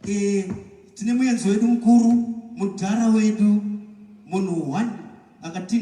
Eh, tine muenzi wedu mukuru mudhara wedu munhu one akati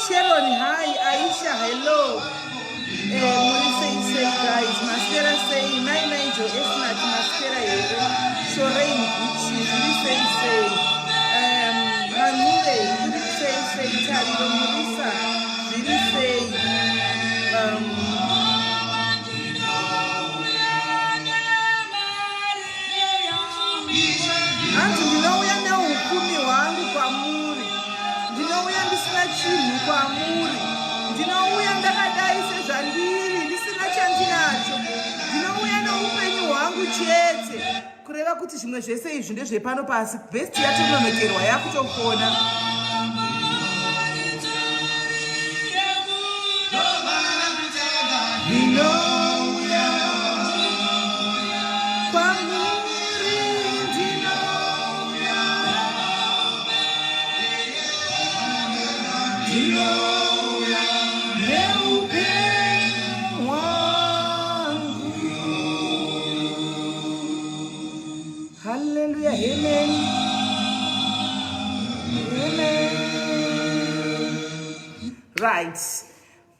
Sharon, hi. Aisha, hello. Eh, muri sei sei guys? Maswera sei? Mai Nigel Esnat, maswera here? Shorain Gucci, zviri sei sei? Um, Manure, muri sei sei? Tariro Murisa, zviri sei? Um, hanzi ndinouya neupfumi hwangu kwamuri ndinouya ndisina chinhu kwamuri ndinouya ndakadai sezvandiri ndisina chandinacho ndinouya neupenyu hwangu chete kureva kuti zvimwe zvese izvi ndezvepano pasi best yatononokerwa yakutofona Hallelujah, amen. Amen. Right,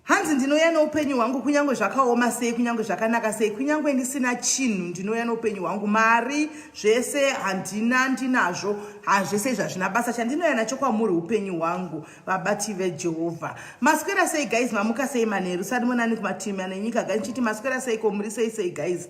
hanzi ndinouya neupenyu hwangu kunyange zvakaoma sei, kunyange zvakanaka sei, kunyange ndisina chinhu, ndinouya neupenyu hwangu. Mari zvese handina, ndinazvo hazvese izvi hazvina basa, chandinouya nacho kwamuri upenyu hwangu. Vabati veJehovha, maswera sei guys? Mamuka sei manheru? Sati monani kumativi mana enyika guys, ndichiti maswera sei ko, muri sei sei guys?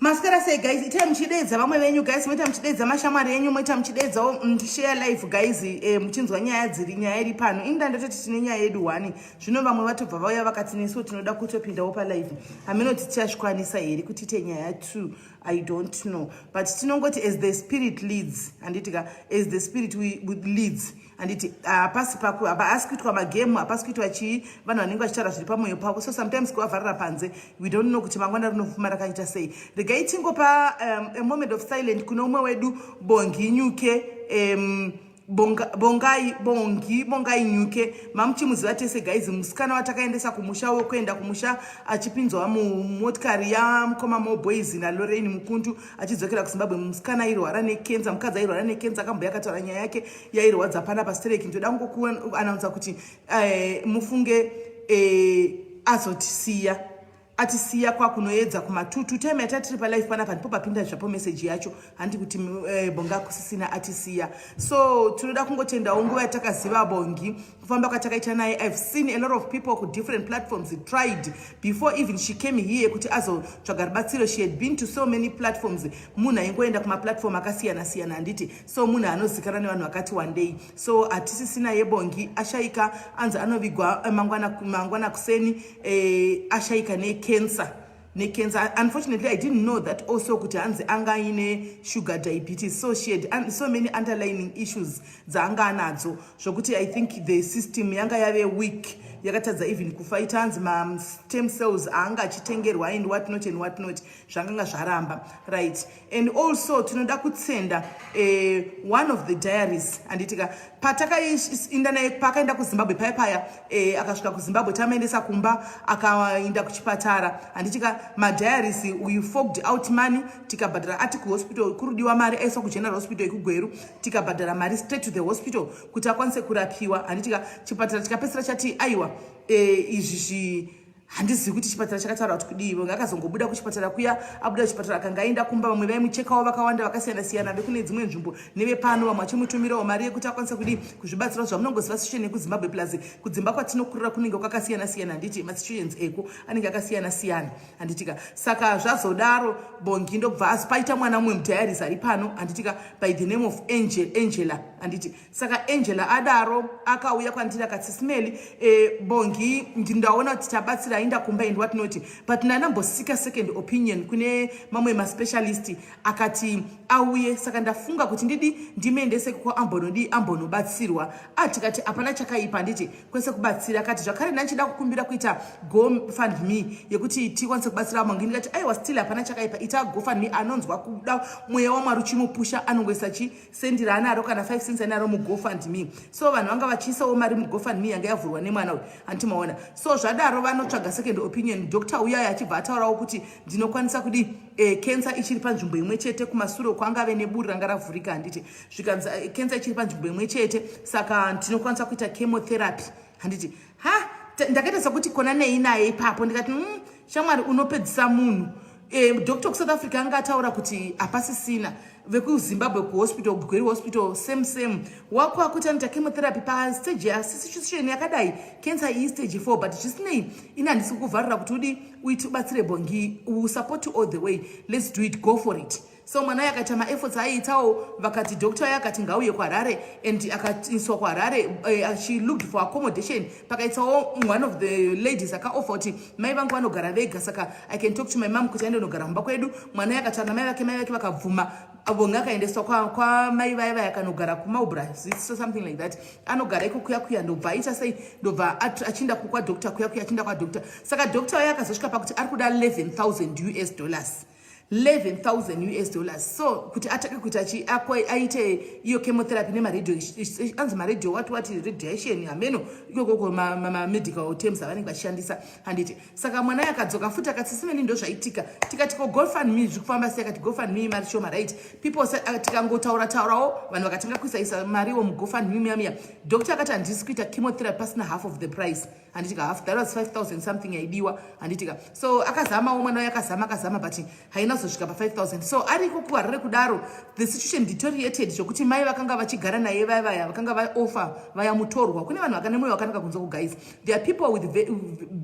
Maswera sei guys? Itai muchideedza vamwe venyu guys, moita muchideedza mashamwari enyu, moita muchideedzawo, share live guys, muchinzwa nyaya dziri nyaya iri pano. Ini ndandototi tine nyaya yedu one, zvino vamwe vatobva vauya vakati nesuwo tinoda kutopindawo palive. Haminoti tichazvikwanisa here kuti tiite nyaya two, I don't know, but tinongoti as the spirit leads, handiti ka? As the spirit we leads, handiti? Hapasi paku hapasi kuitwa magemu, hapasi kuitwa chii, vanhu vanenge vachitaura zviri pamwoyo pavo. So sometimes kuvavharira panze, we don't know kuti mangwana rinofuma rakaita sei. Regai tingopa a moment of silent kune umwe wedu, Bongi Nyuke, Bongai, Bongi, Bongai Nyuke. Mamuchimuziva tese guys, musikana watakaendesa kumusha, wekuenda kumusha achipinzwa mumotikari yamukoma Moboys naLorraine Mukundu achidzokera kuZimbabwe. Musikana airwara nekenza, mukadzi airwara nekenza, akamboya akataura nyaya yake yairwadza panapa stereki. Ndoda kungokuanaunza kuti mufunge azotisiya, atisiya kwakunoedza kumatutu. Time yatatiri palive panapa ndipo papinda zvapo meseji yacho, handi kuti Bonga kusisina, atisiya. So tinoda kungotendawo nguva yatakaziva Bongi, kufamba kwatakaita naye. I've seen a lot of people kudifferent platforms tried before even she came here kuti azotsvaga rubatsiro. She had been to so many platforms, munhu aingoenda kumaplatform akasiyana siyana, handiti? So munhu anozikanwa nevanhu vakati one day. So hatisisina yeBongi, ashayika, anzi anovigwa mangwana, mangwana kuseni. Ashayika necancer, necancer. Unfortunately, I didn't know that also kuti hanzi anga aine sugar diabetes, so she had so many underlining issues dzaanga anadzo, zvokuti I think the system yanga yave weak, yakatadza even kufaita. Hanzi mastem cells aanga achitengerwa and what not and what not, zvanganga zvaramba. Right, and also tinoda kutsenda one of the diaries, handitika? Patakainda naye, paakaenda kuZimbabwe paya paya, akasvika kuZimbabwe, tamaendesa kumba, akaenda kuchipatara, handitika? Madiaries, we forked out money, tikabhadhara. Ati kuhospital kurudiwa mari, aiswa kuGeneral Hospital yekuGweru, tikabhadhara mari straight to the hospital kuti akwanise kurapiwa, handitika? Chipatara chikapedzisira chati aiwa, izvi handizivi kuti chipatara chakataura kuti kudii. Vonge akazongobuda kuchipatara kuya, abuda kuchipatara akanga aenda kumba, vamwe vaimuchekawo vakawanda vakasiyana siyana vekune dzimwe nzvimbo nevepano, vamwe vachimutumirawo mari yekuti akwanise kudii, kuzvibatsira. Zvamunongoziva, situation yekuZimbabwe plus kudzimba kwatinokurira kunenge kwakasiyana siyana, handiti? Masituations eko anenge akasiyana siyana, handitika? Saka zvazodaro, Bongi ndobva azi paita mwana mumwe mudiaries ari pano, handitika, by the name of Angel, Angela, handiti? Saka Angela adaro akauya kwandiri akati, "Simeli, Bongi ndaona kuti tabatsira, aenda kumba and what not, but ndanambosika second opinion kune mamwe maspecialist, akati auye. Saka ndafunga kuti ndidi ndimuendese kwaambonodi ambonobatsirwa." Atikati hapana chakaipa, handiti, kwese kubatsira. Akati zvakare ndanchida kukumbira kuita GoFund Me yekuti tikwanise kubatsira vamwe. Ndikati aiwa, still hapana chakaipa, ita GoFund Me. Anonzwa kuda mweya waMwari uchimupusha, anongoisa chisendi raanaro kana 5 cents anaro muGoFund Me. So vanhu vanga vachiisawo mari muGoFund Me yanga yavhurwa nemwana uyu, handiti maona? So zvadaro vanotsvaga second opinion, doctor uyaya achibva ataurawo kuti ndinokwanisa kudi cancer ichiri panzvimbo imwe chete kumasure kwangave neburi ranga ravhurika, handiti? Zvikanzi cancer ichiri panzvimbo imwe chete, saka ndinokwanisa kuita chemotherapy, handiti? Ha, ndakaita sekuti kona nei naye ipapo. Ndikati, shamwari, unopedzisa munhu." Doctor kuSouth Africa anga ataura kuti hapasisina, vekuZimbabwe kuhospital, Gweru Hospital, same same, wako akuti anoita chemotherapy pastage yasituation yakadai, cancer iyi stage 4. But zvisinei, ini handisi kukuvharira kuti udi uiti ubatsire Bongi, support all the way, let's do it, go for it. So mwana uyu akaita maefforts aiitawo, vakati doctor uyo akati ngauye kuHarare and akaiswa kuHarare. She looked for accommodation, pakaitawo one of the ladies akaoffer kuti mai vangu vanogara vega, saka I can talk to my mom kuti aende unogara mumba kwedu. Mwana uyu akataura namai vake, mai vake vakabvuma. Bonge akaendeswa kwamai vaya vaya, akanogara kumaubra, so something like that, anogara iko kuya kuya. Ndobva aita sei, ndobva achienda kwadoctor kuya kuya, achienda kwadoctor. Saka doctor uyo akazosvika pakuti ari kuda 11,000 US dollars. 11,000 US dollars. So kuti atake kuita chi aite iyo chemotherapy nemaradio, anzi maradio what what, radiation, hameno ikokoko mamedical terms avanenge vachishandisa, handiti? Saka mwana akadzoka futi akati, "Simeni, ndo zvaitika." Tikati, "Ko GoFundMe zviri kufamba sei?" Akati, "GoFundMe mari shoma, right?" People, tikangotaura taurawo, vanhu vakatanga kuisaisa mariwo muGoFundMe miya miya. Doctor akati, "Handisi kuita chemotherapy pasina half of the price," handitika? Half, that was 5000 something yaidiwa, handitika? So akazamawo mwana wayo, akazama, akazama, but haina kuzosvika pa5000. So ariko kuHarare kudaro, the situation deteriorated zvokuti mai vakanga vachigara naye vaya vaya vakanga vaofa vaya mutorwa. Kune vanhu vakane mwoyo wakanaka kunze kuguys. There are people with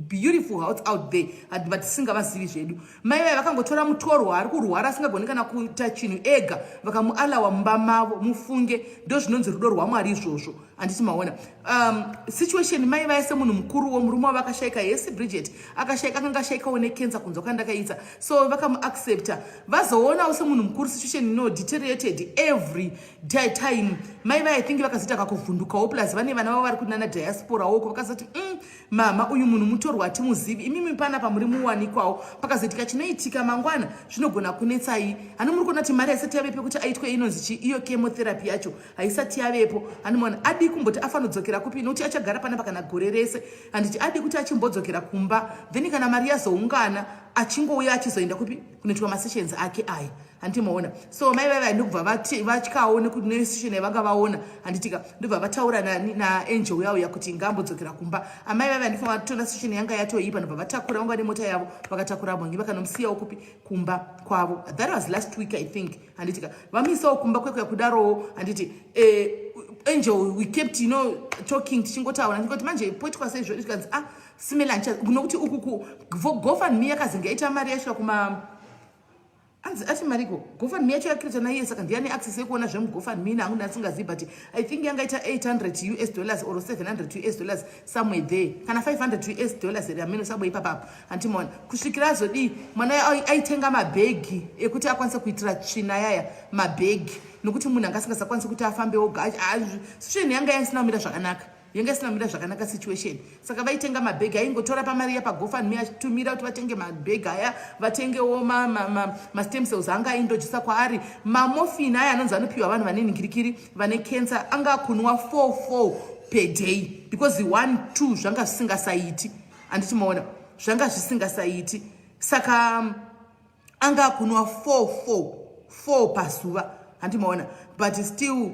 beautiful hearts out there, but tisingavazivi zvedu. Mai vaya vakangotora mutorwa ari kurwara, asingagoni kana kuita chinhu ega, vakamualawa mumba mavo. Mufunge, ndo zvinonzi rudo rwaMwari izvozvo, handiti? Maona situation? Mai vaya semunhu mukuruwo, murume wavo akashayika. Yesi, Bridget akashayika, akanga ashayikawo necancer kunze kwandakaita. So vakamuaccepta, vazoonawo semunhu mukuru situation ino deteriorated every time. Mai vaya, I think vakazoita kakuvhundukawo, plus vane vana vavo vari kunana diaspora woko. Vakazoti, Mama, uyu munhu mutorwa, hatimuzivi. Imimi panapa muri muwanikwawo, pakazoitika chinoitika mangwana zvinogona kunetsai. Hani muri kuona kuti mari haisati yavepo kuti aitwe inonzi chi iyo chemotherapy yacho haisati yavepo. Hanimona adi kumboti afanodzokera kupi, nokuti achagara panapa kana gore rese, handiti? Adi kuti achimbodzokera kumba, then kana mari yazoungana achingouya achizoenda kupi kunoitwa masessions ake aya, handiti? Maona? So mai vai vai ndokubva vatyawo nesession yavanga vaona, handitika? Ndobva vataura naAngel uyauya kuti ngaambodzokera kumba. Amai vai vai ndifanira vatona session yanga yatoipa, ndobva vatakura vanga nemota yavo, vakatakura Bongi, vakanomusiyawo kupi? Kumba kwavo. That was last week, I think, handitika? Vamuisawo kumba kwekuya kudarowo, handiti? Angel, we kept talking, tichingotaura ndingoti, "Manje poitwa seizvo?" Tikanzi, "Ah, simela, nokuti uku GoFundMe yakazenge yaita mari yasvika kuma," anzi ati mariko GoFundMe yacho yakirita naiye, saka ndiani access yekuona zvemuGoFundMe nangu ndasingazivi, but I think yangaita 800 US dollars or 700 US dollars, somewhere there, kana 500 US dollars here, ameno somewhere ipapapo, handimaona? Kusvikira azodii, mwana aitenga mabhegi ekuti akwanise kuitira tsvina yaya, mabhegi, nokuti munhu anga asingasakwanisi kuti afambe oga. Situation yanga yaisina kumira zvakanaka, yanga isina kumira zvakanaka situation. Saka vaitenga mabhegi, aingotora pamari yapaGoFundMe achitumira kuti vatenge mabhegi aya, vatengewo mastem cells anga aindodyisa kwaari, mamorphine aya anonzi anopiwa vanhu vane nhingirikiri, vane cancer, anga akunwa 4 4 per day, because 1 2 zvanga zvisingasaiti, handiti? Maona, zvanga zvisingasaiti. Saka anga akunwa 4 4 4 pazuva, handimaona? But still,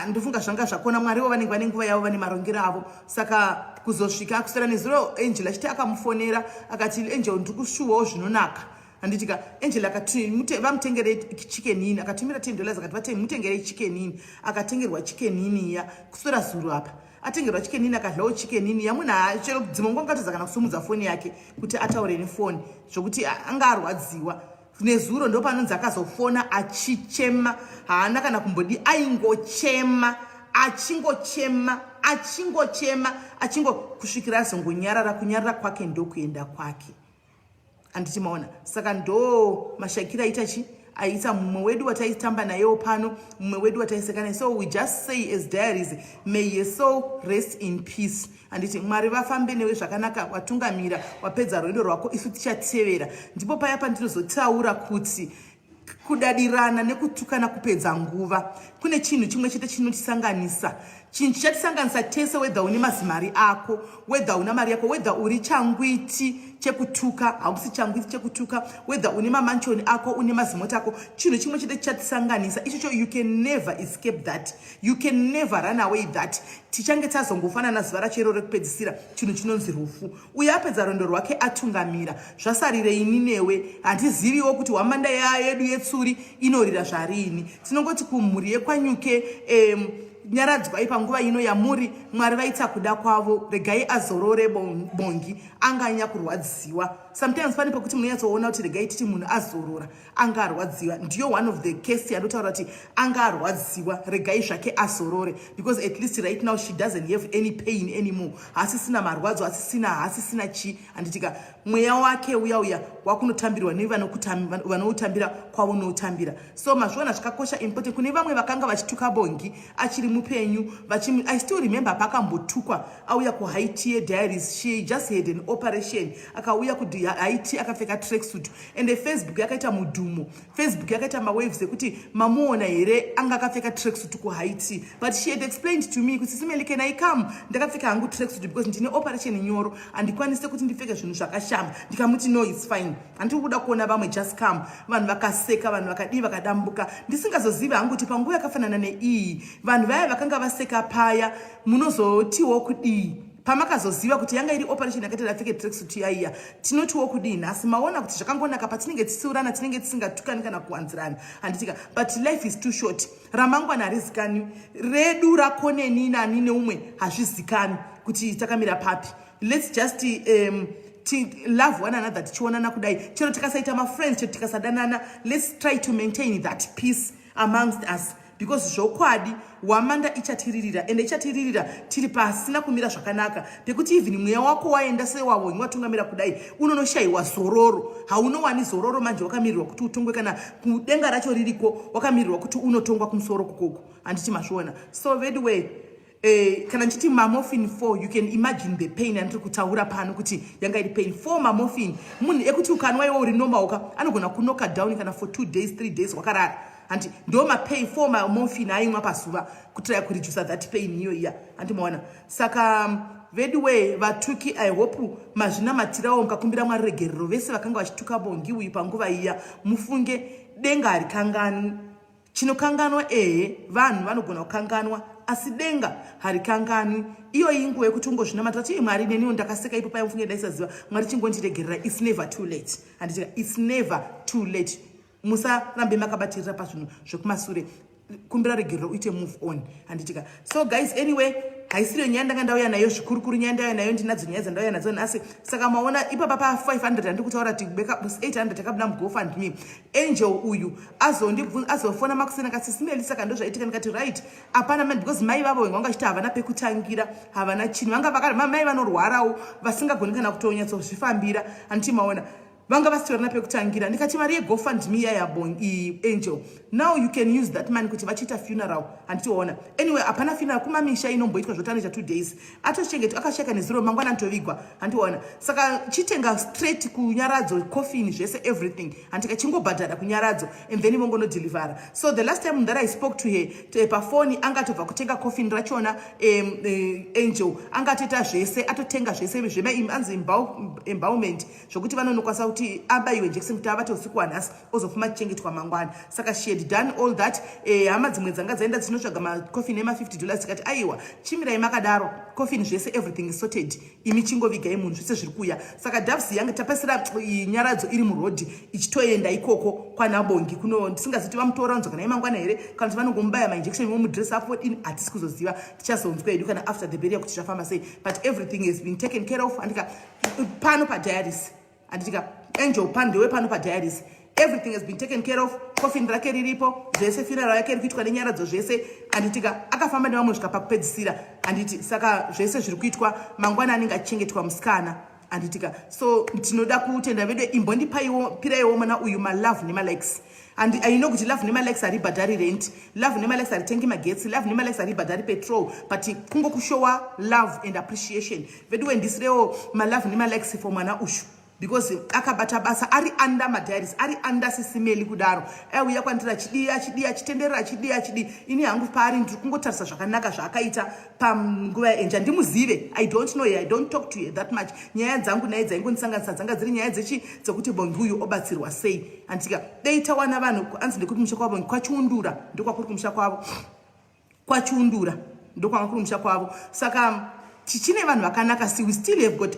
ndofunga zvanga zvakona. Mwariwo vanenge vane nguva yavo, vane marongero avo. Saka kuzosvika kuswera nezuro, Angel achiti akamufonera akati, "Angel, ndiri kushuwawo zvinonaka," handitika? Angel akati, "Vamutengere Chicken Inn." Akatumira $10, akati, "Mutengerei Chicken Inn." Akatengerwa Chicken Inn iya kuswera zuro apa. Atengerwa Chicken Inn, akadlawo Chicken Inn yamunhu. Chero dzimwe nguva angatadza kana kusumudza foni yake kuti ataure nefoni, zvokuti anga arwadziwa. Nezuro ndo panonzi akazofona achichema, haana kana kumbodi, aingochema, achingochema, achingochema, achingo kusvikira azongonyarara. Kunyarara kwake ndokuenda kwake, handiti? Maona? Saka ndo mashakiro aita chi aita mumwe wedu wataitamba nayewo pano, mumwe wedu wataiseka naye. So we just say as diaries, may your soul rest in peace, handiti? Mwari vafambe newe zvakanaka. Watungamira, wapedza rwendo rwako, isu tichatevera. Ndipo paya pandinozotaura kuti kudadirana nekutukana kupedza nguva. Kune chinhu chimwe chete chinotisanganisa, chinhu chichatisanganisa tese, whether une mazimari ako, whether una mari yako, whether uri changwiti chekutuka, hausi changwiti chekutuka, whether une mamansion ako, une mazimota ako, chinhu chimwe chete chichatisanganisa ichocho. You can never escape that, you can never run away that. Tichange tazongofanana zuva racho iro rekupedzisira, chinhu chinonzi rufu. Uyo apedza rwendo rwake, atungamira, zvasarire ini newe. Handiziviwo kuti hwamanda yedu yetsuri inorira zvarini. Tinongoti kumhuri yekwaNyuke, nyaradzwai panguva ino yamuri. Mwari vaita kuda kwavo, regai azorore. Bongi anganya kurwadziwa. Sometimes pane pekuti munonyatsoona kuti regai titi munhu azorora, anga arwadziwa. Ndiyo one of the case yandotaura kuti anga arwadziwa, regai zvake azorore, because at least right now she doesn't have any pain anymore. Hasisina marwadzo, hasisina, hasisina chi, handitika? Mweya wake uya uya wakunotambirwa nevanoutambira kwavo noutambira. So mazviona, zvakakosha, important. Kune vamwe vakanga vachituka Bongi achiri mupenyu. I still remember pakambotukwa auya kuHigh Tea Diaries. She just had an operation, akauya kuti kuHaiti akapfeka tracksuit. Ende Facebook yakaita mudhumo, Facebook yakaita mawaves ekuti mamuona here anga akapfeka tracksuit kuHaiti. But she had explained to me kuti, "Sis Melly, can I come ndakapfeka hangu tracksuit because ndine operation nyoro, handikwanise kuti ndipfeke zvinhu zvakashama?" Ndikamuti, "No, it's fine, handiri kuda kuona vamwe, just come." Vanhu vakaseka, vanhu vakadii, vakadambuka. Ndisingazozivi hangu kuti panguva yakafanana neiyi, vanhu vaya vakanga vaseka paya, munozotiwo kudii pamakazoziva kuti yanga iri operation yakaita ndapfeke tracksuit yaiya? Tinotiwo kudii nhasi? Maona kuti zvakangonaka patinenge titsiurana, tinenge tisingatukani kana kuwanzirana, handitika? But life is too short. Ramangwana harizikani redu, rako neni, nani neumwe, hazvizikani kuti takamira papi. Let's just love one another tichionana kudai. Chero tikasaita mafriends, chero tikasadanana, let's try to maintain that peace amongst us, because zvokwadi hwamanda ichatiririra, ende ichatiririra tiri pasina kumira zvakanaka, pekuti even mweya wako waenda sewavo watungamira kudai, unonoshayiwa zororo. Haunowani zororo manje, wakamirirwa kuti utongwe. Kana kudenga racho ririko, wakamirirwa kuti unotongwa kumusoro kukoko, handiti mazviona? So anyway, kana ndichiti mamorphine 4, you can imagine the pain yandiri kutaura pano, kuti yanga iri pain. 4 mamorphine, munhu ekuti ukanwa iwo uri normal ka, anogona kunoka down kana for 2 days, 3 days wakarara, handi? Ndo mapain 4 mamorphine aimwa pazuva kutraya kuredusa that pain iyo iya, handimaona? Saka veduwe vatuki, I hope mazvinamatirawo, mukakumbira Mwari regerero vese vakanga vachituka Bongi uyu panguva iya. Mufunge denga harikanganwi. Chinokanganwa, ehe, vanhu vanogona kukanganwa, asi denga harikanganwi. Iyo inguva yekuti ungozvinamatira kuti, "Mwari, neniwo ndakaseka ipo paya, mufunge ndaisaziva. Mwari, chingondiregerera." It's never too late, handitika? It's never too late. Musarambe makabatirira pazvinhu zvekumasure. Kumbira regerero, uite move on, handitika? So guys, anyway, haisiriyo nyaya ndanga ndauya nayo zvikurukuru. Nyaya ndauya nayo, ndinadzo nyaya dzandauya nadzo nhasi. Saka maona ipapa pa500 handiri kutaura kuti 800 takabuda muGoFundMe. Angel uyu azofona makuseni akati, "Sis Melly, saka ndozvaitika." Ndikati, "Right, hapana mani," because mai vavo vanga vachiti havana pekutangira, havana chinhu, vanga mai vanorwarawo, vasingagoni kana kutonyatsozvifambira, handiti maona? Vanga vasitorina pekutangira. Ndikati, "Mari yeGoFundMe yayabong Angel, now you can use that money kuti vachiita funeral," handitiona? Anyway, hapana funeral kumamisha inomboitwa zvotanoita 2 days, atochengetwa, akasheka nezuro, mangwana anotovigwa, handiona? Saka chitenga straight kuNyaradzo coffin, zvese, everything, handika? Chingobhadhara kuNyaradzo and then vongonodelivera. So the last time that I spoke to her pafoni, angatobva kutenga coffin rachona. Angel angatoita zvese, atotenga zvese zveanzi embalmment, zvokuti vanonokwanisa kuti abayiwe injection kuti avate usiku hwanhasi, ozofuma chichengetwa mangwana. Saka she had done all that. Hama dzimwe dzanga dzaenda dzinotsvaga macoffin ema$50, tikati, "Aiwa, chimirai makadaro, coffin zvese, everything is sorted, imi chingovigai munhu, zvese zviri kuuya." Saka Davs yange tapasira Nyaradzo iri murodhi ichitoenda ikoko kwanabongi kuno. Ndisingaziti vamutora nzoka naye mangwana here, kana kuti vanongomubaya mainjection, vomudress up in, hatisi kuzoziva. Tichazonzwa hedu kana after the burial kuti zvafamba sei, but everything has been taken care of, andika? Pano padiaries, handitika? Angel pandewe pano padiaries, everything has been taken care of. Coffin rake riripo, zvese, funeral yake iri kuitwa neNyaradzo, zvese, handitika? Akafamba nevamwe svika pakupedzisira, handiti? Saka zvese zviri kuitwa, mangwana anenge achichengetwa musikana, handitika? So tinoda kutenda vedu. Imbondipaiwo, piraiwo mwana uyu malove nemalikes. And I know kuti love nemalikes haribhadhari rent, love nemalikes haritengi magetsi, love nemalikes haribhadhari petrol, but kungokushowa love and appreciation. Veduwe, ndisirewo malove nemalikes for mwana ushu, because akabata basa ari under madiaries, ari under Sis Melly kudaro. Aiuya kwandiri achidii, achidii, achitenderera, achidii, achidii. Ini hangu paari ndiri kungotarisa zvakanaka zvaakaita panguva yaenja. Ndimuzive, I don't know her, I don't talk to her that much. Nyaya dzangu naye dzaingondisanganisa dzanga dziri nyaya dzechi dzekuti Bongi uyu obatsirwa sei, anditika? Dei tawana vanhu. Anzi ndekuti musha kwavo kwaChiundura, ndokwakuri kumusha kwavo kwaChiundura, ndokwanga kuri musha kwavo. Saka tichine vanhu vakanaka. See, we still have got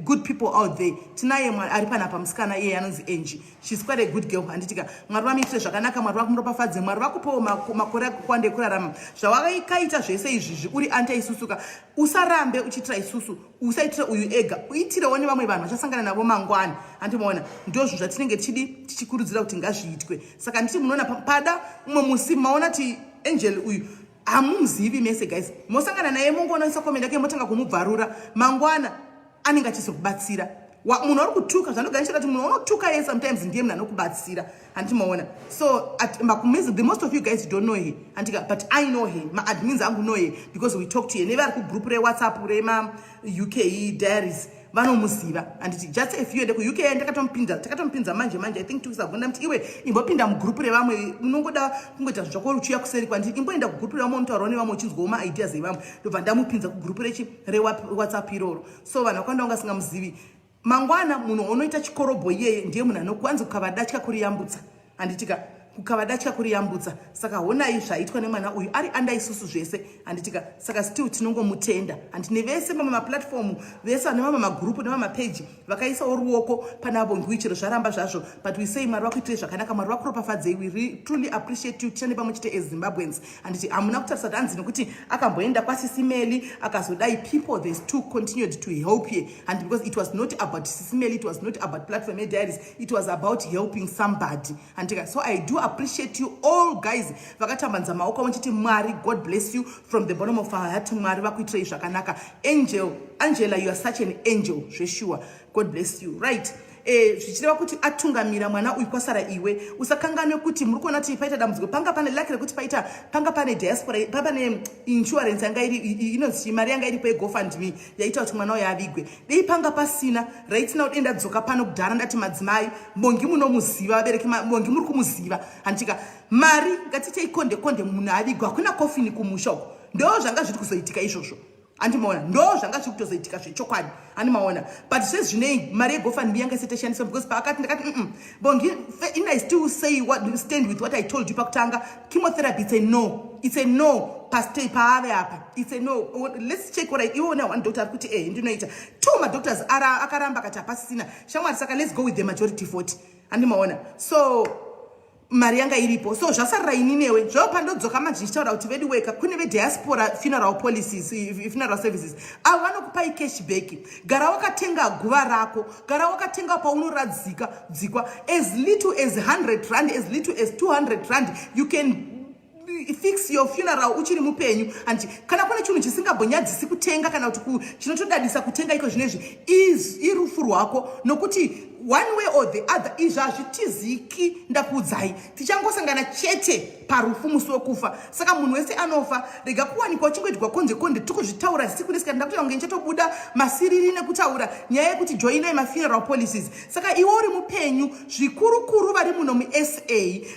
good people out there. Tinaye ari panapa musikana iyeye anonzi Angie. She's quite a good girl, handitika? Mwari vamuitire zvakanaka, Mwari vakumuropafadze, Mwari vakupewo makore akuwanda ekurarama. Zvawakaita zvese izvizvi uri anta isusuka, usarambe uchiitira isusu, usaitire uyu ega, uitirewo nevamwe vanhu vachasangana navo mangwana, handimaona? Ndozvo zvatinenge tichidi, tichikurudzira kuti ngazviitwe. Saka nditi munoona pada umwe musi maona ti Angel uyu hamumuzivi mese guys, mosangana naye, mongoonesa comment yake, motanga kumubvarura, mangwana anenge achizokubatsira. Munhu ari kutuka zvanoganisha kuti munhu unotuka ye sometimes ndiye munhu anokubatsira, handimaona? So the most of you guys don't know her, handika? But I know her, maadmins angu know her because we talk to her, nevari kugroup reWhatsApp remaUK diaries. vanomuziva handiti just a few ende kuuk ndakatomupinza takatomupinza manje manje i think tukusagonda muti iwe imbopinda mugroup revamwe unongoda kungoita zvinhu zvako uchiuya kuseri kwandiri imboenda kugroup revamwe unotaurawo nevamwe uchinzwawo maideas evamwe ndobva ndamupinza kugroup rechi rewhatsapp iroro so vanhu vakawanda vanga singamuzivi mangwana munhu unoita chikorobho iyeye ndiye munhu anokwanzi kukava datya kuriyambutsa handitika kukava datya kuriyambutsa saka honai zvaitwa nemwana uyu ari anda isusu zvese handitika saka still tinongomutenda handi nevese mamwe maplatform vese vane mamwe magrupu nemamwe mapeji vakaisawo ruoko pana bongiwi chero zvaramba zvazvo but we say mwari vakuitirei zvakanaka mwari vakuropafadzei we truly appreciate you tishande pamwe chete as zimbabweans handiti hamuna kutarisa kuti hanzi nekuti akamboenda kwasisimeli akazodai people they still continued to help ye and because it was not about sisimeli it was not about platform yediaries it was about helping somebody handika so i do appreciate you all guys vakatambanza maoko vachiti mwari god bless you from the bottom of our heart mwari vakuitirei zvakanaka angel angela you are such an angel zveshuwa god bless you right Eh, zvichireva kuti atungamira mwana uyu kwasara iwe usakanganwe kuti muri kuona kuti paita dambudziko panga pane laki rekuti paita panga pane diaspora pa pane insurance yanga iri inonzi mari yanga iripo yegofundme yaita kuti mwana uyu avigwe dei panga pasina right now dei ndadzoka pano kudhara ndati madzimai bongi munomuziva vabereki bongi muri kumuziva handitika mari ngatitei konde konde munhu avigwe hakuna kofini kumusha uko ndo zvanga zviri kuzoitika izvozvo andimaona ndo zvanga zviri kutozoitika zvechokwadi andimaona but sezvinei mari yegofundme yanga isati yashandiswa because paakati ndakati mm bongi in i still say what stand with what i told you pakutanga chemotherapy it's a no it's a no pastay paave apa it's a no let's check what iwe una one doctor ari kuti ehe ndinoita two madoctors akaramba akati hapasisina shamwari saka let's go with the majority vote andimaona so mari yanga iripo so zvasarira ini newe zvavo pandodzoka manje ndichitaura kuti vedu weka kune vediaspora funeral policies funeral services avo vanokupai cash back gara wakatenga guva rako gara wakatenga paunoradzika dzikwa as little as 100 rand as little as 200 rand you can fix your funeral uchiri mupenyu and kana kune chinhu chisingambonyadzisi kutenga kana kuti chinotodadisa kutenga iko zvinezvi irufu rwako nokuti one way or the other izvi hazvitiziki ndakuudzai tichangosangana chete parufu musi wekufa saka munhu wese anofa rega kuwanikwa uchingoitwa konze konde tikuzvitaura siku nesikati ndakutoita kunge ndichatobuda masiriri nekutaura nyaya yekuti joinai mafuneral policies saka iwe uri mupenyu zvikurukuru vari muno musa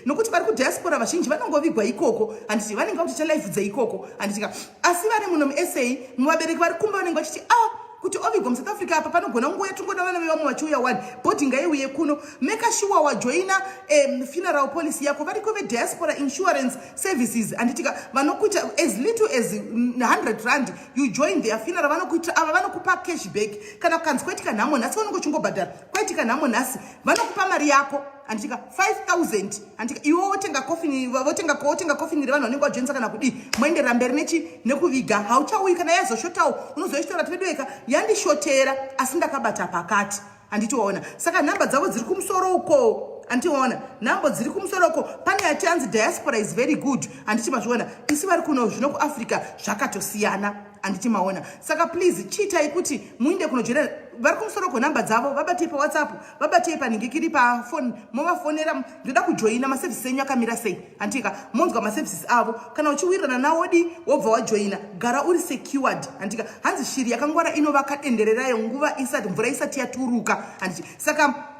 nokuti vari kudiaspora vazhinji vanongovigwa ikoko handiti vanenge vakutoita life dzeikoko handitika asi vari muno musa muvabereki vari kumba vanenge vachiti ah kuti ovigwa musouth africa apa panogona kunguva yatingoda vana vevamwe vachiuya wani bhodhi ngaiuye kuno meka shuwa wajoina um, funeral policy yako variko vediaspora insurance services handitika vanokuita as little as 100 rand you join their funeral vanokuita ava vanokupa cash back kana kukanzi kwaitika nhamo nhasi vanonge uchingobhadhara kwaitika nhamo nhasi vanokupa mari yako handitika 5000 handitika iwe wotenga kofini votenga wotenga kofini revanhu vanenge vajoinisa kana kudii moenderera mberi nechi nekuviga hauchauyi kana yazoshotawo unozoichitora tiveduweka yandishotera asi ndakabata pakati handiti waona saka nhamba dzavo dziri kumusoro uko handiti waona nhambo dziri kumusoro uko pane yati hanzi diaspora is very good handiti mazviona isi vari kuno zvino kuafrica zvakatosiyana handiti maona saka please chiitai kuti muinde kunojoina vari kumusoro uko nhamba dzavo vabatei pawhatsapp vabatei panhingikiri pafoni movafonera ndoda kujoina maservices enyu akamira sei handitika monzwa maservices avo kana uchiwirirana nawo di wobva wajoina gara uri secured handitika hanzi shiri yakangwara inovaka dendere rayo nguva isati mvura isati yaturuka handiti saka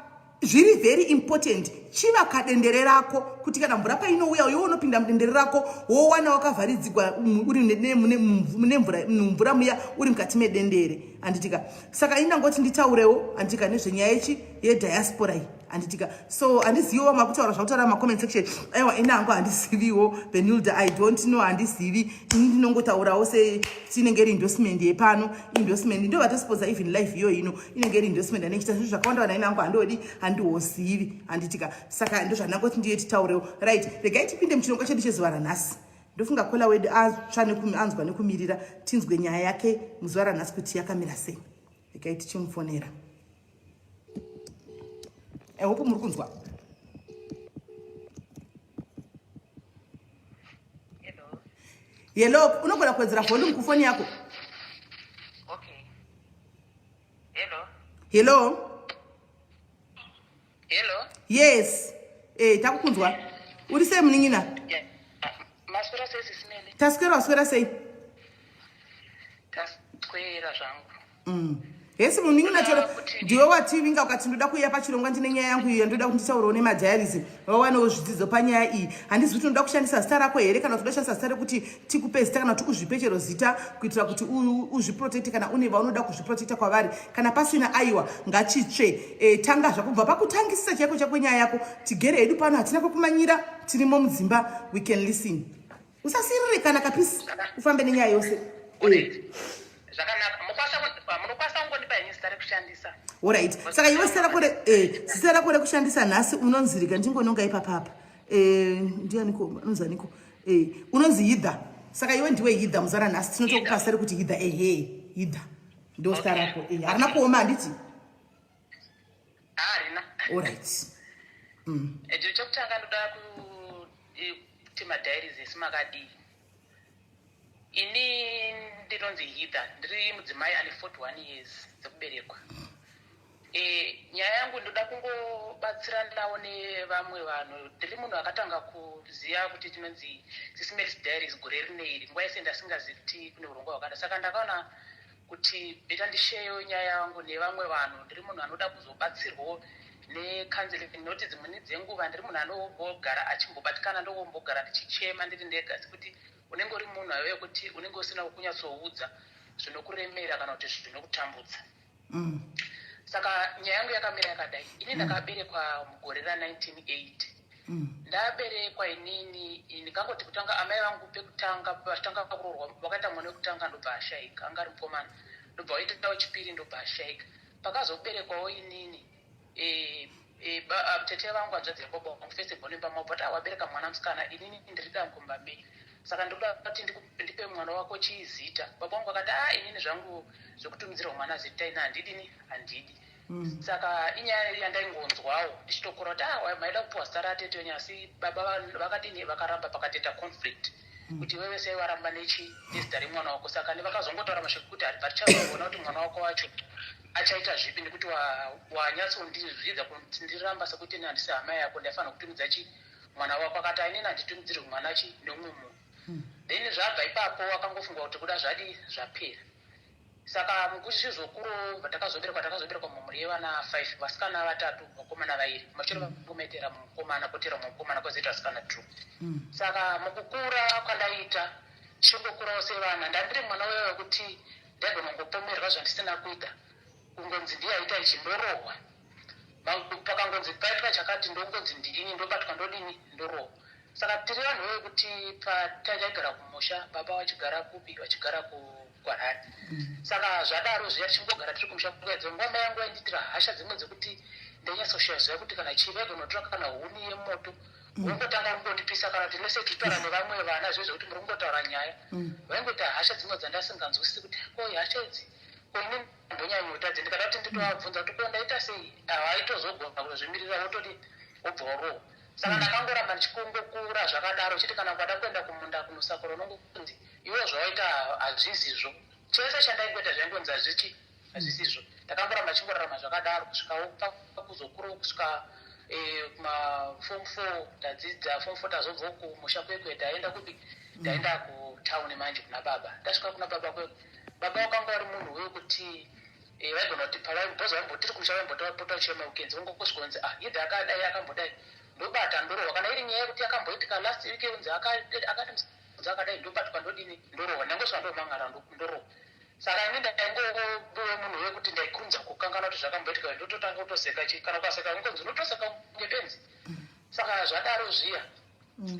zviri very important chivaka dendere rako kuti kana mvura painouya iwe unopinda mudendere rako wowana wakavharidzigwa uri mvura muya uri mukati medendere handitika saka ini ndangoti nditaurewo handitika nezvenyaya yechi yediaspora iyi handitika so handiziviwo vamwe vakutaura zvakutaura macomment section aiwa ini hangu handiziviwo benilda i don't know handizivi ini ndinongotaurawo setinenge iri endorsement yepano endorsement ndo vatosposa even life iyo ino inenge iri endorsement anenge chita zvinhu zvakawanda vana ini hangu handodi handiwozivi handitika saka ndozvandangoti ndiye titaurewo right regai tipinde muchirongwa chedu chezuva ranhasi ndofunga kola wedu atsva anzwa nekumirira tinzwe nyaya yake muzuva ranhasi kuti yakamira sei regai tichimufonera i hope muri kunzwa hello unogona kuwedzera volume kufoni yako okay. hello hello hello yes eh takukunzwa uri sei munin'ina yeah. maswera sei sisimele taswera waswera sei taswera zvangu mm. Hesi munin'ina chero ndiwe wativinga ukati ndoda kuuya pachirongwa ndine nyaya yangu iyo yandoda kuti nditaurawo nemadiaries vawanewo zvidzidzo panyaya iyi. Handizivi kuti unoda kushandisa zita rako here kana kuti unoda kushandisa zita rekuti tikupe zita kana kuti uzvipe chero zita kuitira kuti uzviprotecte kana une vaunoda kuzviprotecta kwavari. Kana pasina aiwa ngachitsve. E, tanga zvakubva pakutangisisa chaiko chako nyaya yako. Tigere hedu pano hatina kwekumanyira tirimo mudzimba we can listen. Usasirire kana kapisi ufambe nenyaya yose. Eh. Zvakanaka. Munokwanisa kungondipa henyu zita rekushandisa. Alright. Saka iwe zita rako eh, zita rako rekushandisa nhasi unonzirika ndingononga ipapapa. Eh, ndianiko unonzi aniko? Eh, unonzi Hidha. Saka iwe ndiwe Hidha muzara nhasi tinotokupa zita rekuti Hidha ehe, Hidha. Ndo zita rako. Eh, harina kuoma handiti? Harina. Alright. Eh, chekutanga ndoda kuti madiaries esi makadii. Ini ndinonzi Heather, ndiri mudzimai ane 41 years dzekuberekwa. E, nyaya yangu ndoda kungobatsiranawo nevamwe vanhu. Ndiri munhu akatanga kuziva kuti tinonzi Sisi Mary's Diaries gore rine iri, nguva yese ndasingazivi kuti kune urongwa hwakada. Saka ndakaona kuti beta ndisheyewo nyaya yangu nevamwe vanhu. Ndiri munhu anoda kuzobatsirwawo necounseling nekuti dzimweni dzenguva ndiri munhu anombogara achimbobatikana, ndokumbogara ndichichema ndiri ndega, sekuti unenge uri munhu aive wekuti unenge usina kunyatsoudza zvinokuremera kana kuti zvinokutambudza. Saka nyaya yangu yakamira yakadai. Ini ndakaberekwa mugore ra1980. Ndaberekwa inini ndingangoti kutanga amai vangu pekutanga vachitanga kuroorwa vakaita mwana wekutanga ndobva ashaika, anga ari mukomana, ndobva waita wechipiri ndobva ashaika. Pakazoberekwawo inini tete vangu hanzvadzi yababa vangu first born imba mavo but wabereka mwana musikana, inini ndiri dango mumba menyu, saka ndoda kuti ndipe mwana wako chizita. Baba vangu vakati a inini zvangu zvekutumidzirwa mwana zita ini handidini, handidi. Saka inyaya yandaingonzwawo ndichitokura kuti ah, maida kupiwa zita ratete wenyu, asi baba vakadini, vakaramba, pakatoita conflict kuti iwewe sei waramba nechi nezita remwana wako. Saka nevakazongotaura mashoko ekuti hatichazoona kuti mwana wako wacho achaita zvipi nekuti wanyatsondizvidza kuti ndiramba sekuti ini handisi hama yako, ndaifanira kutumidza chi mwana wako. Akati ainini handitumidzirwi mwana chi neumwe munhu. Then zvabva ipapo wakangofunga kuti kuda zvadi zvapera. Saka mukuchizokuro takazoberekwa, takazoberekwa mumhuri yevana 5, vasikana vatatu, vakomana vairi. Kumashure vangomaitera mukomana, kotera mukomana, kwozoita vasikana 2. Saka mukukura kwandaita tichingokurawo sevana, ndandiri mwana uya wekuti ndaigona kungopomerwa zvandisina kuita, kungonzi ndiye aita ichi ndorohwa, pakangonzi paitwa chakati ndongonzi ndini ndobatwa ndodini ndorohwa. Saka tiri vanhu vekuti pataigara kumusha baba vachigara kupi, vachigara kuHarare. Saka zvadaro zviya tichingogara tiri kumusha kuedza nguva mai yangu vaindiitira hasha dzimwe dzekuti ndainyatsoshaya kuti kana chii vaigonotora kana huni yemoto vongotanga kungondipisa, kana kuti lese tichitaura nevamwe vana zviye zvekuti muri kungotaura nyaya, vaingoita hasha dzimwe dzandasinganzwisisi kuti ko hasha idzi ko ini ndonyanyotadze. Ndikada kuti nditovabvunza kuti ko ndaita sei, havaitozogona kuzozvimirira, wotodi wobva warohwa. Saka ndakangoramba ndichikungokura zvakadaro, chiti kana ukada kuenda kumunda kunosakura unongonzi iwe zvawaita hazvizizvo. Chese chandaingoita zvaingonzi hazvichi hazvisizvo. Ndakangoramba ndichingorarama zvakadaro kusvika pakuzokura, kusvika kuma form 4. Ndadzidza form 4, tazobva kumusha kwekwe, taenda kupi, ndaenda kutauni manje kuna baba. Ndasvika kuna baba kwekwe, baba wakanga vari munhu wekuti vaigona kuti pavaibhoza vaimbotiri kumusha vaimbotapota vachiema weekends, vongosvika kunzi ah, idha akadai akambodai, ndobata ndorohwa. Kana iri nyaya yekuti yakamboitika last week unzi akati akadai, ndobatwa ndodini ndorohwa, ndangosvika ndomangara ndorohwa. Saka ini ndaingobuwe munhu wekuti ndaikurumidza kukanganwa kuti zvakamboitika, ndototanga kutoseka chi kana ukaseka ungonzi unotoseka kunge benzi. Saka zvadaro zviya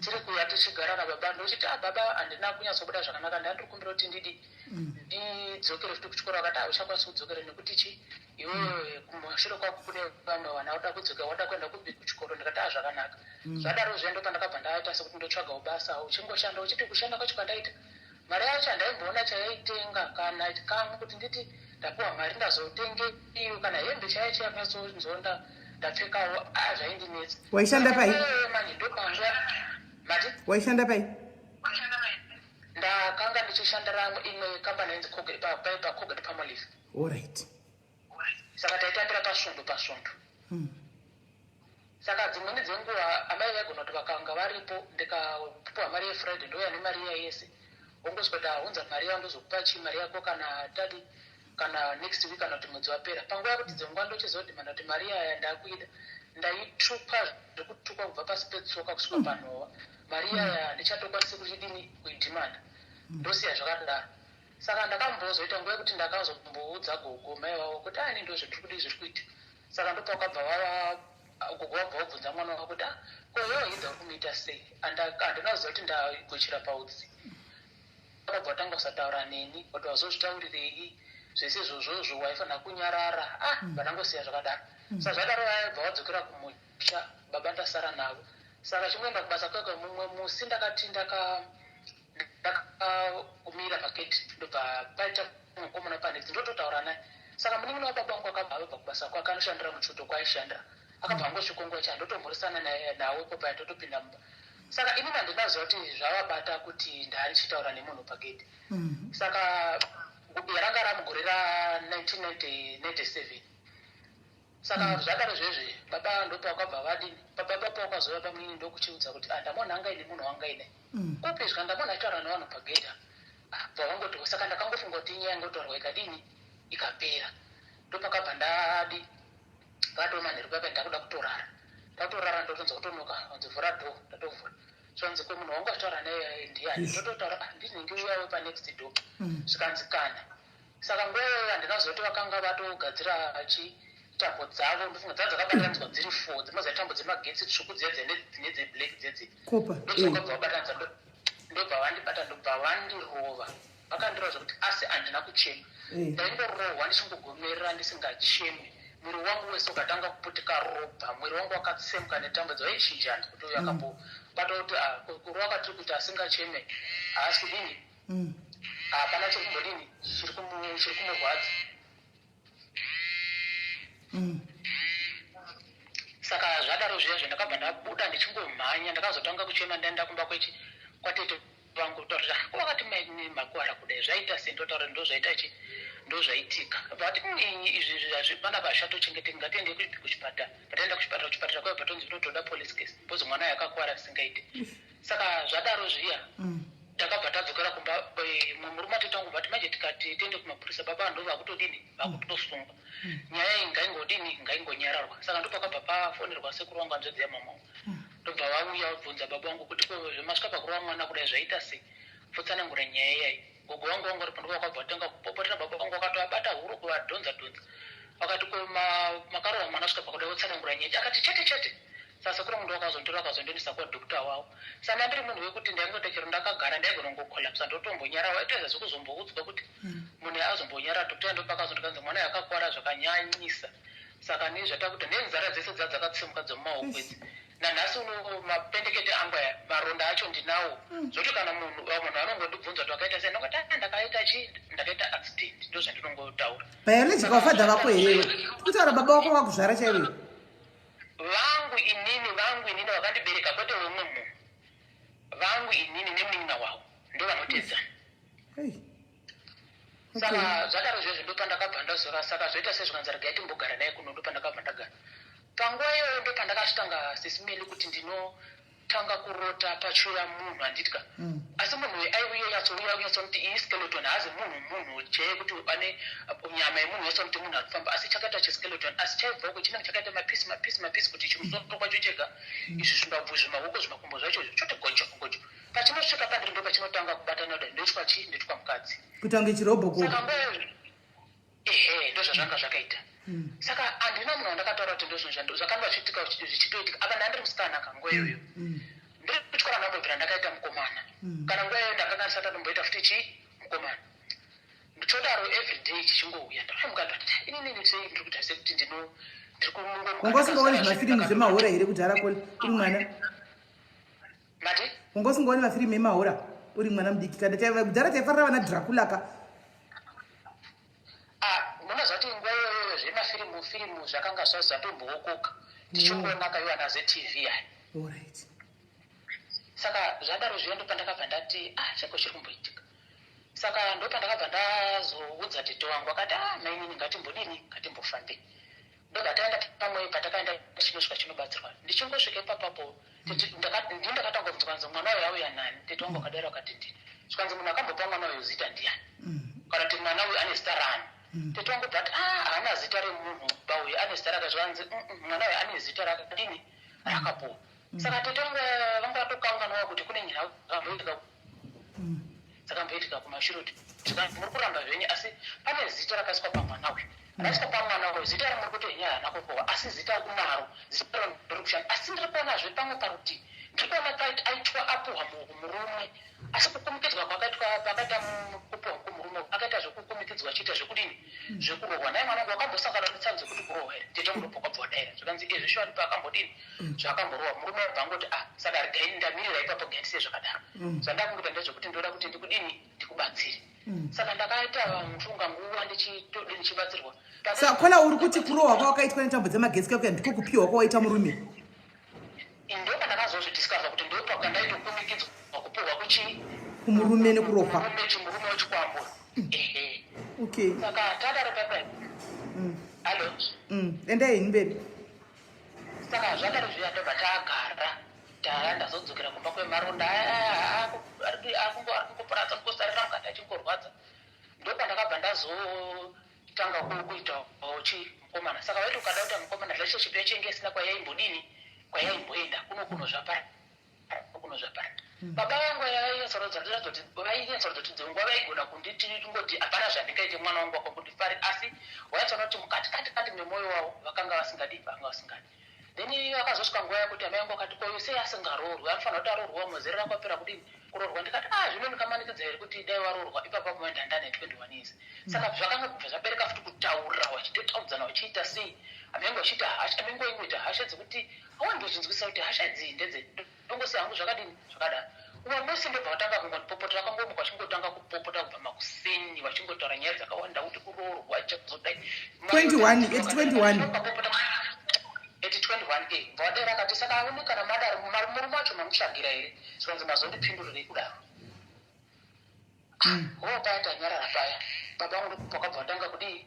tiri kuya tichigara nababa, ndochiti a baba, handina kunyatsobuda zvakanaka, ndandiri kumbira kuti ndidi ndidzokere futi kuchikoro. Akati hauchakwanisi kudzokera nekuti chi iwewe kumashure kwako kune vamwe vana wada kudzokera, wada kuenda kupi kuchikoro. Ndikati a zvakanaka. Zvadaro zviya ndopandakabva ndaita sekuti ndotsvagawo basa, uchingoshanda uchiti kushanda kwacho kwandaita mari yacho handaimboona chayaitenga kana kamwe kuti nditi ndapiwa mari ndazotenge iyo kana hembe chaiyo chaiyo kunyatsonzonda ndapfekawo, a zvaindinetsa. Waishanda pai? Manje ndopanzwa mati Waishanda pai? Ndakanga ndichishandira imwe kambani yainzi paColgate Palmolive. Alright. Saka taitambira pasvondo pasvondo. Saka dzimweni dzenguva amai vaigona kuti vakanga varipo, ndikapiwa mari yeFriday, ndouya nemari iya yese, wongosvika kuti aunza mari yao, ndozokupa chii mari yako kana tadi. Kana next week kana kuti mwedzi wapera, panguva yekuti dzimwe nguva ndochizodhimanda kuti mari iyaya ndakuida, ndaitukwa zvekutukwa kubva pasi petsoka kusvika panhova. Mari iyaya handichatokwanisi kuchidini, kuidhimanda, ndosiya zvakadaro. Saka ndakambozoita nguva yekuti ndakazomboudza gogo, mai vavo, kuti ani ndo zvendiri kudii, zviri kuita. Saka ndopakabva vava gogo vabva vabvunza mwana wavo kuti, "Ah, ko iwewe Hidha uri kumuita sei?" Handina kuziva kuti ndagochera pautsi. Vakabva vatanga kusataura neni kuti, "Wazozvitaurirei zvese izvozvozvo? Waifanira kunyarara." Ah, vandangosiya zvakadaro. Saka zvadaro vaibva vadzokera kumusha, baba ndasara navo. Saka chingoenda kubasa kwekwe, mumwe musi ndakati ndakamira pagate, ndobva paita mukomana panext, ndototaura naye. Saka munin'ina wababa vangu akabva abva kubasa kwake, anoshandira muchuto kwaaishandira, akabva angosvika nguva cha ndotomhoresana nawe ipo paya, totopinda mumba. Saka inini handinaziva kuti zvavabata kuti ndaanichitaura nemunhu pagate. Saka ranga ramugore ra1997. Saka zvadaro zvezve, baba ndopavakabva vadini, baba pavakazouya, bamunini ndokuchiudza kuti, "Ah, ndamona anga ine munhu wanga ine kupi zvika, ndamona achitaura nevanhu pagate." Ah, bva vangoti, saka ndakangofunga kuti inyaya yangotaurwa ikadini, ikapera. Ndopakabva ndadi vatoo manheru papa, ndakuda kutorara, ndakutorara, ndotonzwa kutonoka, vanzi, "Vhura door." Ndatovhura, zvanzi, "Ko munhu wangu achitaura naye ndiani?" Ndototaura, "Ah, ndinenge uyawe panext door." Zvikanzi, "Kana." Saka nguva iyoyo handinaziva kuti vakanga vatogadzira chi tambo dzavo, ndofunga dzaa dzakabatanidzwa dziri four, dzinoziva tambo dzemagetsi tsvuku dziya dzine dzeblack dzedzi. Kopa. Ndobva vabatanidza, ndobva vandibata, ndobva vandirova. Vakandirova zvekuti, asi handina kuchema. Ndaingorohwa ndichingogomerera ndisingachemi. Mwiri wangu wese ukatanga kuputika ropa, mwiri wangu wakatsemuka netambo dzaichinjana kuti uyu akambobata kuti, ah, kurova kwatiri kuita asingacheme haasi kudini, hapana chiri kumbodini, chiri kumurwadza. Saka zvadaro zviya zvendakabva ndabuda ndichingomhanya, ndakazotanga kuchema. Ndaenda kumba kwechi kwatete vangu, kutaura kuti, "Ah, ko vakati mai makuwara kudai, zvaita sei?" Ndotaura ndo zvaita chi, ndo zvaitika. Vati, izvi izvi hazvipana pazvichatochengeteki, ngatiende kuchipatara." Pataenda kuchipatara, kuchipatara kwaibva tonzi tinotoda police case because mwana uyu akakuwara zvisingaite. Saka zvadaro zviya, takabva tadzokera kumba. Mumwe murume atete wangu vati, "Manje tikati tiende kumapurisa, baba ndo vakutodini, vakutosungwa. Nyaya iyi ngaingodini, ngaingonyararwa." Saka ndopakabva pafonerwa sekuru wangu, hanzvadzi yamama wangu, ndobva vauya vabvunza baba vangu kuti, "Ko zvemasvika pakurova mwana kudai zvaita sei? Futsanangura nyaya iyai." Gogo vangu vangu varipo, ndo vakabva vatanga kupopotera baba vangu, vakatoabata huro kuvadhonza dhonza. Vakati, "Ko makarova mwana svika pakudai, wotsanangura nyaya." Akati, "Chete chete." Saka sekuru vangu ndo vakazonditora, vakazondionesa kwadhokta wavo. Saka ndiri munhu wekuti ndaingoita chero ndakagara ndaigona kungocollapsa, ndotombonyara, waitoita zvekuzomboudzwa kuti munhu azombonyara. Dhokta ndopakazondikanzi mwana yakakwara zvakanyanyisa. Saka nezvatakuita nenzara dzese dza dzakatsemuka dzemumaoko idzi, nanhasi uno mapendekete angu aya, maronda acho ndinawo. Zvoti kana munhu anongondibvunza kuti wakaita sei, ndongoti, "Ah, ndakaita chi ndakaita accident." Ndo zvandinongotaura. Biological father vako herewe kutaura, baba vako vakuzvara chaivo? Vangu inini, vangu inini vakandibereka, kwete wemumwe munhu. Vangu inini nemunin'ina wavo ndo vanotedzana. Hey. Saka zvadaro zvezvo, ndopandakabva ndazora. Saka zvoita sezvikanzi, "Regai timbogara naye kuno." Ndopandakabva ndagara panguva iyoyo. Ndopandakazvitanga, Sis Melly, kuti ndinotanga kurota pachiuya munhu, handitya. Asi munhu uyu aiuya nyatsouya kunyatsonoti iyi skeleton, haazi munhu munhu cheye kuti ane nyama yemunhu yatsonoti munhu ari kufamba, asi chakaita cheskeleton, asi chaibva uko chinenge chakaita mapieces, mapieces, mapieces, kuti chimusoro kwacho chega izvi, zvimbabvu, zvimaoko, zvimakumbo zvacho izvi, choti gojo gojo. Pachinosvika pandiri, ndo pachinotanga kubatana kudai, ndoitwa chii, ndoitwa mukadzi. Kuita kunge chirobhoko. Saka nguva ehe, ndo zvazvanga zvakaita. Saka handina munhu wandakataura kuti ndozvinhu zvakanga zvichiitika, zvichitoitika. Apa ndandiri musikana ka nguva iyoyo, ndiri kutyora, ndambobvira ndakaita mukomana. Kana nguva iyoyo ndakanga ndisati ndatomboita futi chii, mukomana. Chodaro everyday chichingouya, ndakamuka ndati, "Inini sei ndiri kuita sekuti ndino ndiri kungomuka?" Wanga usingaoni zvimafirimu zvemahora here kudhara koli uri mwana? Mati? Wanga usingaoni mafirimu emahora uri mwana mudiki? Kana kudhara taifarira vana Dracula ka. Ah, munoziva kuti nguva iyoyo zvemafirimu firimu zvakanga zvatombowokoka, tichingoonaka iwo ana ZTV aya. Alright. Saka zvadaro zviya, ndopandakabva ndati, "Ah, cheko chiri kumboitika?" Saka ndopandakabva ndazoudza tete wangu, akati, "Ah, mainini, ngatimbodini, ngatimbofambei." Ndobva taenda pamwe patakaenda tichinosvika chinobatsirwa. Ndichingosvika ipapapo, ndini ndakatanga kubvunza, kanzi, "Mwana uyu auya nani?" Tete wangu akadaro, akati, "Ndini." Zvikanzi, "Munhu akambopa mwana uyu zita ndiani, kana kuti mwana uyu ane zita rani?" Tete wangu bva ati, ah, haana zita remunhu bauyu, ane zita rakazvanzi mwana uyu ane zita rakadini, rakapuwa. Saka tete wangu vanga vatokanganwa kuti kune nyaya dzakamboitika, dzakamboitika kumashure, kuti zvikanzi muri kuramba zvenyu, asi pane zita rakaiswa pamwana uyu, raiswa pamwana uyu. Zita ramuri kuti henyu haana kupuwa, asi zita unaro, zita riri kushanda. Asi ndiri kuonazve pamwe parutivi, ndiri kuona aitwa apuhwa murume, asi kukumikidzwa kwakaitwa pakaita kupuhwa kumurume, akaita zvekukumikidzwa achiita zvekudini, zvekurohwa. Naye mwana wangu wakambosangana netsanzo dzekuti kurohwa here? Tete wangu ndopokabva wadaira, zvikanzi ezvo shwani paakambodini, zvaakamborohwa murume. Wabva angoti, ah, saka regai ndamirira ipapo, gaitise zvakadaro. Zvandakungoita ndezvekuti ndoda kuti ndikudini, ndikubatsire. Saka ndakaita mufunga nguva ndichitodi ndichibatsirwa. Saka kola uri kuti kurohwa kwawakaitwa netambo dzemagetsi kakuya ndiko kupiwa kwawaita murume? Ndopandakazozvidiscover kuti ndopakandaitokumikidzwa kupiwa kuchi kumurume nekurohwa. Murume, chimurume wechikwambo, ehe. Saka tadaro papa. Hallo? Endai henyu mberi. Saka zvadaro zviya, ndobva tagara taya. Ndazodzokera kumba kwemaronda ari kungoparadza, kungosarira mukati achingorwadza. Ndopandakabva ndazotanga kuita chi mukomana. Saka waiti ukada kuita mukomana, relationship yacho inge isina kwayaimbodini, kwayaimboenda. Kuno kuno zvapara, kuno zvapara. Baba vangu vainyatsoratidza nguva vaigona kunditi ngoti hapana zvandingaite, mwana wangu wakangondifari, asi waitsoona kuti mukati kati kati memwoyo wavo vakanga vasingadi, vanga vasingadi. Then vakazosvika nguva yekuti amai vangu vakati, koyo sei asingaroorwi? Anofanira kuti aroorwa, muzera rako apera kudini, kuroorwa. Ndikati, ah, zvino ndikamanikidza here kuti dai waroorwa? Ipapo apo ndandane 21 years. Saka zvakanga kubva zvabereka futi kutaura, vachitotaudzana, vachiita sei, amai vangu vachiita hasha, amai vangu vaingoita hasha dzekuti awandozvinzwisisa kuti hasha idzi ndedze. Ndongosiya hangu zvakadini, zvakadaro. Umwe musi ndobva vatanga kungondipopotera, vakangomuka vachingotanga kupopota kubva makuseni, vachingotaura nyaya dzakawanda kuti kuroorwa chazodai. 21, at 21. At 21 a bva vadera akati, saka aone kana madaro, murume wacho mamutsvagira here? Zvikanzi, mazondipindurirei kudaro? Ho, paya tanyarara paya. Baba vangu ndokubva vatanga kudii,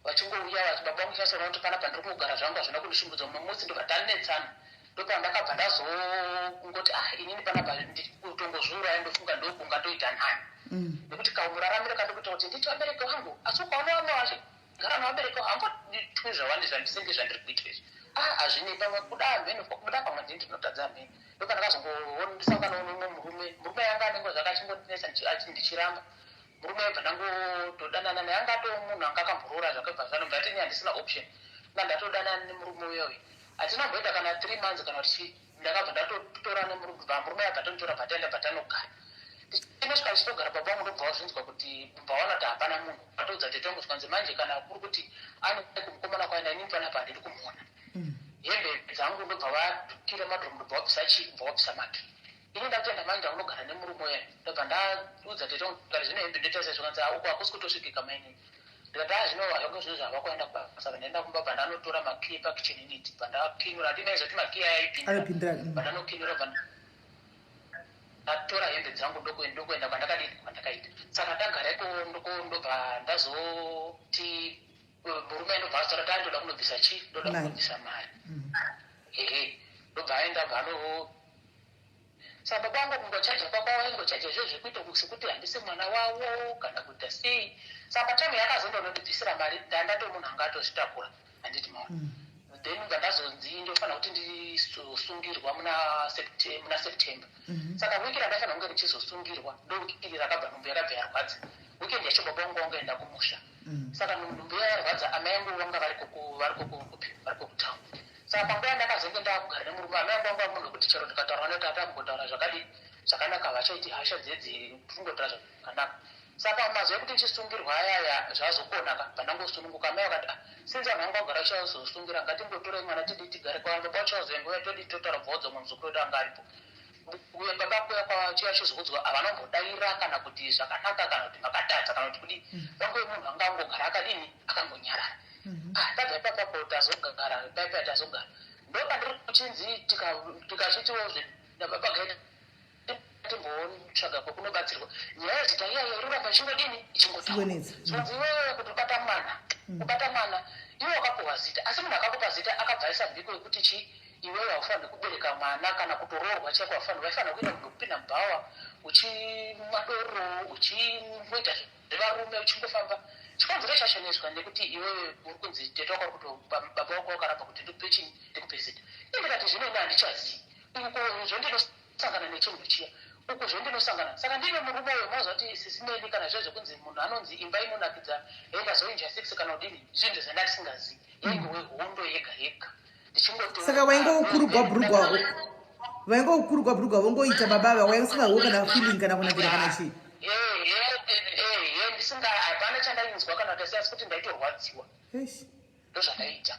vachingouya vachi baba vangu chasoona kuti panapa ndiri kugara zvangu, hazvina kundishungudza. Mumwe musi ndobva tanetsana, ndopandakabva ndazongoti, ah, inini panapa kutongozviuraya, ndofunga ndokunga ndoita nani, nekuti kaumuraramiro kandikuita kuti nditi vabereki vangu. Asi ukaona vamwe vachigara navabereki vangu, hambotwi zvawandi zvandisenge zvandiri kuita izvi. Ah, hazvinei, pamwe kuda hameno, kuda pamwe ndini ndinotadza, hameno. Ndopandakazongosangana nomumwe murume. Murume anga anenge zvakachingondinetsa, ndichiramba murume. Aibva ndangotodanana naye, anga atoo munhu anga akamboroora, zvakabva zvanobva ati ini handisina option, na ndatodanana nemurume uyoyo. Hatina kumboita kana 3 months kana kuti chii, ndakabva ndatotora nemurume. Bva murume abva tonditora, bva taenda, bva tanogara. Tinosvika tichitogara, baba vangu ndobva vazvinzwa kuti bva vaona kuti hapana munhu. Vatoudza tete vangu, zvikanzi manje kana kuri kuti ane kumukomana kwaenda, inini panapa handidi kumuona. Hembe dzangu ndobva vakira madhoromu, ndobva vabvisa chii, kubva vabvisa maki. Ini ndatoenda manje, ndakunogara nemurume uya. Ndobva ndaudza tete vangu kare, zvino hembe ndoita sei? Zvikanzi, uko hakusi kutosvikika mainini. Ndikati, a, zvino hazvangu zvino zvava kuenda kubasa. Ndaenda kumba, bva ndanotora makiyi pakitchen unit, bva ndakinura. Handinaizoti makiyi ayaipinda. Aipindira. Bva ndanokinura, bva ndatora hembe dzangu, ndokuenda kwandakadini, kwandakaita. Saka ndagara iko, ndobva ndazoti murume ndobva azotaura kuti andoda kunobvisa chii, ndoda Mari. Kunobvisa mari. Ehe, ndobva aenda, bva ano. Saka baba vangu kungochaja kwakwa vaingochaja izvo zvekuita sekuti handisi mwana wavo kana kuita sei. Saka patime yakazondonondibvisira mari, ndandato munhu anga atozvitakura, handiti maona? Then bva ndazonzi ndofanira kuti ndisungirwa muna September. Saka wiki randafanira kunge ndichizosungirwa ndo wiki iri rakabva nhumbu yakabva yarwadza. Weekend yacho baba vangu vangoenda kumusha. Saka nhumbu yarwadza, amai angu vanga variko kutown. Saka panguva yandakazenge ndakugara nemurume, amai angu vanga munhu wekuti chero ndikataura vanoti atakungotaura zvakadii, zvakanaka, havachaiti hasha dzedzi, tikungotaura zvakanaka. Saka mazuva ekuti ndichisungirwa ayaya zvazokonaka, bva ndangosununguka. Amai vakati, ah, sinzi vanhu vanga vagara vachazosungira, ngatingotorei mwana tidi tigare kwava. Baba vachazoenguya todi totaura, bvaudza mumwe muzukuru wedu anga aripo uye baba kuya kwachiya chizokudzwa, havanambodaira kana kuti zvakanaka kana kuti makatadza kana kuti kudii. Vangove munhu anga angogara akadini, akangonyarara. Ah, tabva ipapapo tazogara paipai, tazogara, ndopandiri kuchinzi tikachitiwozve nababa gaita timbotsvaga kwekunobatsirwa. Nyaya yezita iyaya iri kuramba ichingodini, ichingotaura. Ichingonetsa. Zvinonzi iwewe kuti ubata mwana, kubata mwana, iwe wakapuhwa zita, asi munhu akakupa zita akabva aisa mhiko yekuti chii. Iwewe haufanirwi kubereka mwana kana kutoroorwa chaiko haufanirwi. Waifanira kuita kunge kupinda mubhawa uchimwa doro uchingoita zvevarume uchingofamba. Chikonzero chacho nezwa nekuti iwewe uri kunzi tete wako ari kuto baba wako wakaramba kuti ndikupe chii ndikupe zita. Ini ndikati zvino ini handichazivi. Uko zvondinosangana nechinhu chiya uko zvondinosangana saka ndine murume uyo moziva kuti sisi Melly kana zviya zvekunzi munhu anonzi imba inonakidza hee ndazoinja sex kana kudini zvinhu zvandasingazivi yaingove hondo yega yega. Saka wainge ukurugwa brugwa wainge ukurugwa brugwa vongoita baba ava wainge usingahwo kana feeling kana kunakira kana chii? Ndisinga hapana chandainzwa kana kuti asi kuti ndaitorwadziwa ndozvandaiita.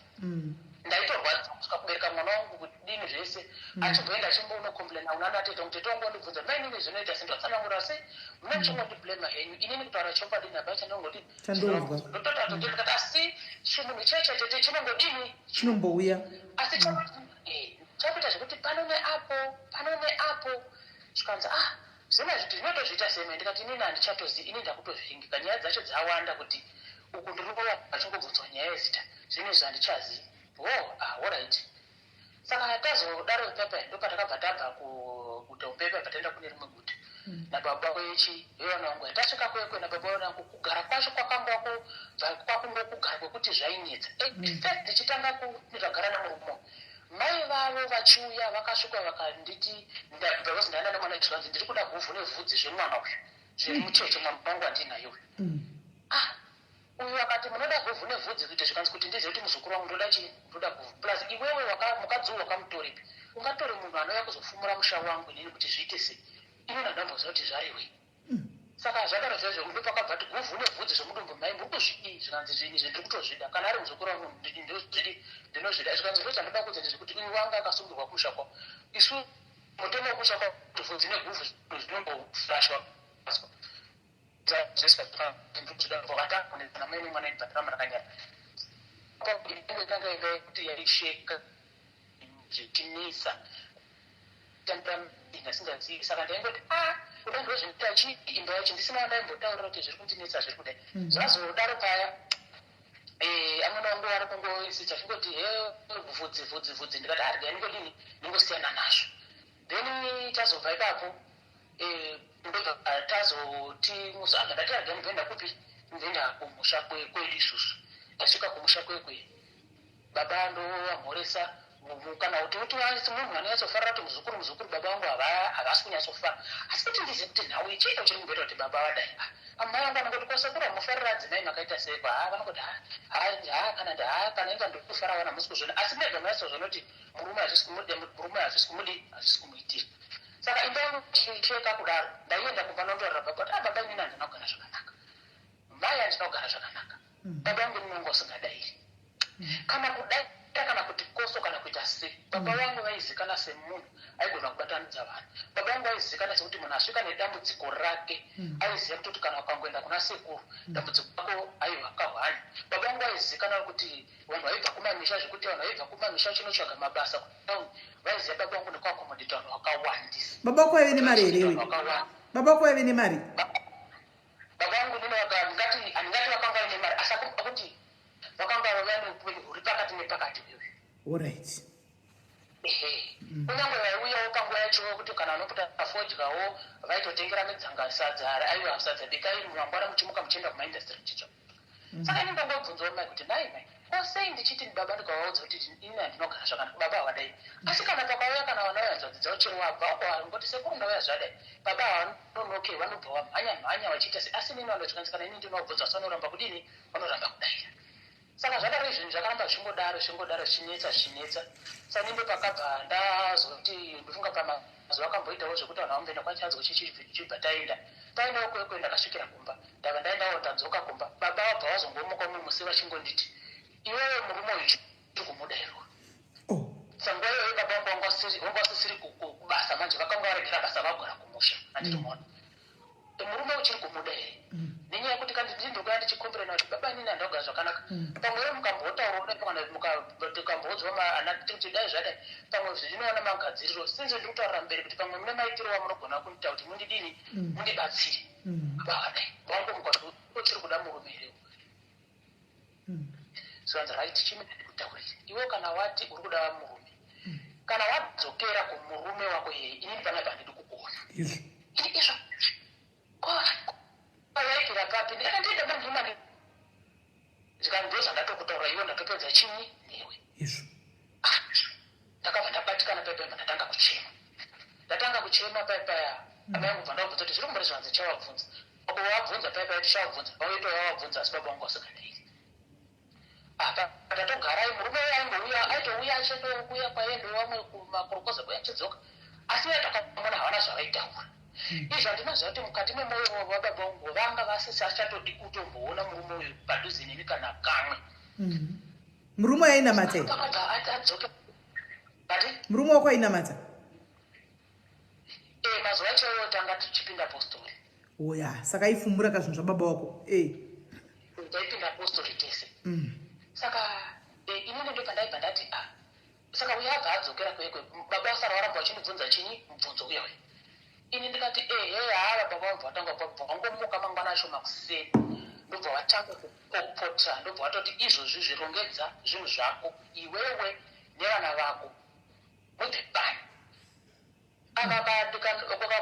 Ndaitorwadziwa kusvika kubereka mwana wangu kudini zvese. Achimboenda achimbonocomplaina kuna tete wangu. Tete wangu wandibvunza mai inini zvinoita sei ndotsanangura sei muna muchingondiblema henyu inini kutaura chokwadi nhabva chandinongodini Chandonzwa. Ndototi ndikati asi chimunhu cheche tete chinongodini chinombouya asi chakuita zvekuti pano neapo pano neapo zvikanzi ah zvina zviti zvinotozviita sei mai ndikati inini handichatozivi ini ndakutozviringika nyaya dzacho dzawanda kuti uku ndiri kuva vachingobvunzwa nyaya yezita zvino izvi handichazivi ho ah alright Saka tazodaro ipapa ndopatakabva tabva kuguta umbepe abva taenda kune rimwe guta nababa wechi vevana vangu tasvika kwekwe nababa vevana vangu kugara kwacho kwakanga kwakungokugara kwekuti zvainetsa first tichitanga kugara nemurume mai vavo vachiuya vakasvika vakanditi ndabva ndaenda nemwana zvikanzi ndiri kuda guvhu nevhudzi zvemwana uyu zviri mucheche mwana wangu andinaye uyu ah Uyu akati munoda guvhu nevhudzi kuite zvikanzi kuti ndizive kuti muzukuru wangu ndoda chii ndoda guvhu plus iwewe waka mukadzi uyu wakamutorepi ungatore munhu anouya kuzofumura musha wangu inini kuti zviite sei inini handamboziva kuti zvarewei saka zvadaro zvaizvo ndopakabva ti guvhu nevhudzi zvemudumbu mai muri kuzvidii zvikanzi zvinhu izvi ndiri kutozvida kana ari muzukuru wangu ndinozvidi ndinozvida zvikanzi ndochandoda kuudza ndezvekuti uyu wanga akasungirwa kumusha kwavo isu mutemo wekumusha kwavo kuti vhudzi neguvhu zvinombofurashwa Zvitinetsa asingazivi saka ndaingoti a ah, kuda ndozvinoita chii imba yacho ndisina wandaimbotaurira kuti zviri kundinetsa zviri kudai zvazodaro paya eh, amwe wangu vari kungoisita chingoti he vhudzi vhudzi vhudzi ndikati arga ah, ndingodini ndingosiyana nazvo then tazobva ipapo Eh, ndobva tazoti musi anga ndati arega ndimboenda kupi ndimboenda kumusha kwedu isusu tasvika kumusha kwekwe baba ndovamhoresa kana kuti uti wasi munhu anonyatsofarira kuti muzukuru muzukuru baba vangu havasi kunyatsofara asi kuti ndizive kuti nhau ichiito chiri kumboita kuti baba vadai ah, amai vangu vanongoti kwasekuru hamufarira adzimai makaita seiko ha vanongoti ha ha kana ndi ha kana inga ndikufara vana musi kuzviona asi mega munyatsozviona kuti murume hazvisi kumuda murume hazvisi kumudi hazvisi kumuitira Saka imba yangu ichicheka kudaro ndaienda kumba nondotaurira baba kuti ah baba inini handina kugara zvakanaka. Mai handina kugara zvakanaka. Baba vangu inini wanga usingadairi. Kana kudaira kana kuti koso kana kuita sei. Baba vangu vaizikana semunhu aigona kubatanidza vanhu. Baba vangu vaizikana sekuti munhu asvika nedambudziko rake aiziva kutoti kana ukangoenda kuna sekuru dambudziko rako aiwa kahwani. Baba vangu vaizikana kuti vanhu vaibva kumamisha zvekuti vanhu vaibva kumamisha vachinotsvaga mabasa kutown vaiziva baba vangu nekuakomodeta vanhu vakawandisa. Baba vako vaive nemari here iwe? Baba vako vaive nemari? Baba vangu nini ndingati handingati vakanga vaine mari asi akuti vakanga vaine upenyu huri pakati nepakati wewe. Alright. Ehe. Kunyange vaiuyawo panguva yacho kuti kana vanoputa fodyawo vaitotengera midzanga sadza aiwa sadza bikai mangwana muchimuka muchienda kumaindastry muchitsva. Saka ini ndangobvunzawo mai kuti nhai mai ko sei ndichiti baba ndikavaudza kuti ini handinogara zvakanaka baba havadai asi kana pakauya kana vana vehanzvadzi dzavo chero wabva uko vangoti sekuru ndauya zvadai baba havanonoke vanobva vamhanya mhanya vachiita sei asi inini vanozvikanzi kana ini ndinovabvunza asi vanoramba kudini vanoramba kudaira saka zvadaro izvinhu zvakaramba zvichingodaro zvichingodaro zvichinetsa zvichinetsa saka ini ndopakabva ndazoti ndofunga pama Mazuva akamboitawo zvekuti vanhu vamboenda kwaChadzwa chichibva taenda. Taendawo kuye kuye ndakasvikira kumba. Ndabva ndaendawo ndadzoka kumba. Baba vabva vazongomuka umwe musi vachingonditi, Iwewe murume uyu chiri kumuda here uyu? Oh. Sanguva iyoyo baba vangu vanga vasisiri kubasa manje vakanga varegera basa vagara kumusha. Handiti muona. Murume uchiri kumuda here? Nenyaya yekuti kandi ndini ndikuya ndichikomburena kuti baba inini handogara zvakanaka. Pamwe iwe mukambotaura kudai kana mukamboudzwa ana kuti dai zvadai pamwe zvinoona magadziriro since ndiri kutaurira mubereki kuti pamwe mune maitiro amunogona kundiita kuti mundidini mundibatsire. Baba vadai vangomuka kuti uchiri kuda murume here? Zvikanzi right chimira ndikutaurire. Iwe kana wati uri kuda murume. Kana wadzokera kumurume wako iyeye, inini panapa handidi kukuona. Ini izvo yaibvira papi? Ndikati ndienda mandimani. Zvikanzi ndozvandatokutaura iwe, ndatopedza chinyi newe. Izvo. Ah, ndakabva ndabatikana paipaya, ndatanga kuchema, ndatanga kuchema paipaya. Amai angu bva ndabvunza kuti zviri kumbori zvanzi chavabvunza ako wabvunza paipaya, tichavabvunza vaito vavabvunza, asi baba vangu vasingadii. Apa ndatogarai, murume uyo aingouya, aitouya achiendouya kwaiendewo vamwe kumakorokoza kuya achidzoka, asi iye takamona havana zvavaitaura. Izvi handinoziva kuti mukati memwoyo wababa vangu vanga vasisachatodi kutomboona murume uyu padhuze neni kana kamwe. Murume ainamata here? Akabva adzoka but Murume wako ainamata? Mazuva acho iwo tanga tichipinda postori. Oya, saka aifumbura ka zvinhu zvababa wako e. Taipinda postori tese. Saka inini ndobva ndaibva ndati, ah, saka uyo abva adzokera kwekwe, baba vasara varamba vachindibvunza chinyi mubvunzo uya uya. Ini ndikati ehe, haa, baba vangu vatanga bva vangomuka mangwana acho makuseni, ndobva vatanga kupopota, ndobva vatoti, izvozvi zvirongedza zvinhu zvako iwewe nevana vako, mubve pano. Aka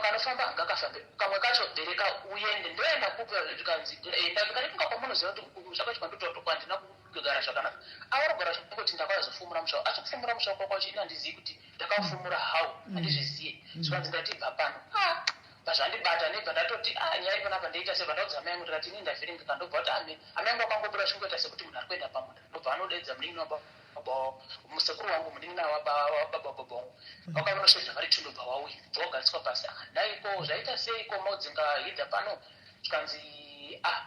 kanofamba hangakafambe kamwe kacho, bereka uende. Ndoenda kupi? Zvikanzi enda. Ndikati kunga kwamunoziva kuti kumusha kwacho kwandototokwa handina kugara zvakanaka. Avarogara chingoti ndakazofumura musha, asi kufumura musha kwakwacho ini handizivi kuti ndakaufumura how, handizviziye. Zvikanzi ndatibva pano. Ah, pazvandibata nebva ndatoti, ah, nyaya iri panapa ndoita sei? Vandaudza amai angu, ndikati ini ndavhiringika. Ndobva kuti ame amai angu akangobuda chingoita sekuti munhu ari kuenda pamunda, ndobva anodedza munin'ina wababa, musekuru wangu, munin'ina wababa baba wangu, vakanoshedza vari two, ndobva wauya, bva wagariswa pasi. Ah, naiko zvaita seiko maudzinga hidha pano? Zvikanzi, ah,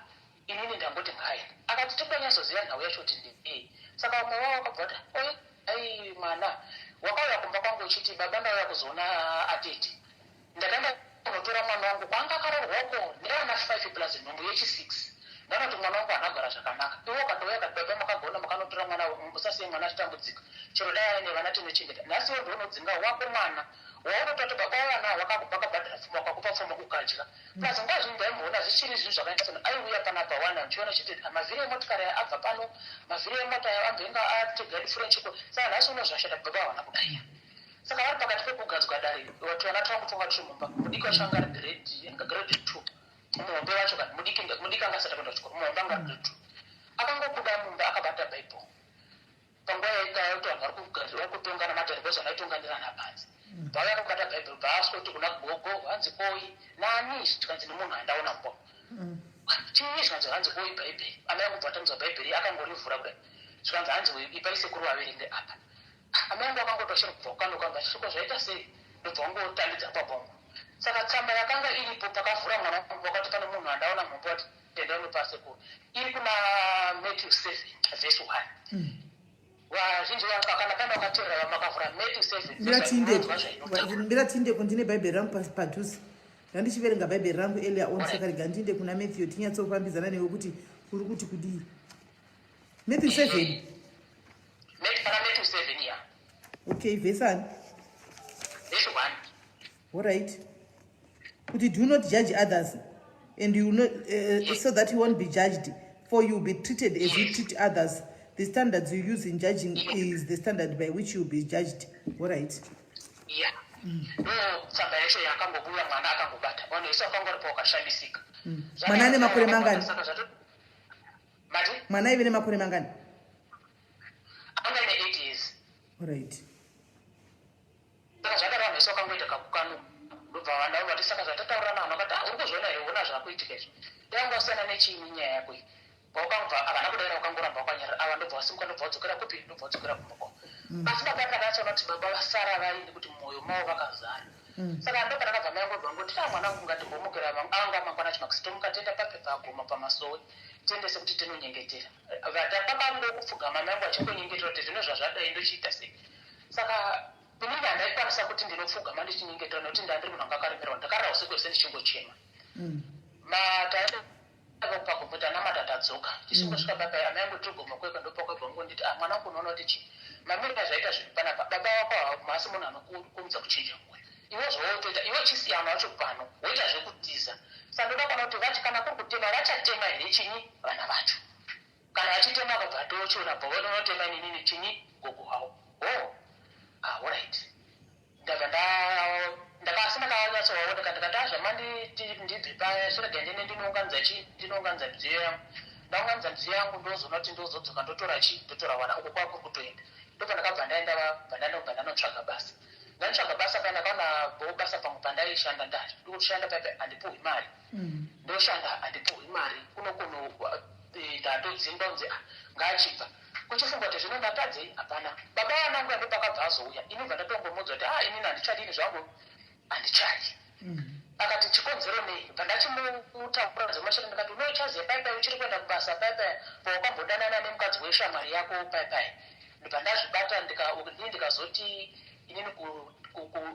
inini ndangoti ngaenda. Akati tokanyatsoziva nhau yacho kuti ndei. Saka umwe wavo akabva kuti, oi, ai, mwana wakauya kumba kwangu uchiti, baba, ndauya kuzoona atete, ndakaenda kunotora mwana wangu kwaanga akarorwako nevana 5 plus nhumbu yechi6, ndanoti mwana wangu haana kugara zvakanaka. Iwe ukatouya kati, baba, makagona makanotora mwana, musasiye mwana achitambudzika, chero dai aine vana tinochengeta. Nhasi iwe ndounodzinga wako mwana waunototi baba wavana vakabhadhara pfuma, wakakupa pfuma ukadya, plus nguva zhinji ndaimboona zvichiri zvinhu zvakaita seno aiuya panapa wana ndichiona chiti mavhiri emotikari aya abva pano, mavhiri emota aya amboinga atega frenchiko. Saka nhasi unozvashata baba havana kudai. Saka vari pakati pekugadzwa dare, twana twangu twanga turi mumba. Mudiki wacho anga ari grade 2, muhombe wacho kani mudiki, mudiki anga asati kuenda kuchikoro, muhombe anga ari grade 2, akangobuda mumba akabata Bhaibheri panguva yainga yakuti vanhu vari kutongana matare, because vanaitonganirana panze. Bvauya akabata Bhaibheri, bva aswa kuti kuna gogo, hanzi koi nani? Zvikanzi nemunhu andaona mumba. Chii? Zvikanzi hanzi koi Bhaibheri. Amai angu bva atamidza Bhaibheri, akangorivhura kudai. Zvikanzi hanzi ipai sekuru vaverenge apa. Amai angu akangotoshera kubva kukanoka ngachisviko, zvaita sei? Ndobva wangotambidza pabongo. Saka tsamba yakanga iripo pakavhura mwana wangu wakati pane munhu andaona mumba wati tendai nopasekuru, iri kuna Matthew 7 verse 1. Vazhinji kana pane wakateerera makavhura Matthew 7. Mbira tiindeko, ndine Bhaibheri rangu padhuze, ndandichiverenga Bhaibheri rangu earlier on. Saka rega ndiinde kuna Matthew, tinyatsofambidzana newe kuti uri kuti kudii. Matthew 7. Pana Matthew 7, ya. Okay, verse ani? Verse 1. Alright, kuti do not judge others and you not, so that you won't be judged, for you will be treated as you treat others. The standards you use in judging is the standard by which you will be judged. Alright. Ya, ndo tsamba yacho yakangobuya, mwana akangobata, vanhu vese vakangoripo wakashamisika. Mwana ane makore mangani? Saka mati? Mwana aive nemakore mangani? Anga ine 8 years. Alright. Saka zvadaro vanhu vese vakangoita kakukano, ndobva vanhu vati, saka zvatataurira navanhu vakati, ah, uri kuzviona here? Ona zvakuitika izvi, dai wanga wasiyana nechiini nyaya yako iyi. Paukangobva havana kudaira, wakangoramba wakanyarara. Ava ndobva wasimuka, ndobva wadzokera kupi? Ndobva wadzokera kumba kwavo. Asi baba ndakatsoona kuti baba vasara vaini kuti mumwoyo mavo vakazara. Saka ndo pandakabva mai angu ngoti, ah, mwana wangu, ngatimbomukira anga mangwana chimakisi, tomuka tienda papepa agoma pamasowe, tiendese kuti tinonyengetera. Vatapakangokupfugama, mai angu achingonyengetera kuti zvino zvazvadai ndochiita sei. Saka inini handaikwanisa kuti ndinopfugama ndichinyengetera nekuti ndandiri munhu anga akaremerwa, ndakarara usiku hwese ndichingochema. Mataenda pagomo, tanamata, tadzoka, tichingosvika papai amai angu tiri gomo kwekwe, ndopakwabva ngonditi, ah, mwana wangu, unoona kuti chii mamiriro azvaita zvinhu panapa? Baba wako haasi munhu anokurumidza kuchinja mwoyo. Iwe zvawotoita iwe chisiyano wacho pano woita zvekutiza. Saka ndoda kuona kuti vati kana kuri kutema vachatema here chinyi vana vacho. Kana vachitema akabva atochiona bva vanonotema inini chinyi gogo havo. Oh, ah, alright. Ndabva nda ndakasi ndakanyatsovaoneka ndikati ah zvamanditi ndibve paya chirega ndine ndinounganidza chii ndinounganidza midziyo yangu ndaunganidza midziyo yangu ndozoona kuti ndozodzoka ndotora chii ndotora wana uko kwakuri kutoenda ndobva ndakabva ndaenda bva ndanobva ndanotsvaga basa ndanotsvaga basa paya ndakaona bo basa pamwe pandaishanda ndati ndikushanda paya paya handipuhwi mari mm. ndoshanda handipuhwi mari kuno kuno eh, ndatodzingwa kunzi ah, ngaachibva Kuchifunga kuti zvino ndatadzei hapana. Baba vanangu ndopakabva azouya ini bva ndatongomuudza kuti ah inini handichadini zvangu handichadi. Mm. Akati chikonzero nei? Bva ndachimutaura dzemashoko ndikati unoichaziva pai pai uchiri kuenda kubasa pai pai pawakambodanana nemukadzi weshamwari yako pai pai. Ndibva ndazvibata ndika ini ndikazoti inini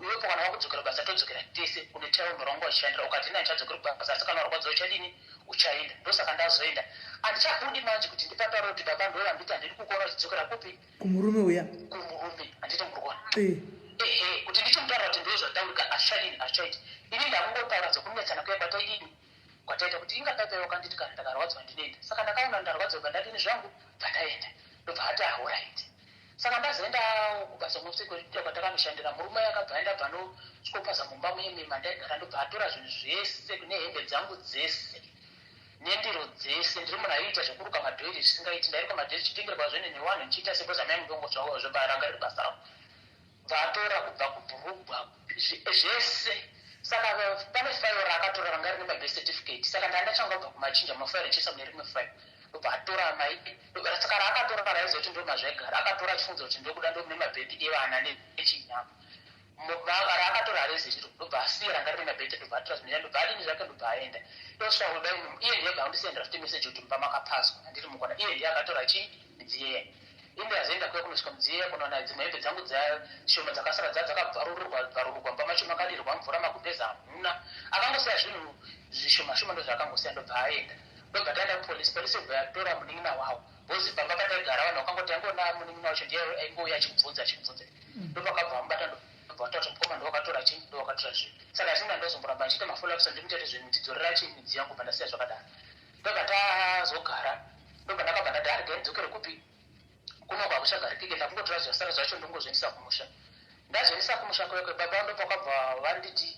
iwepo kana wakudzokera basa todzokera tese kune town raunga uchishandira ukati ini handichadzokeri kubasa asi kana warwadziwa uchadini uchaenda ndosaka ndazoenda handichabudi manje kuti ndipataure kuti baba ndovanditi handidi kukuona uchidzokera kupi kumurume uya kumurume handiti murikuona eh. ehe kuti ndichimutaura kuti ndozvataurika hazvichadini hazvichaiti ini ndakungotaura dzekunetsana kuya kwataidini kwataita kuti inga paipai wakanditi kana ndakarwadziwa ndinoenda saka ndakaona ndarwadziwa bva zvangu bva ndaenda ndobva ati ahoraiti Saka ndazoenda kubasa kunosvika kwatakanoshandira murume akabva aenda bva anosvikopaza mumba muye muye mandaigara ndobva atora zvinhu zvese nehembe dzangu dzese nendiro dzese ndiri munhu aiita zvekuruka madhoiri zvisingaiti ndairuka madhoiri chitengerwa zvene newanhu ndichiita sebhozi amai mudongo zvabaranga riri basa rangu bva atora kubva kubhurugwa zvese saka pane fairo raakatora ranga rine mabirth certificate saka ndandachangobva kumachinja mafairo ndichiisa mune rimwe fairo ndobva atora mai saka raakatora raiziva kuti ndomazvaigara akatora achifunza kuti ndokuda ndomune mabhedhi evana nechinyama raakatora harezi riro ndobva asiya ranga rine mabhedhi ndobva atora zvinhu ndobva adini zvake ndobva aenda ndosvika kudai iye ndiye bva andisendera futi message kuti mumba makapazwa handiri mukona iye ndiye akatora chii midziyo iya inde azoenda kuya kunosvika midziyo iya kunoona dzimwe hembe dzangu dzashoma dzakasara dza dzakabvarururwa bvarururwa mumba macho makadirwa mvura magumbezi hamuna akangosiya zvinhu zvishoma shoma ndozvaakangosiya ndobva aenda Ndobva taenda kupolice, police yobva yatora munin'ina wavo because pamba pataigara vanhu vakangoti angoona munin'ina wacho ndiye aingouya achikubvunza achikubvunza mm. ndopakabva vamubata ndobva vataura kuti mukoma ndowakatora chii ndowakatora zvii saka asinga ndozomboramba achiita mafollow-ups ndimuti ati zvinhu ndidzorera chii midzi yangu bva ndasiya zvakadaro ndobva tazogara ndobva ndakabva ndati arigai ndidzokere kupi kuno kwakuchagarikike ndakungotora zvasara zvacho ndongozviendesa kumusha ndazviendesa kumusha kwekwe baba ndopakabva vanditi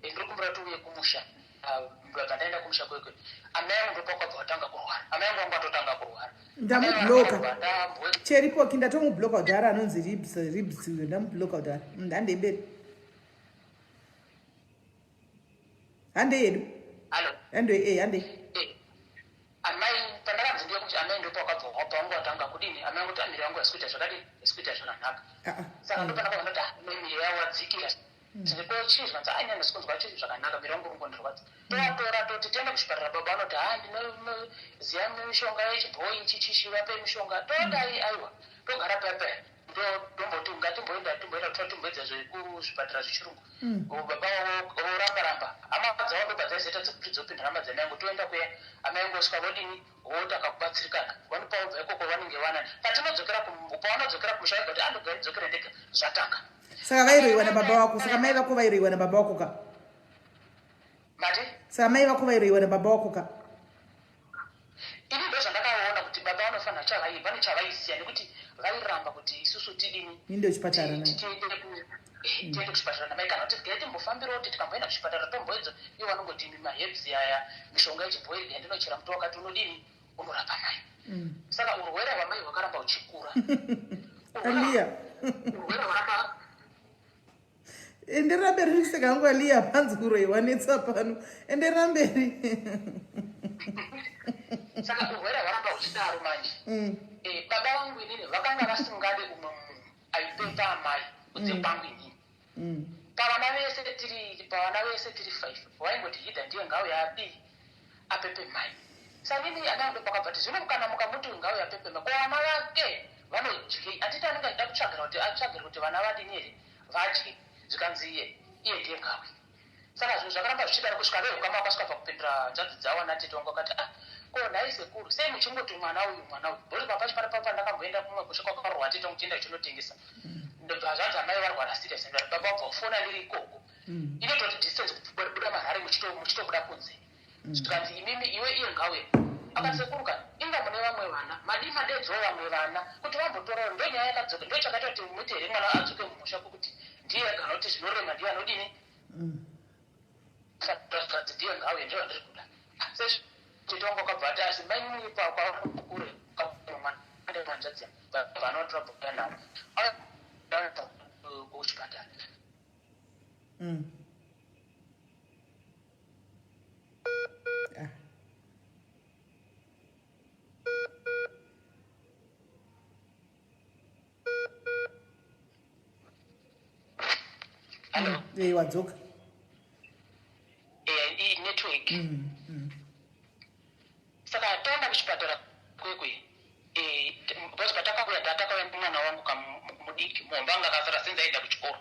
eh, ndiri kumbira kuti uye kumusha ah, ndabva ndaenda kumusha kwekwe amai angu ndopakabva vatanga kurwara amai angu vangu vatotanga kurwara ndamubloka cheripoki ndatomubloka kudhara anonzi ribs ribs uyo ndamubloka kudhara mm, handei mberi handei yedu handei eh, handei eh. Amai pandakanzi ndiye kuti amai ndopakabva wabva wangu watanga kudini amai vangu kuti amiri yangu haisi kuita zvakadii haisi kuita zvakanaka ah, ah. saka ndopandakabva ndati ah, amai miri yavo wadzikira mm. ndiko chii zvanzi ah ini handisi kunzwa chii zvakanaka miri wangu uri kungondirwadza mm. tovatora toti tiende kuchipatara baba vanoti ha ndinoziva mishonga yechibhoyi chichichi vape mishonga todai mm. aiwa togara paya paya ndomboti ngatimboenda timboenda kutora timboedza zvekuzvipatara zvechirungu mm. baba voramba ramba hama dzavo ndobva dzaizoita dzekuti dzopinda hama dzamai yangu toenda kuya amai yangu vosvika vodini votanga kubatsirikana vanopa vobva ikoko vanenge vana patinodzokera pavanodzokera kumusha vega kuti andoga ah, ndidzokere ndega zvatanga saka vairoiwa nababa vako saka mai vako vairoiwa nababa vako ka mati saka mai vako vairoiwa nababa vako ka ini ndozvandakaona kuti baba vanofanira chavai vane chavaiziva nekuti vairamba kuti isusu tidini inde kuchipatara tiende kuchipatara namai kana kuti regai timbofambirawo kuti tikamboenda kuchipatara tomboedzo ivo vanongoti imi maherbs aya mishonga yechibhoyi yandinochera muti wakati unodini unorapa mai mm. saka urwere hwamai hwakaramba huchikura urwere hwaramba Enderera mberi ndikuseka hangu Aliya panzi kuroiwa netsa pano. Enderera mberi. Saka urwere hwaramba huchidaro manje. Mm. Eh, baba vangu inini vakanga vasingade umwe munhu aipepa amai kunze mm. kwangu inini. Mm. Pavana vese tiri pavana vese tiri five vaingoti Hida ndiye ngauya adii apepe mai. Sanini ana ndopakabva ti zvino kana mukamuti ngauya apepe mai ko vana vake vanodyei atiti anenge achida kutsvagira kuti atsvagire kuti vana vadini here vadye zvikanzi iye iye ndiye ngawe saka zvinhu zvakaramba zvichidaro kusvika vehukama vakasvika pakupindura hanzvadzi dzavo ana tete vangu vakati ah ko nhai sekuru sei muchingoti mwana uyu mwana uyu bhoti papa chipara papa ndakamboenda kumwe kusha kwakarohwa tete vangu chienda chinotengesa ndobva zvanzi amai varwara serious and baba vabva kufona ndiri ikoko mm. inototi distance kubuda mahare muchitobuda kunze mm. zvikanzi imimi iwe iye ngauye akati sekuru ka inga mune vamwe vana madii madeedzawo vamwe vana kuti vambotorawo ndonyaya yakadzoka ndochakaita kuti muti here mwana adzoke mumusha kwekuti. Ndiye ega anoti zvinorema ndiye anodini? Saka ndiye ngauye ndiye wandiri kuda. Sezvo tete wangu akabva ati asi mainini kure mwana hanzvadzi vanotora bhuya navo kuchipatara. Ah. Hello. Eh, wadzoka. Eh, network. Saka taenda kuchipatara kwekwe. Eh, because patakauya tatakauya mwana wangu kamudiki muhombe anga akasara since aenda kuchikoro.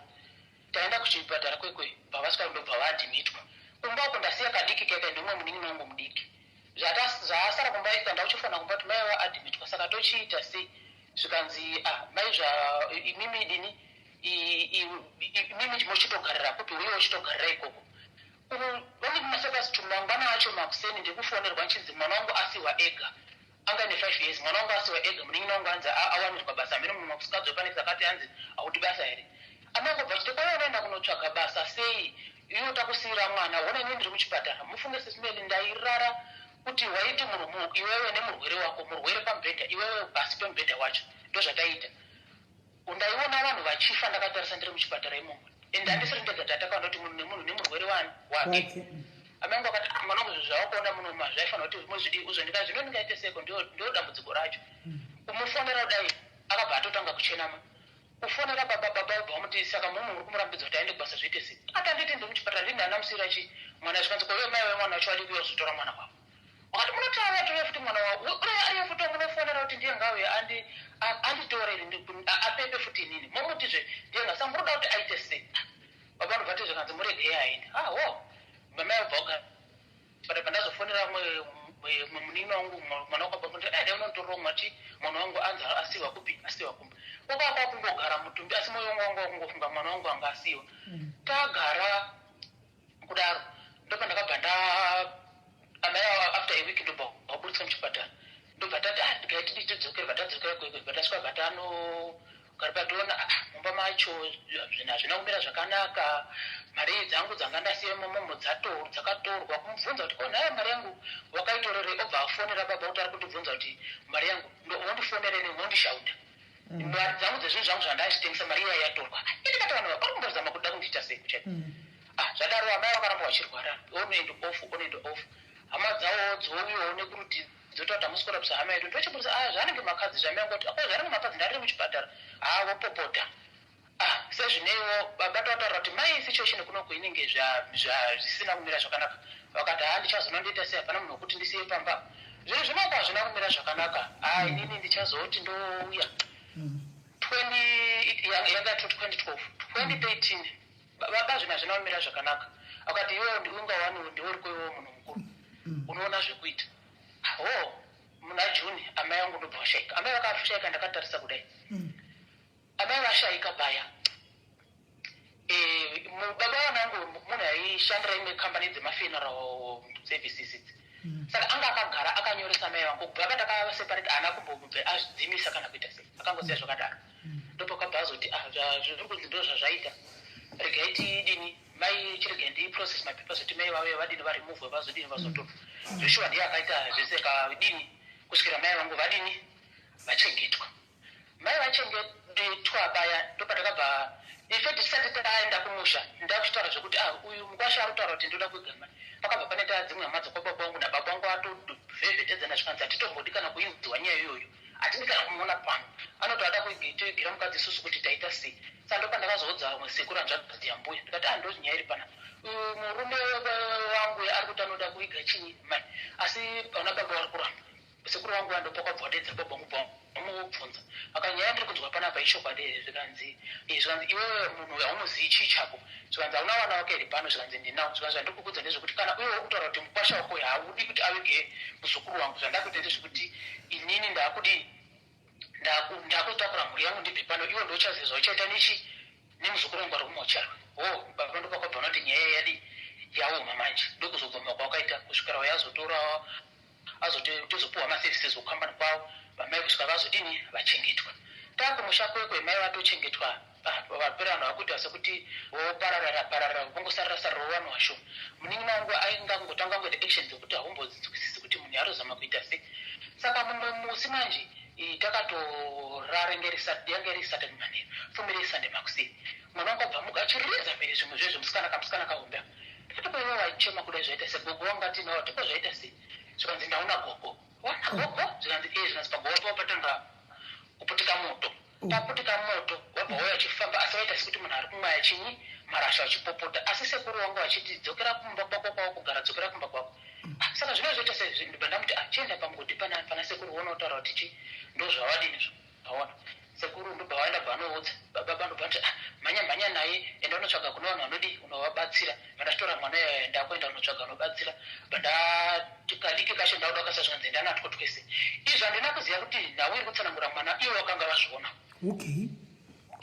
Taenda kuchipatara kwekwe pavasvika ndobva vaadhimitwa. Kumba uko ndasiya kadiki keke ndimwe munin'ina wangu mudiki. Zvaasara kumba ika ndakuchifona kumba kuti mai vaadhimitwa saka tochiita sei? Zvikanzi ah mai zva imimi dini imimi mochitogarira kupi uye uchitogarira ikoko. Vane masakasi mangwana acho makuseni ndikufonerwa nchinzi mwana wangu asiwa ega. Anga ine 5 years mwana wangu asiwa ega munin'ina wangu anzi awanirwa basa amene mumwe musikadzi wepanekisi akati anzi haudi basa here. Amangobva achiti kwai unoenda kunotsvaga basa sei iwe takusiyira mwana hona ini ndiri kuchipatara mufunge sesimeli ndairara kuti waiti iwewe nemurwere wako murwere pamubhedha iwewe pasi pemubhedha wacho ndozvataiita. Ndaiona vanhu vachifa ndakatarisa ndiri muchipatara imomo ende handisiri ndega tatakaona kuti munhu nemunhu nemurwere wake. Amai vangu vakati mwana wangu zvinhu zvavakuona muno zvaifanira kuti muzvidii uzvo ndikati zvino ndingaite seiko ndio dambudziko racho. Kumufonera kudai akabva atotanga kuchenama. Kufonera baba baba vobva vamuti saka mumwe muri kumurambidza kuti aende kubasa zviite sei. Akati anditi ndiri muchipatara ndini ndanamusiyira chi mwana zvikanzi ko iwe mai vemwana wacho vadii kuuya kuzotora mwana wavo. Wakati munoti auya atore futi mwana wavo uye ariye futi wamunofonera kuti ndiye ngauye anditore apepe futi inini momutizve ndiye nga saka munoda kuti aite sei. Baba vanobva vati zvikanzi muregei aende. Ah wo mai vobva vagara but pandazofonera mumwe munin'ina wangu mwana wako baba ndati dai unonditorera mwa chi mwana wangu anzi asiwa kupi asiwa kumba kwakava kwakungogara mutumbi asi moyo wangu wanga wakungofunga mwana wangu anga asiwa. Tagara kudaro ndopandakabva nda amai ava after a week ndobva vaburitswa muchipatara ndobva tati ah ndigai tidi tidzokere vatadzokera kwekwe vatasvika vatanogara patoona ah mumba macho zvinhu hazvina kumira zvakanaka mari dzangu dzanga ndasiya imomomo dzakatorwa kumubvunza kuti ko nhai mari yangu wakaitorerei obva afonera baba kuti ari kundibvunza kuti mari yangu wondifonerei wondishauta mari dzangu dzezvinhu zvangu zvandazvitengesa mari iya yatorwa. Ini ndikati vanhu vari kumbozama kuda kundiita sei kuchaipo. Ah zvadaro amai vakaramba vachirwara on and off on and off. Hama dzavo dzouyawo nekuruti dzotaura kuti hamusi kurapisa hama yedu. Ndochiburitsa ah zvaanenge makadzi zvamai vangu vati ko zvaanenge makadzi ndariri muchipatara. Haa vopopota. Ah sezvineiwo baba tavataura kuti mai situation kunoku inenge zvisina kumira zvakanaka. Vakati haa ndichazonondiita sei hapana munhu wekuti ndisiye pamba. Zvinhu zvinoku hazvina kumira zvakanaka. Haa inini ndichazoti ndouya. 20 yanga 2012 2013 baba zvinhu hazvina kumira zvakanaka. Akati iwewe ungawani ndiwe uri kuiwewe munhu mukuru. Unoona zvekuita. Ho muna June amai vangu ndobva vashaika. Amai vakashaika ndakatarisa kudai. Amai vashaika paya. Baba vanangu munhu aishandira imwe kambani dzemafuneral services idzi. Saka anga akagara akanyoresa amai vangu kubva pandakaseparate haana kumbobve azvidzimisa kana kuita sei akangosiya zvakadaro. Ndopakabva azoti ah zviri kunzi ndo zvazvaita regai tidini mai chiregai ndiprocess mapapers kuti mai vauye vadini varemove vazodini vazotorwa. Zveshuwa ndiye akaita zvese kadini kusvikira mai vangu vadini vachengetwa. Mai vachengetwa paya ndopatakabva in fact tisati taenda kumusha ndakuchitaura zvekuti ah uyu mukwasha ari kutaura kuti ndoda kuiga mai pakabva pane dzimwe hama dzekwababa vangu nababa vangu atovhevhetedzana zvikanzi hatitombodi kana kuinzwa nyaya iyoyo hatidi kana kumuona pano anoti ada kuigira mukadzi isusu kuti taita sei saka ndopandakazoudza vamwe sekuru hanzvadzi yambuya ndikati ah ndo nyaya iri panapa uyu murume wangu ari kuti anoda kuiga chinyi mai asi vana baba vari kuramba sekuru vangu vandopakabva vadeedzera baba vangu vamubvunza akanyaya ndiri kunzwa panapa ichokwadi here zvikanzi zvikanzi iwewe munhu haunozivi chii chako zvikanzi hauna vana vako here pano zvikanzi ndinawo zvikanzi zvandiri kukudza ndezvekuti kana uye uri kutaura kuti mukwasha wako haudi kuti avige muzukuru wangu zvandakuita ndezvekuti inini ndakudii ndakutakura mhuri yangu ndibve pano iwe ndochaziva zvauchaita nechi nemuzukuru wangu ari kumochari ho baba ndopakabva vanoti nyaya yadi yaoma manje ndokuzobvuma kwawakaita kusvikira wayazotora azotozopuwa maservices kukambani kwavo vamai kusvika vazodini vachengetwa takumusha kwekwe mai vatochengetwa. Ah, vapera vanhu vakuita sekuti vopararara pararara vongosarira sarira vanhu vashoma. Munin'ina wangu ainge angotanga kungoita action dzekuti haumbodzinzwisisi kuti munhu arozama kuita sei. Saka mumwe musi manje takatorara inge iri yange iri Saturday manheru, fumire Sunday makuseni. Mwana wangu abva amuka achiridza mhere zvimwe zvezvo musikana kamusikana kahombe aka. Ndikati ko iwe waichema kudai zvaita sei? Gogo wanga tinawo tiko zvaita sei? Zvikanzi ndaona gogo. Waona gogo? Zvikanzi eh zvikanzi pagogo pavo patanga kuputika moto. Paputika moto wabva wauya uchifamba asi vaita sekuti munhu ari kumwaya chinyi marasha vachipopota asi sekuru wangu vachiti dzokera kumba kwako kwawakugara dzokera kumba kwako. Ah, saka zvino zvoita sei ndibva ndamuti ah, chienda pamugodhi pana pana sekuru wonotaura kuti chi ndozvavadini zvaona sekuru ndobva vaenda bva vanoudza baba ndobva vati ah, mhanya mhanya naye enda unotsvaga kune vanhu vanodii unovabatsira vandachitora mwana iyoyo ndakuenda unotsvaga unobatsira bandati kadiki kacho ndakuda kasa zvikanzi enda natwo twese izvo handina kuziva kuti nhau iri kutsanangura mwana ivo vakanga vazviona okay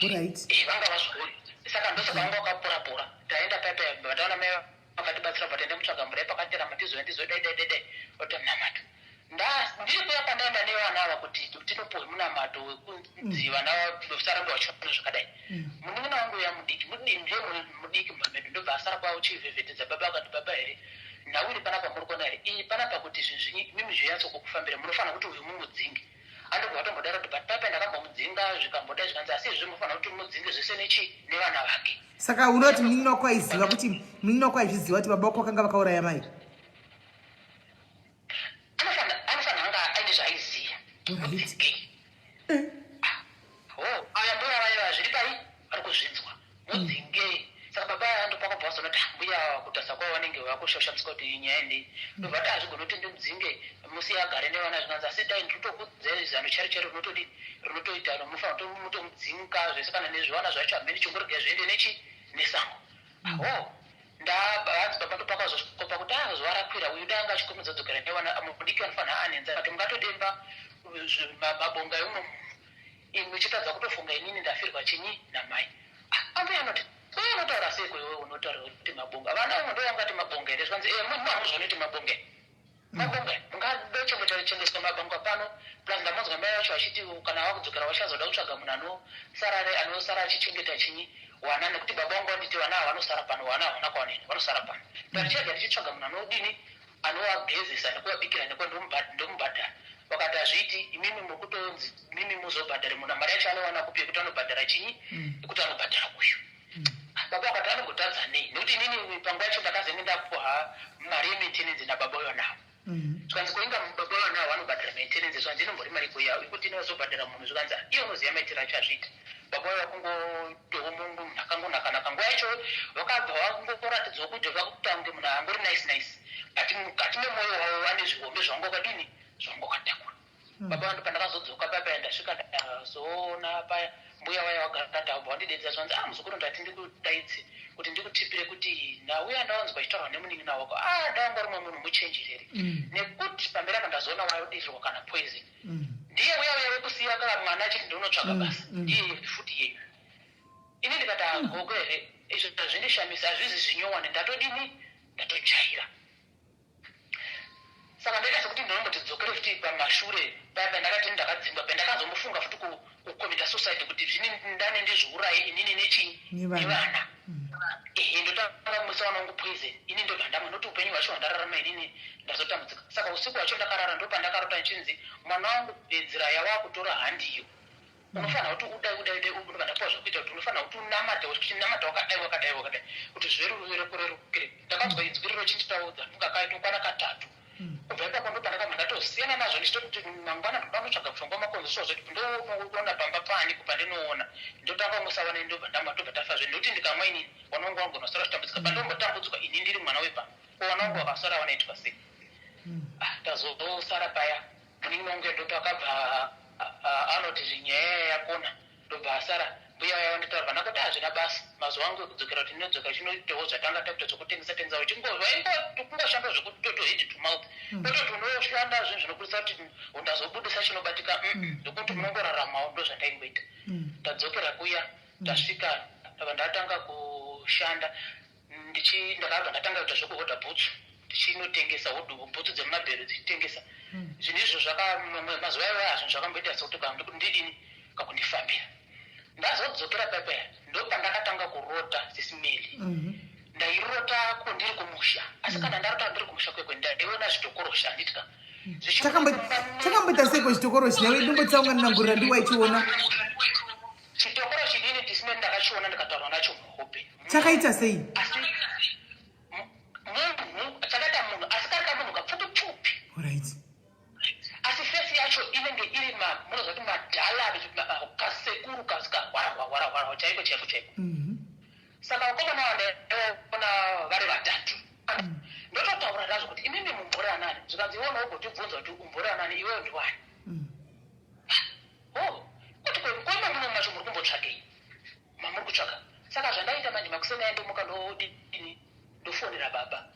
alright eh, vanga vazviona saka ndosaka vanga vakapora pora taenda paya paya vataona mai vakatibatsira but ende mutsvaga mvura yepakaterama tizouya ndizodai dai dai dai ota munamato ndiri kuya pandaenda nevana ava kuti tinopuhwe munamato wekunzi mm. vana vasarambe vachiona zvakadai mm. munin'ina wangu uya mudiki ndiye mudiki mumba medu ndobva asara kwavo chivhevhetedza baba akati baba here nhau iri panapa muri kuona here iyi panapa kuti zvinhu zvinyi imimi zvinyatso kukufambira munofanira kuti uyu mumudzinge andobva vatombodaro kuti but paipa ndakambomudzinga zvikambodai zvikanzi asi izvi munofanira kuti mudzinge zvese nechi nevana vake saka unoti munin'ina wako aiziva kuti munin'ina wako aizviziva kuti baba wako vakanga vakauraya mai anofanira anga aine zvaaiziva eh. ah, oh, aya mbuya vaiva zviri pai vari kuzvinzwa mudzingei mm. saka baba aya ndopakabva vazonoti ah, mbuya kutasa kwavo vanenge vakushoshamisa kuti nyaya ndei ndobva ti hazvigoni kuti ndimudzinge musi agare nevana zvikanzi asi dai ndinotokudzai zano charo charo rinotodii rinotoita mufanira mutomudzinga zvese kana nezvivana zvacho hamene chongorega zviende nechi nesango aho ndahanzi baba ndopakazosvika pakuti ah zuva rakwira uyu dai anga achikurumidza kudzokera nevana mudiki anofanira ane nzara kuti mungatodemba mabonga eumwe munhu imwe muchitadza kutofunga inini ndafirwa chinyi namai ah, ambuya anoti uye unotaura seiko iwe unotaura kuti mabonga vana umwe ndovangati mabonga here zvikanzi e eh, munhu hamuzvoni kuti mabonga here Mabonga mungadochengeta chengeswa mabonga pano plus ndamonzwa mai vacho vachiti kana vakudzokera vachazoda kutsvaga munhu anosara anosara achichengeta chinyi wana nekuti baba vangu vanditi vana ava vanosara pano wana havana kwavaneni vanosara pano ndarichega ndichitsvaga munhu anodini anovagezesa nekuvabikira nekuva ndomubhadhara vakati hazviiti imimi muri kutonzi imimi muzobhadhare munhu mari yacho anowana kupi yekuti anobhadhara chinyi yekuti anobhadhara uyu Baba vakati anogotadza nei nekuti inini panguva yacho ndakazenge ndapuha mari yemaintenance nababa uyo nawo mm. zvikanzi koinga baba uyo nawo vanobhadhara maintenance zvikanzi inombori mari kuya ikuti inozobhadhara munhu zvikanzi iye unoziva maitiro acho azviita baba uyo vakungotowo munhu akangonakanaka nguva yacho vakabva vangoratidzawo kuti vakutange munhu angori nice nice but mukati memwoyo wavo vane zvihombe zvavanga vakadini zvavanga vakatakura Hmm. Baba vangu pandakazodzoka paya paya ndasvika ndazoona paya mbuya vaya vagara ndabva vandidedza zvanzi ah muzukuru ndati ndikudaidze kuti ndikutipire kuti ndauya ndawanzwa ichitaurwa nemunin'ina wako ah ndawanga uri mumwe munhu muchenjereri mm. nekuti pamberi apa ndazoona wayodirwa kana poison mm. ndiye uya uya wekusiya kana mwana achiti ndinotsvaga mm. basa mm. ndiye futi yeyu ini ndikati ah, mm. gogo here izvo zvindishamisa hazvizi zvinyowani ndatodini ndatojaira saka ndoita sekuti ndinomboti dzokere futi pamashure paya pandakati ndakadzingwa pandakazombofunga futi kukomita suicide kuti zvini ndane ndizviuraye inini nechii nevana mm. ehe ndotanga kumwisa vana vangu poison ini ndobva ndamwa noti upenyu hwacho hwandararama inini ndazotambudzika saka usiku hwacho ndakarara ndopandakarota nchinzi mwana wangu nzira yawakutora handiyo unofanira kuti udai udai udai unobva ndapuwa zvekuita kuti unofanira kuti unamate uchinamata wakadai wakadai wakadai kuti zverurukire ndakanzwa inzwi riro chinditaudza ndofunga kaitokwana katatu hmm. kubva ipapo ndobva ndakabva ndatosiyana nazvo ndichitoti mangwana ndoda kunotsvaga mushonga wemakonzo so zvoti ndoona pamba pani kubva ndinoona ndotanga kumwisa vana ndobva ndamwa tobva tafa zve ndokuti ndikamwa inini vana vangu vangona sara zvitambudzika hmm. pandombotambudzwa ini ndiri mwana wepa ko vana vangu vakasara vanoitwa sei hmm. ah, tazosara paya Munin'ina wangu ndobva akabva anoti zvinyaya yakona ndobva asara mbuya vaya vanditaura vana kuti hazvina basa mazuva angu ekudzokera kuti ndinodzoka chinoitawo zvatanga takuita zvekutengesa tengesa vaingoshanda zvekutoto head to mouth hmm. kwete kuti unoshanda zvinhu zvinobudisa kuti ndazobudisa chinobatika hmm. ndokuti munongoraramawo ndo zvandaingoita hmm. ndadzokera kuya ndasvika ndabva ndatanga kushanda ndichi ndakabva ndatanga kuita zvekuhodha bhutsu ndichinotengesa bhutsu dzemumabhero dzichitengesa hmm. zvinhu izvo zvaka mazuva iwayo zvinhu zvakamboita sekuti ndidini kakundifambira. Ndazodzokera paya ndopandakatanga kurota sisimeli. Ndairota ko ndiri kumusha, asi kana ndarota ndiri kumusha kwekwe, ndaiona zvitokorosha, handitika? Chakamboita seiko chitokoroshi newe? Ndombotsaunga ndinangurira ndiwaichiona. Chitokoro chinini tisime, ndakachiona, ndikataura nacho muhope. Chakaita sei? Asi munhu, chakaita munhu, asi kari kamunhu kapfupi pfupi. Asi face yacho inenge iri munoziva kuti madhala, kasekuru kahwarahwarahwarahwa chaiko chaiko chaiko. Saka vakomana vandaiona vari vatatu, ndototaura nazvo kuti, "Imimi mumbori anani?" Zvikanzi, "Iwona ugotibvunza kuti umbori anani, iwewe ndiwani?" Oh, kuti kwema muno macho muri kumbotsvakei, mamuri kutsvaka? Saka zvandaita manje, makuseni aendomuka, ndodini, ndofonera baba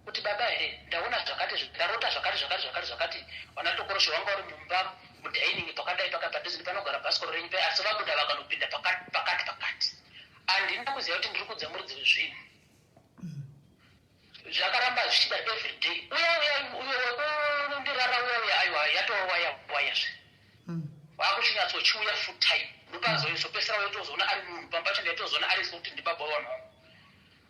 kuti, "Baba here, ndaona zvakati, ndarota zvakati zvakati zvakati zvakati. Vana tokorosho vanga vari mumba mudining pakadai padhuze panogara bhasikoro renyu paya, asi vabuda vakanopinda pakati pakati pakati." Handina kuziva kuti ndiri kudza muridzi wezvinhu. Zvakaramba zvichida everyday, uya uya uyo wekundirara uya uya, aiwa, yatova waya wayazve, vakuchinyatsochiuya full time. Ndopazopesera waitozoona ari munhu pamba pacho, ndaitozoona ari sekuti ndibaba wevanhu vangu.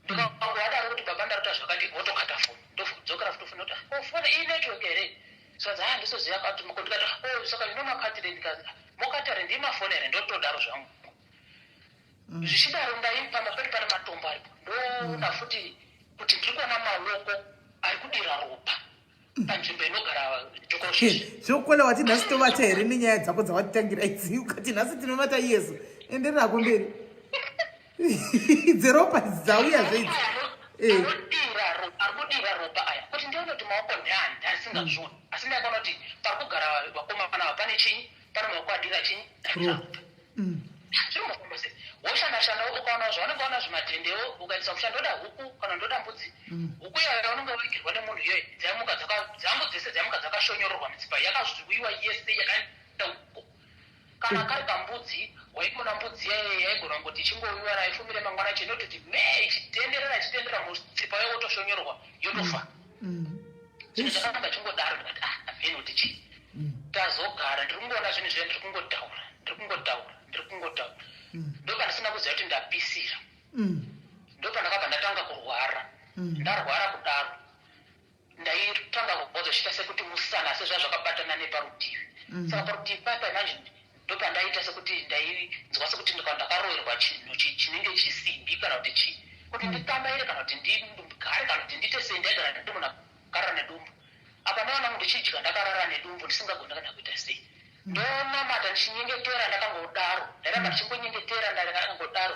Ndikangovadaro kuti, "Baba, ndarota zvakati," votokata foni. Ndodzokera futi foni, kuti, "Oh, foni iyi network here?" Zvikanzi, "Ha, ndisoziva kati." Ndikati, "Oh, saka ino makatire?" Ndikazi, "Mokatare ndimafoni here?" Ndotodaro zvangu. Zvichidaro, ndaipamba pedu pane matombo aripo, ndoona futi kuti ndiri kuona maoko ari kudira ropa panzvimbo inogara tokoroshe. Zvokona wati nhasi tovata here nenyaya dzako dzawatitangira idzi? Ukati nhasi tinovata iyeso, endererako mberi, dzeropa idzi dzauyazve idzi. Ari kudira ropa aya, kuti ndione kuti maoko ndeani, ndasingazvioni, asi ndakaona kuti pari kugara vakomana ava pane chinyi, pane maoko adira chinyi, adira ropa. Zvinombofamba sei? Woshanda shanda, ukaona zvaunenge waona zvimadhendewo, ukaendesa kusha, ndoda huku kana ndoda mbudzi, huku iyayo yaunenge waigirwa nemunhu iyoyo, dzaimuka dzangu dzese dzaimuka dzakashonyororwa, mitsipa yakazviwiwa yese yakaenda uko. Kana kari kambudzi, waigona mbudzi iyayo yaigona kungoti ichingowiwa nayo ifumire, mangwana chinototi me ichitenderera ichitenderera mutsipa yayo, wotoshonyorwa, yotofa. Zvinhu zvakaramba chingodaro. Ndikati, "Ah, hameni kuti chii." Tazogara, ndiri kungoona zvinhu zviya, ndiri kungotaura, ndiri kungotaura, ndiri kungotaura. Ndopandisina kuziva kuti ndapisira. Ndopandakabva ndatanga kurwara. Ndarwara kudaro, ndaitanga kurwadza zvichiita sekuti musana, sezva zvakabatana neparutivi. Saka parutivi papa manje ndopandaita sekuti ndainzwa sekuti ndakaroverwa chinhu chinenge chisimbi kana kuti chii, kuti ndikambaire kana kuti ndigare kana kuti ndiite sei. Ndaigara ndiri munhu akarara nedumbu. Apa ndaona ndichidya ndakarara nedumbu, ndisingagoni kana kuita sei. Ndonamata ndichinyengetera ndakangodaro, ndairamba ndichingonyengetera ndakangodaro.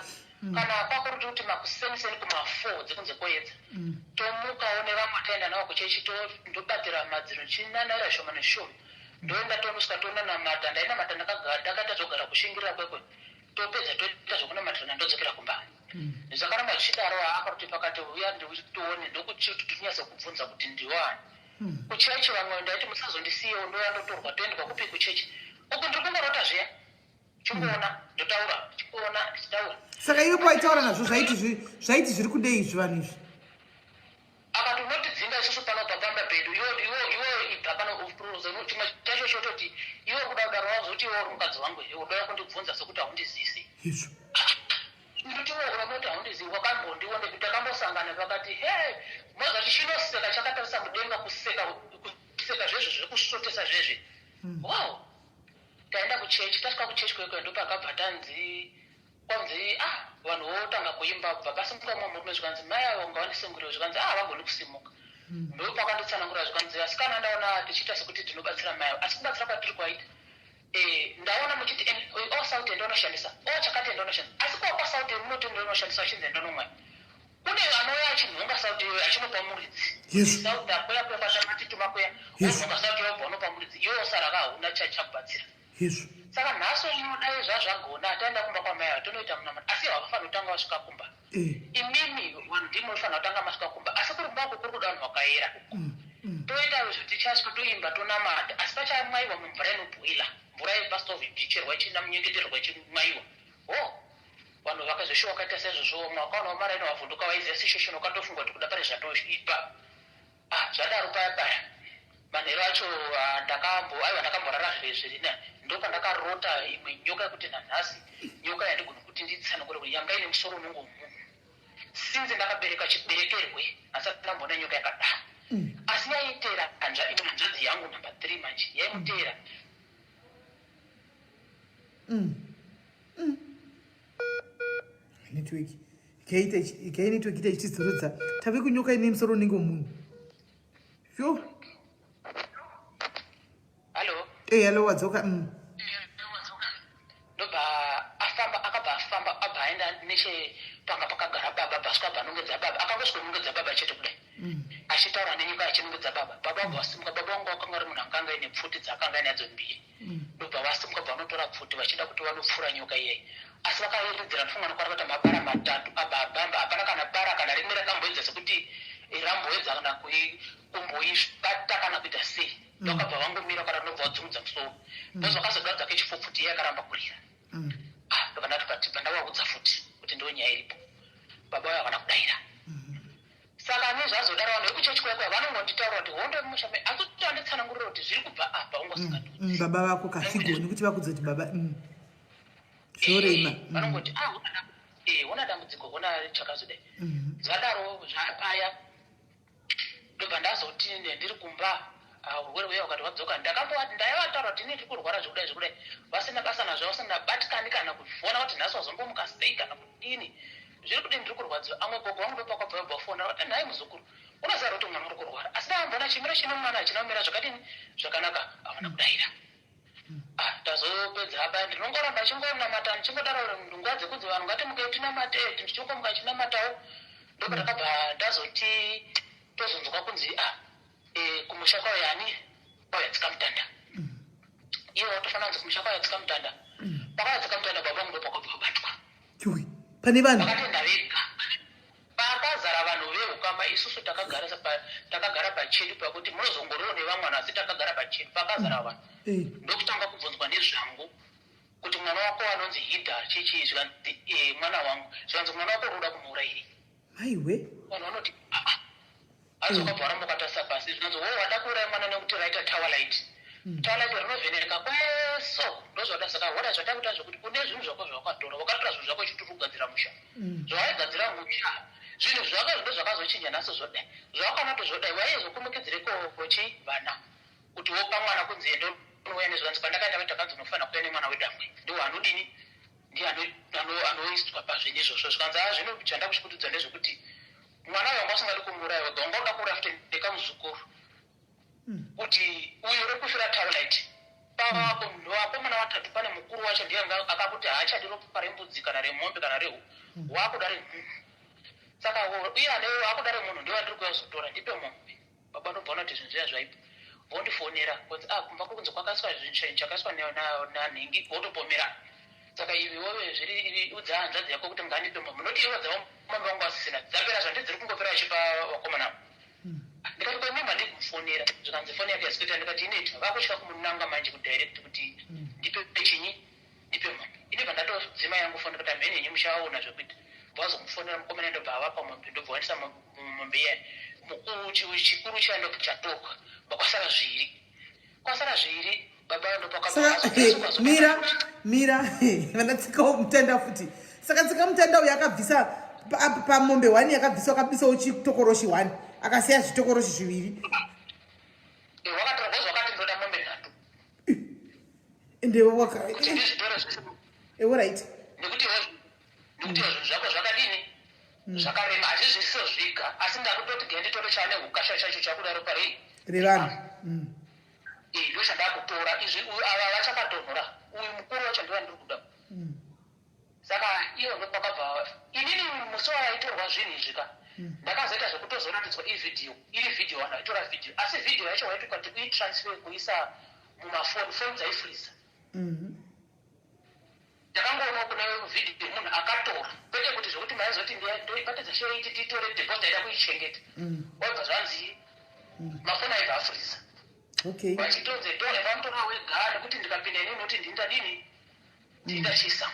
Kana kwakuruti kuti makuseniseni kuma4 dzekunze koedza, tomukawo nevamwe taenda navo kuchechi, ndobatira madziro ndichinanaira shoma neshoma, ndoenda, tonosvika, tonanamata. Ndainamata ndakaita zvogara kushingirira kwekwe, topedza, toita zvokunamatirana, ndodzokera kumba. Zvakaramba zvichidaro. Haakaruti pakati uya tione, ndokuti tinyatse kubvunza kuti ndiwani kuchechi. Vamwe ndaiti, "Musazondisiyewo." Ndoya, ndotorwa, toendwa kupi? Kuchechi uku. Ndiri kungorota zviya, chingoona, ndotaura, chikuona, ndichitaura. Saka iwe pawaitaura nazvo, zvaiti zviri kudei izvi, vanhu izvi? Akati, "Unotidzinga isusu pano papamba pedu. Iwe, iwe, iwe, ibva pano." Chimwe chacho chototi, "Iwe uri kuda kudaro, wazoti iwe uri mukadzi wangu here? Unoda kundibvunza sekuti haundizisi." Izvo. Ndoti, "Iwe unoti haundizivi, wakambondiona kuti takambosangana." Vakati, "He, mozati chinoseka chakatarisa mudenga, kuseka, kuseka zvezvo zvekusvotesa zvezvi." Wow, taenda kuchechi. Tasvika kuchechi kwekwe, ndopakabva tanzi, kwanzi, ah, vanhu votanga kuimba, bva pasimuka mumwe murume, zvikanzi, "Mai avo ngavandisunguriwe." Zvikanzi, "Ah, vagoni kusimuka." Ndopakanditsanangura, zvikanzi, "Asikana, ndaona tichiita sekuti tinobatsira mai avo, asi kubatsira kwatiri kwaita, ndaona muchiti o sauti endonoshandisa, o chakati endonoshandisa, asi kwakwa sauti munoti endonoshandisa, achinzi endonomwa, kune anouya achinhonga sauti iyoyo achinopa muridzi." Sauti akuya kuya kwatamati kuya, onhonga sauti yobva unopa muridzi, iwe osara ka hauna chakubatsira. Izvo. Saka nhasi unodai zvazvagona, ataenda kumba kwamai ava, tonoita munamata, asi havafanira kutanga vasvika kumba. Imimi vanhu ndimi munofanira kutanga masvika kumba, asi kuri kumba uko kuri kuda vanhu vakayera. Toita izvo, tichasvika, toimba, tonamata, asi pachamwayiwa mumvura inobhoila, mvura yepastove ichicherwa, ichinyengetererwa, ichimwayiwa. Ho, vanhu vakazoshuwa vakaita saizvozvo. Vamwe vakaonawo maraini vavhunduka, vaiziva situation, wakatofunga kuti kuda pane zvatoipa. Ah, zvadaro paya paya. Manheru acho ah, ndakambo aiwa ndakamborara zviri zviri nani ndopandakarota imwe nyoka yekuti nanhasi nyoka yandigona kuti nditsanangure kuti yanga ine musoro unenge womunhu since ndakabereka chiberekerwe handisati ndamboona nyoka yakadaro asi yaiteera hanzva imwe hanzvadzi yangu number three manje yaimuteera Network ikaita ikai network ita ichitizorodza tave kunyoka ine musoro unenge womunhu Sure. Hello. Eh, hello wadzoka. Mm. Ndobva afamba akabva afamba abva aenda neche panga pakagara baba bva asvika abva anongedza baba akangosvika kunongedza baba chete kudai. Mm. Achitaura nenyika achinongedza baba. Baba vabva vasimuka baba vangu vakanga vari munhu akanga aine pfuti dzaakanga ainadzo mbiri. Mm. Ndobva vasimuka bva vanotora pfuti vachida kuti vanopfura nyoka iyeyi. Asi vakairidzira ndifunga nokwara kuita mabara matatu abva abamba hapana kana bara kana rimwe rakamboedza sekuti ramboedza kana kumboibata kana kuita sei mm. vakabva vangomira kana ndobva vadzungudza musoro mm. because vakazogadza kechipfupfuti iye akaramba kurira mm. ah, ndobva ndati patibva ndavaudza futi kuti ndiyo nyaya iripo baba vayo havana kudaira saka nezvazodaro vanhu vekuchechi kuya kuya vanongonditaura kuti hondo yemumusha me asi kuti vanditsanangurira kuti zviri kubva apa ungosingatodzi baba vako kafigoni kuti vakudza kuti baba zvorema eh, vanongoti ah hona eh, dambudziko hona chakazodai mm-hmm. zvadaro zvapaya ndobva ndazoti ndiri kumba ah, urwere huya ukati wadzoka ndakambovati ndaivataura kuti ini ndiri kurwara zvekudai zvekudai vasina basa nazvo vasina batikani kana kuvona kuti nhasi wazombomuka sei kana kudini zviri kudini ndiri kurwadziwa amwe gogo wangu ndopakwabva vabva fona vati nhai muzukuru unoziva kuti mwana uri kurwara asi ndavambona chimiro chine mwana hachina kumira zvakadini zvakanaka havana kudaira Ah, ndazopedza apa ndinongoramba chingonamata ndichingodaro nguva dzekunzi vanhu ngatimukei tinamate ndichingomuka chinamatawo ndopandakabva ndazoti tozonzwa kunzi ah e, kumusha kwauya ani kwauya tsikamutanda iye watofanira kunzi kumusha kwauya tsikamutanda pakauya tsikamutanda baba vangu ndopakabva vabatwa pane vanhu vakatoenda vega Pakazara vanhu vehukama isusu takagara takagara pachedu pakuti munozongoriwo nevamwe vanhu asi takagara pachedu pakazara vanhu eh. ndokutanga kubvunzwa nezvangu kuti mwana wako anonzi hidha chichii zvikanzi eh, mwana wangu zvikanzi mwana wako uri kuda kumuurairei maiwe vanhu vanoti aa ah, ah. Hanzi wakabva waramba ukatarisa pasi zvinonzi wo wada kuuraya mwana nekuti raita tower light. Mm. Tower light rinovheneka kweso ndozvada saka hora zvatakuita zvekuti une zvinhu zvako zvawakatora wakatora zvinhu zvako uchiti uri kugadzira musha. Mm. Zvawaigadzira musha zvinhu zvako ndo zvakazochinja nhasi zvodai zvawakaona kuti zvodai waizokumikidzire kochi vana kuti wopa mwana kunzi endo unouya nezvanzi pandakaenda vatakanzi unofanira kuuya nemwana wedangwe ndiwo anodini ndiye anoiswa pazvinhu izvozvo zvikanzi a zvino chandakuchikutudza ndezvekuti Mwana uyo wanga usingadi kumuuraya wega wanga uda kuuraya futi nekamuzukuru hmm. kuti uyo uri kufira tawlite pavakomana vatatu pane mukuru wacho ndiye akakuti haachadi ropa rembudzi kana remombe kana rehu hmm. wakuda remunhu saka uye ane wakuda remunhu ndiye wandiri kuya kuzotora ndipe mombe Baba ndobva vanoti zvinhu zviya zvaipa vondifonera kunzi ah kumba kuri kunzi kwakaiswa chinhu chakaiswa nanhingi votopomera saka ivi wove zviri udza hanzvadzi yako kuti ngandipe mombe noti ivo dzava mombe vangu vasisina dzapera zvandi dziri kungopera vachipa vakomana ava hmm. ndikati ko imimi handii kumufonera zvikanzi foni yake yasikuita ndikati inoita vakutya kumunanga manje kudirect kuti hmm. ndipe chinyi ndipe mombe ini bva ndatodzima yangu foni ndikati hamheni henyu muchaona zvekuita vazomufonera mukomana ndobva avapa mombe ndobva waendesa mombe iya mukuru chikuru chiya ndobva chatorwa bakwasara zviri kwasara zviri baba ndopakamira mira vandatsikawo mutanda futi saka tsika mutanda uyo akabvisa pamombe one yakabviswa akabvisawo chitokoroshi one akasiya zvitokoroshi zviviri ende waka right nekuti nekuti zvinhu zvako zvakadini mm. zvakarema hazvizvisiso zviga asi ndakutoti ge nditore chane ukasha chacho chakuda ropa rei revanhu mm. eh, ndo chandakutora izvi ava vachakatonhora uyu mukuru wacho ndiwa ndiri kuda mm. Saka iyo ndopakabva inini musi wawaitorwa zvinhu izvi ka hmm. ndakazoita zvekutozoratidzwa ivhidhiyo iri vhidhiyo vanhu vaitora vhidhiyo asi vhidhiyo yacho waiti ukati kuitransfer kuisa mumafoni foni dzaifriza mhm. ndakangoonawo kune vhidhiyo munhu akatora kwete kuti zvekuti maizoti ndoibatidza sheiti titore deposit aida kuichengeta mm. wabva zvanzi mm. mafoni aibva afriza vachitonze tore vanotora wega nekuti ndikapinda inini noti ndindadini Ndindachisa.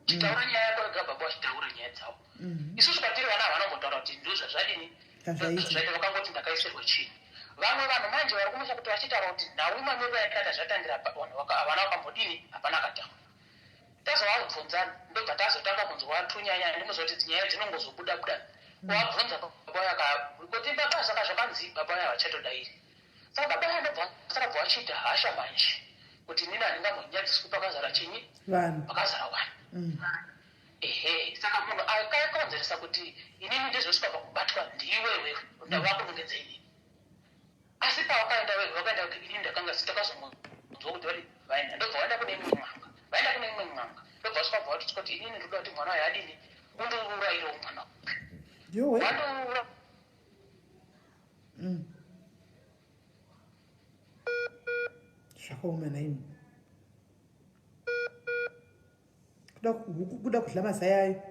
Chitaura nyaya yako wega baba vachitaura nyaya dzavo. Mm. Isusu kwatiri vana havana kumbotaura kuti ndozvazvadini. Ndozvazvaita vakangoti ndakaisirwa chinhu. Vamwe vanhu manje vari kumusha kuti vachitaura kuti nhau mamiriro yakaita zvatangira vanhu havana vakambodini, hapana akataura. Tazovabvunza ndobva tazotanga kunzwa tunyanya, ndinoziva kuti nyaya dzinongozobuda buda. Kuvabvunza baba vaya kuti baba saka zvakanzi baba vaya havachatodairi. Saka baba vaya ndobva vasara vachiita hasha manje kuti inini handingambonyadziswi pakazara chinyi, vanhu pakazara vanhu. Ehe, saka munhu akakonzeresa kuti inini ndizosvika pakubatwa ndiwe iwewe, ndavakunongedza inini. Asi pawakaenda wega wakaenda kuti inini ndakanga takazongonzwa kuti vari vaenda, ndobva vaenda kune imwe n'anga, vaenda kune imwe n'anga, ndobva vasvika bva vati kuti inini ndinoda kuti mwana uyu adini, undiurayirewo mwana uyu. Wandiura. Zvakaoma naimi. Kuda huku kuda kudla mazai ayo.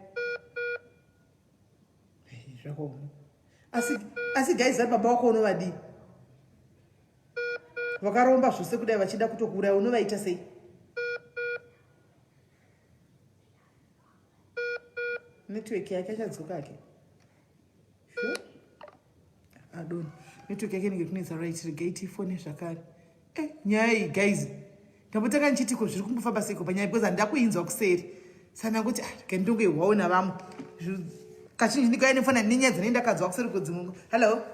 Zvakaoma. Asi asi guys vari baba wako unovadii? Vakaromba zvose kudai vachida kutokuuraya unovaita sei? Network yake achadzoka ake. Sure. Adoni. Network yake inenge kunetsa right regai tifone zvakare. Eh, nyaya iyi guys. Ndambotanga ndichiti ko zviri kumbofamba seiko panyaya because handida kuinzwa kuseri. Saka ndangoti ah regai ndongoihwawo navamwe. Kazhinji ndikauya nefona nenyaya dzinenge ndakanzwa kuseri kwedzimwe. Hello.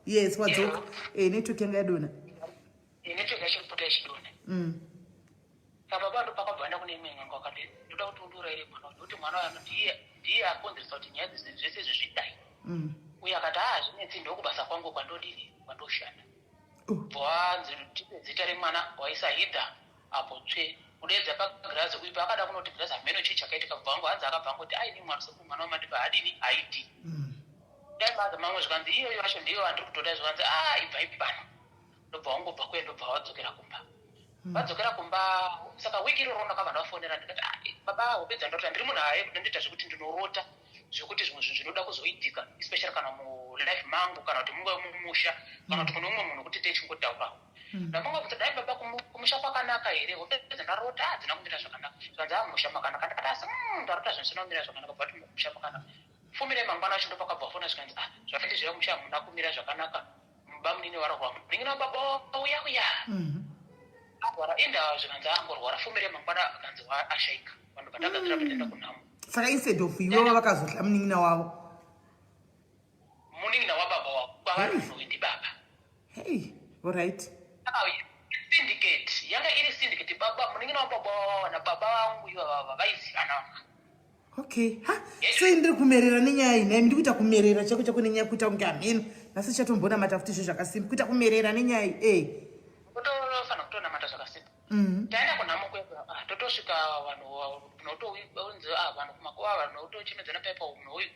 Yes, wadzoka. Eh, network yanga yadona. Eh, network yacho kupota ichidona. Saka baba ndopakabva vaenda kune imwe n'anga vakati ndoda kuti undiurayire mwana uyu nekuti mwana uyu ndiye ndiye akonzeresa kuti nyaya dzese zvese izvi zvidai. Uye akati haa zvinetsi ndokubasa kwangu kwandodini kwandoshanda. Bvanzi tipe zita remwana waisa hidha apo tsve kudeedza pagirazi uyu paakada kunoti girazi hameno chii chakaitika bva wangu hanzi akabva angoti aini mwana sekuru mwana wamandipa hadini haidi. Dai maza mamwe zvikanzi iyoyo yacho ndiyo andiri kutoda zvikanzi aa ibvai pano. Ndobva wangobva kuya ndobva wadzokera kumba. Vadzokera kumba saka wiki iroro ndakabva ndavafonera ndikati ah, baba hope dzandarota ndiri munhu aye ndoita zvekuti ndinorota zvekuti zvimwe zvinhu zvinoda kuzoitika especially kana mulife mangu kana kuti mungave mumusha kana kuti kune umwe munhu kuti techingotaurawo. Ndamanga kuti dai baba kumusha kwakanaka here hope dzandarota hadzina kumira zvakanaka. Zvikanzi ah mumusha makanaka ndakati asi ndarota zvinhu zvisina kumira zvakanaka but mumusha makanaka. Fumire mangwana acho ndopakabva fona zvikanzi ah zvakati zviya kumusha hamuna kumira zvakanaka. Bamunini varwa munin'ina wababa wauya uya arwara inda zvikanzi angorwara fumire mangwana akanzi ashaika vanhu vatagadzira pataenda kunhamo. Saka instead of iwewe vakazodla munin'ina wavo. Munin'ina wababa wavo kwavari munhu ndibaba. Hey, all right. Syndicate yanga iri syndicate baba munin'ina wababa wavo nababa vangu ivava vaizivana. Okay, ha sei ndiri kumerera nenyaya iyi nhaimi ndikuita kumerera chako chako nenyaya kuita kunge hameno nhasi chatombonamata futi zve zvakasimba kuita kumerera nenyaya iyi eh. Kutofanira kutonamata zvakasimba. Taenda kunhamo kwedu ah, totosvika vanhu unotounzi ah, vanhu kumakuva vanhu unotochemedzana paipa munhu uyu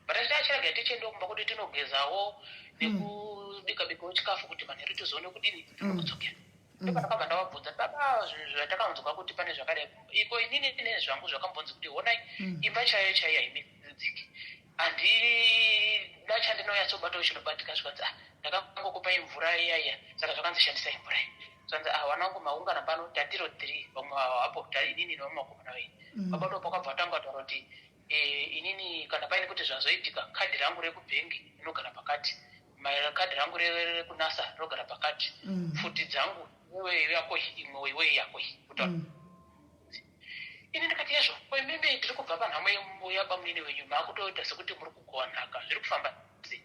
but tachirega tichienda kumba kuti tinogezawo nekubika bikawo chikafu kuti manheru tizoone kudini tinokudzokera. Ndopandakabva ndavabvunza baba zvinhu zvatakanzwa kuti pane zvakadai iko inini nezvangu zvakambonzi kuti honai imba chaiyo chaiyo haimidziki handina chandinonyatsobatawo chinobatika zvikanzi ah ndakangokupai mvura iya iya saka zvakanzi shandisai mvura iyi zvikanzi ah vana vangu maungana pano tatiro 3 vamwe apo inini nevamwe vakomana vairi baba ndo pakabva vatanga kutaura kuti inini kana paine kuti zvazoitika kadhi rangu rekubhengi rinogara pakati kadhi rangu rekunasa rinogara pakati pfuti dzangu iwe yako imwe iwe yako kutaura ini ndikati yazvo imimi tiri kubva panhamo yabamunini wenyu maakutoita sekuti muri kugowa nhaka zviri kufamba sei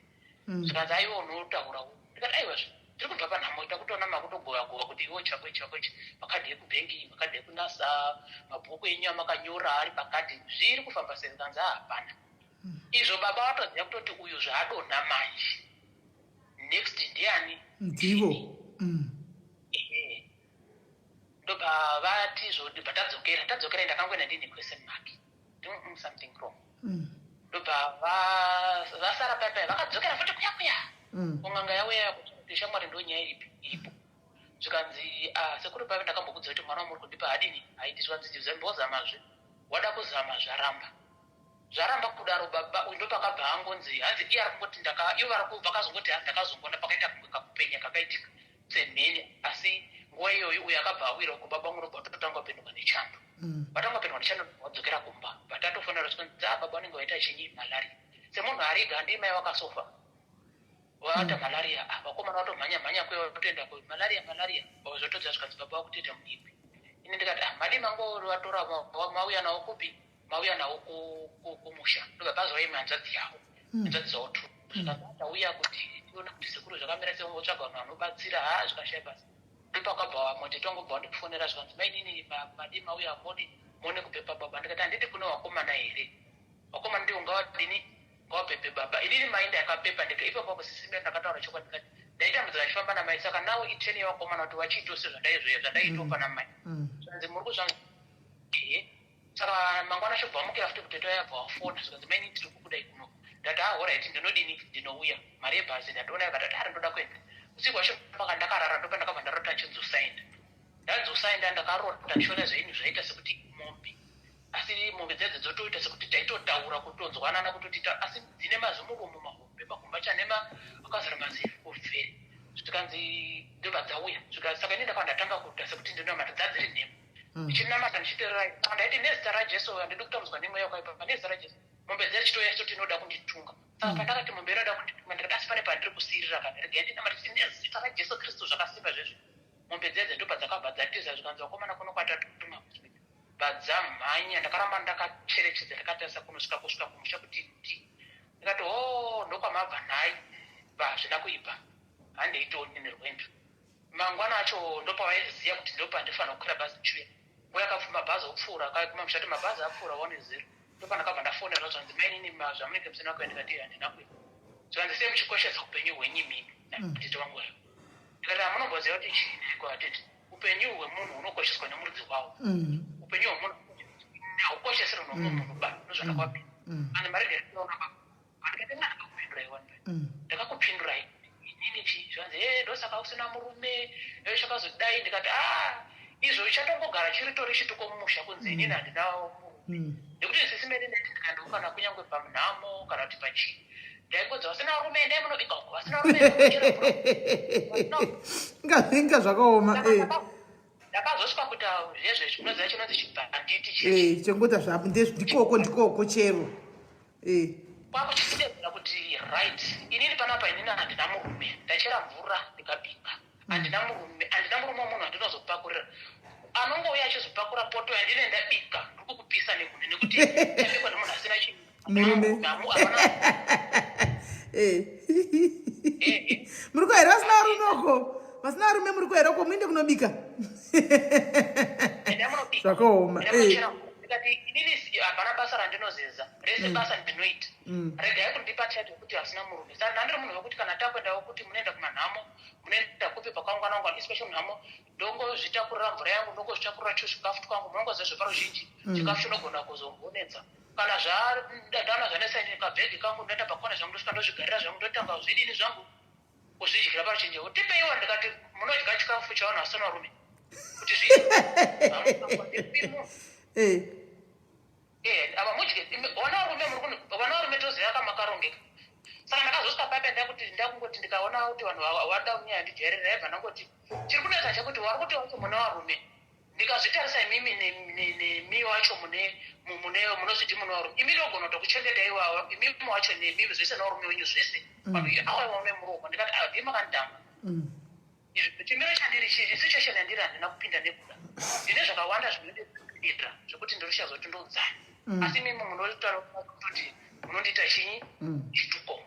zvikanzi aiwa unotaurawo ndikati aiwa tiri kubva panhamo takutoona makutogowa gowa kuti iwo chako chako ichi makadhi ekubhengi makadhi ekunasa mabhuku enyu amakanyora ari pakadhi zviri kufamba sei zvikanzi hapana izvo baba vatoziva kutoti uyu zvaadonha manje next ndiani ndivo Ehe. Ndobva vati zvobva tadzokera tadzokera ndakangoenda ndine question mark something wrong ndobva vasara paya paya vakadzokera futi kuya kuya kun'anga yavo yaya kuti shamwari ndo nyaya iripi iripo zvikanzi ah, sekuru pave ndakambokudza kuti mwana wamuri kundipa hadini haidi zvikanzi zambozamazve wada kuzama zvaramba zvaramba kudaro baba uyu ndopakabva angonzi hanzi iye ari kungoti ndaka ivo vari vakazongoti hanzi ndakazongoona pakaita kunge kakupenya kakaitika semheni asi nguva iyoyo uyu akabva awira uko baba vangu ndobva vatotanga kupinduka nechando vatanga kupinduka nechando vadzokera kumba vatatofonera zvikanzi ah baba vanenge vaita chinyi malaria semunhu ariga handii mai vakasofa. Vaata malaria ah, vakomana vatomhanya mhanya kuya vatoenda ku malaria malaria vazotodza zvikanzi baba vakutoita mudikwi. Ini ndikati ah, madi mangovatora mauya nawo kupi? Mauya nawo kumusha. Ndobva pazouya imwe hanzvadzi yavo. Hanzvadzi dzavo two. Zvikanzi tauya kuti tione kuti sekuru zvakamira sei vongotsvaga vanhu vanobatsira haa zvikashaya basa. Ndopakabva vamwe tete vangobva vandifonera zvikanzi mainini madi mauya modi muone kupepa baba. Ndikati handiti kune vakomana here? Vakomana ndivo ngavadini ngavapepe baba. Inini mai ndakapepa ndega ipapo apo sisi Mary ndakataura chokwadi ndikati ndaitambudzika ndichifamba namai saka now iturn yevakomana kuti vachiitawo sezvandaizvoya zvandaitawo pana mai. Zvikanzi muri kuzvanzi ehe. Saka mangwana acho bva vamukira futi kutete vaya bva vafona zvikanzi mainini tiri kukudai kuno. Ndati ah horaiti ndinodini ndinouya. Mari yebhazi ndatoona yakatati ari ndoda kuenda. Usiku hwacho paka ndakarara ndopandakabva ndarota ndichinzi usaenda. Ndanzi usaenda ndakarota ndichiona zvainhu zvaita sekuti mombe asi mombe dzadzo dzotoita sekuti taitotaura kutonzwanana kutoti asi dzine mazimuromo mahombe makumba acho ane akazara mazikuvheri zvikanzi ndobva dzauya saka ini ndakava ndatanga kuita sekuti ndinamata dzadziri nhema ndichinamata ndichitererai saka ndaiti nezita raJesu handidi kutambudzwa nemweya wakaipa nezita raJesu mombe dziya dzichitouya chitoti inoda kunditunga saka pandakati mombe inoda kunditunga ndikati asi pane pandiri kusirira kana regai ndinamata chiti nezita raJesu Kristu zvakasimba zvezvi mombe dziya dza ndobva dzakabva dzatiza zvikanzi vakomana kuno kwatatuma bvadzamhanya ndakaramba ndakacherechedza ndakatarisa kunosvika kusvika kumusha kuti ndi ndikati ho ndokwamabva nhai bva hazvina kuibva handeitoni nerwendo mangwana acho ndopavaiziva kuti ndopandifanira kukwira bhazi ndichiuya nguva yakabvuma bhazi opfuura akaiguma musha kuti mabhazi apfuura one zero ndopandakabva ndafonerwa zvanzi mainini zvamunenge musina kuenda ndikati handina kuenda zvanzi sei muchikoshesa upenyu hwenyu imimi natete vangu vayo ndikati hamunomboziva kuti chii nhai atete upenyu hwemunhu hunokosheswa nemurudzi hwawo upenyu hwemunhu haukosheseri nomumwe munhu ba ndozvandakavapinda and maregerera baba andikati mwana ndakakupindurai wani ndakakupindurai inini chi zvanzi e ndosaka usina murume e chakazodai ndikati a izvo chatongogara chiritori chituko mumusha kunzi inini handina murume nekuti sisi mene ndati ndikaendawo kana kunyange pamunhamo kana kuti pachii ndaingonzi vasina varume endai munobika uko vasina varume inga zvakaoma ndakazosvika kuita zvezve unoziva chinonzi chibhanditi chengoita zvapo ndikoko ndikoko chero kwakuchitevera kuti right inini panapa inini handina murume ndachera mvura ndikabika handina murume handina murume wemunhu andinozopakurira anongouya achizopakura poto yandine ndabika ndiri kukupisa nekune nekuti yabikwa nemunhu asina murume muri kuhere vasina varume uko vasina varume muri kuhere uko muinde kunobika zvakaoma ndikati inini hapana basa randinozeza rese basa ndinoita regai kundipa title yekuti asina murume saka ndandiri munhu wekuti kana takuendawo kuti munoenda kumanhamo munoenda kupi pakangwana ngwana especially munhamo ndongozvitakurira mvura yangu ndongozvitakurira chuzvikafu twangu munongoziva zveparuzhinji chikafu chinogona kuzombonetsa kana zvadana zvanetsa ini kabhegi kangu ndoenda pakona zvangu ndosvika ndozvigarira zvangu ndotanga zvidini zvangu kuzvidyira paruzhinji tipeiwo ndikati munodya chikafu chavanhu vasina varume kuti zvidye ava mudye vana varume vana varume toziva kamakarongeka saka ndakazosvika pape ndakuti ndakungoti ndikaona kuti vanhu vada kunyaya ndijairira yaibva ndangoti chiri kunetsa chekuti wari kuti wacho mune varume ndikazvitarisa imimi nemi wacho mune munozviti mune varume imi ndogona kutokuchengeta iwawa imimi wacho nemi zvese nevarume wenyu zvese vanhu awa une muromo ndikati awa ndii makanditamba izvi chimiro chandiri situation yandiri handina kupinda nekuda ndine zvakawanda zvinondira zvekuti ndirichazoti ndodzani asi imimi munotaura kutoti munondiita chinyi chituko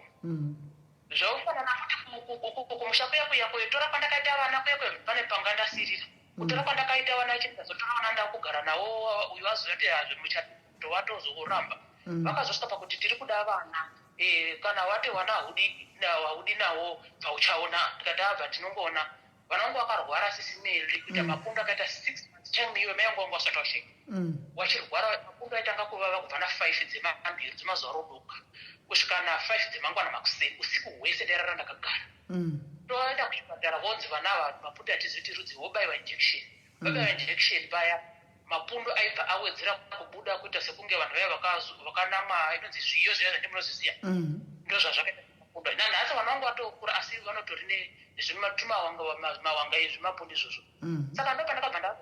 zvofanana futi kumusha kuya kuya kutora kwandakaita vana kuya kuya pane panga ndasirira kutora kwandakaita vana chindazotora vana ndakugara navo uyu azoti hazve muchato watozoramba vakazosvika pakuti tiri kuda vana kana wati vana haudi nawo bva uchaona ndikati abva tinongoona vana vangu vakarwara sisi Mary kuita mapundu akaita 6 months time iwe mai vangu vangu vasati vashaika wachirwara mapundu aitanga kuvava kubva na5 dzemambiri dzemazuva rodoka kusvika na5 dzemangwana makuseni usiku hwese ndairara ndakagara toenda kuchipatara vonzi vana ava mapundu atizivi kuti rudzi vobaiwa injection vabaiwa injection paya mapundu aibva awedzera kubuda kuita sekunge vanhu vaya vakanama inonzi zviyo zviya zvandi munozviziya ndo zvazvakaita mapundu nanhasi vana vangu vatokura asi vanotori nezvimawanga izvi mapundu izvozvo saka ndopandakabva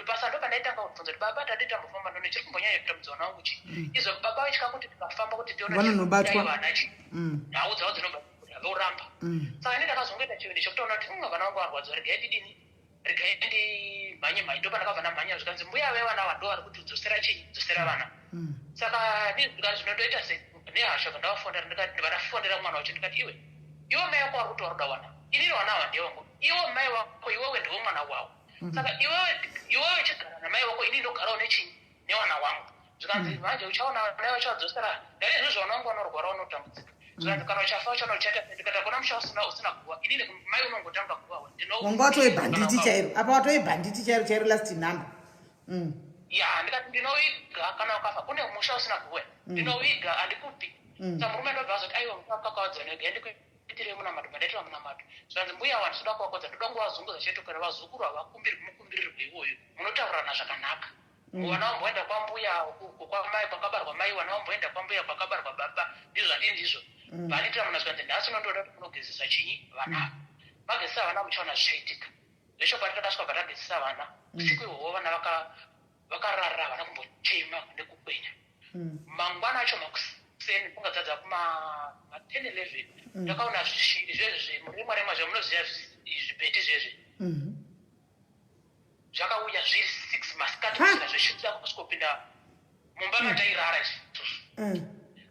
basa ndopandaitanga kubvunza kuti baba tadi tambofamba ndone chiri kumbonyanya kutambudza vana vangu chii izvo baba vaitya kuti tikafamba kuti tione vana chi nhau dzavo dzinobva Voramba. Saka ini ndakazongoita chivindi chekutoona kuti vana vangu varwadziwa, regai ndidini, regai ndimhanye mhanye. Ndopandakabva ndamhanya, zvikanzi mbuya vevana ava ndo vari kuti dzosera chinyi, dzosera vana. Saka zvinondoita se nehasha, bva ndavafonera, ndikati, ndibva ndafondera mwana wacho, ndikati, iwe, iwe mai wako vari kuti waruda wana, inini wana ava ndewangu, iwe mai wako, iwewe ndiwe mwana wavo. Saka iwewe chigara namai wako, inini ndogarawo nechinyi, newana wangu. Zvikanzi manje uchaona mai vachadzosera ndare izvozvo, vana vangu vanorwara, vanotambudzika. Zvikanzi kana uchafa uchaona uchaita. Ndikati hakuna musha usina guva, inini mai unongotanga guva. Wanga watove bhanditi chairo apa, watove bhanditi chairo chairo, last number. Ya, ndikati ndinoviga kana ukafa, kune musha usina guva, ndinoviga, handikupi. Saka murume ndobva azoti aiwa, mukakawadzana, ega ndikuitirei munamato. Bandaitira munamato, zvikanzi mbuya ava ndinoda kuvakodza, ndoda kungowazunguza chete, kana vazukuru havakumbirwi mukumbirirwo iwoyo, munotaurirana zvakanaka. Vana vamboenda kwambuya kwamai kwakabarwa mai, vana vamboenda kwambuya kwakabarwa baba, ndizvo handii ndizvo vanitira muna. Zvikanzi nhasi unondoda kuti munogezesa chinyi vana ava, magezesa vana muchaona zvichaitika. Zvechokwadi takasvika patagezesa vana usiku ihwohwo, vana vakarara, havana kumbochema nekukwenya. Mangwana acho makuseni, kungadzadza kuma 10 11, ndakaona zvishiri zvezvi zvemuremwa remwa zvamunoziva, zvibheti zvezvi, zvakauya zviri 6 masikati kusvika zvichida kusvikopinda mumba matairara isusu.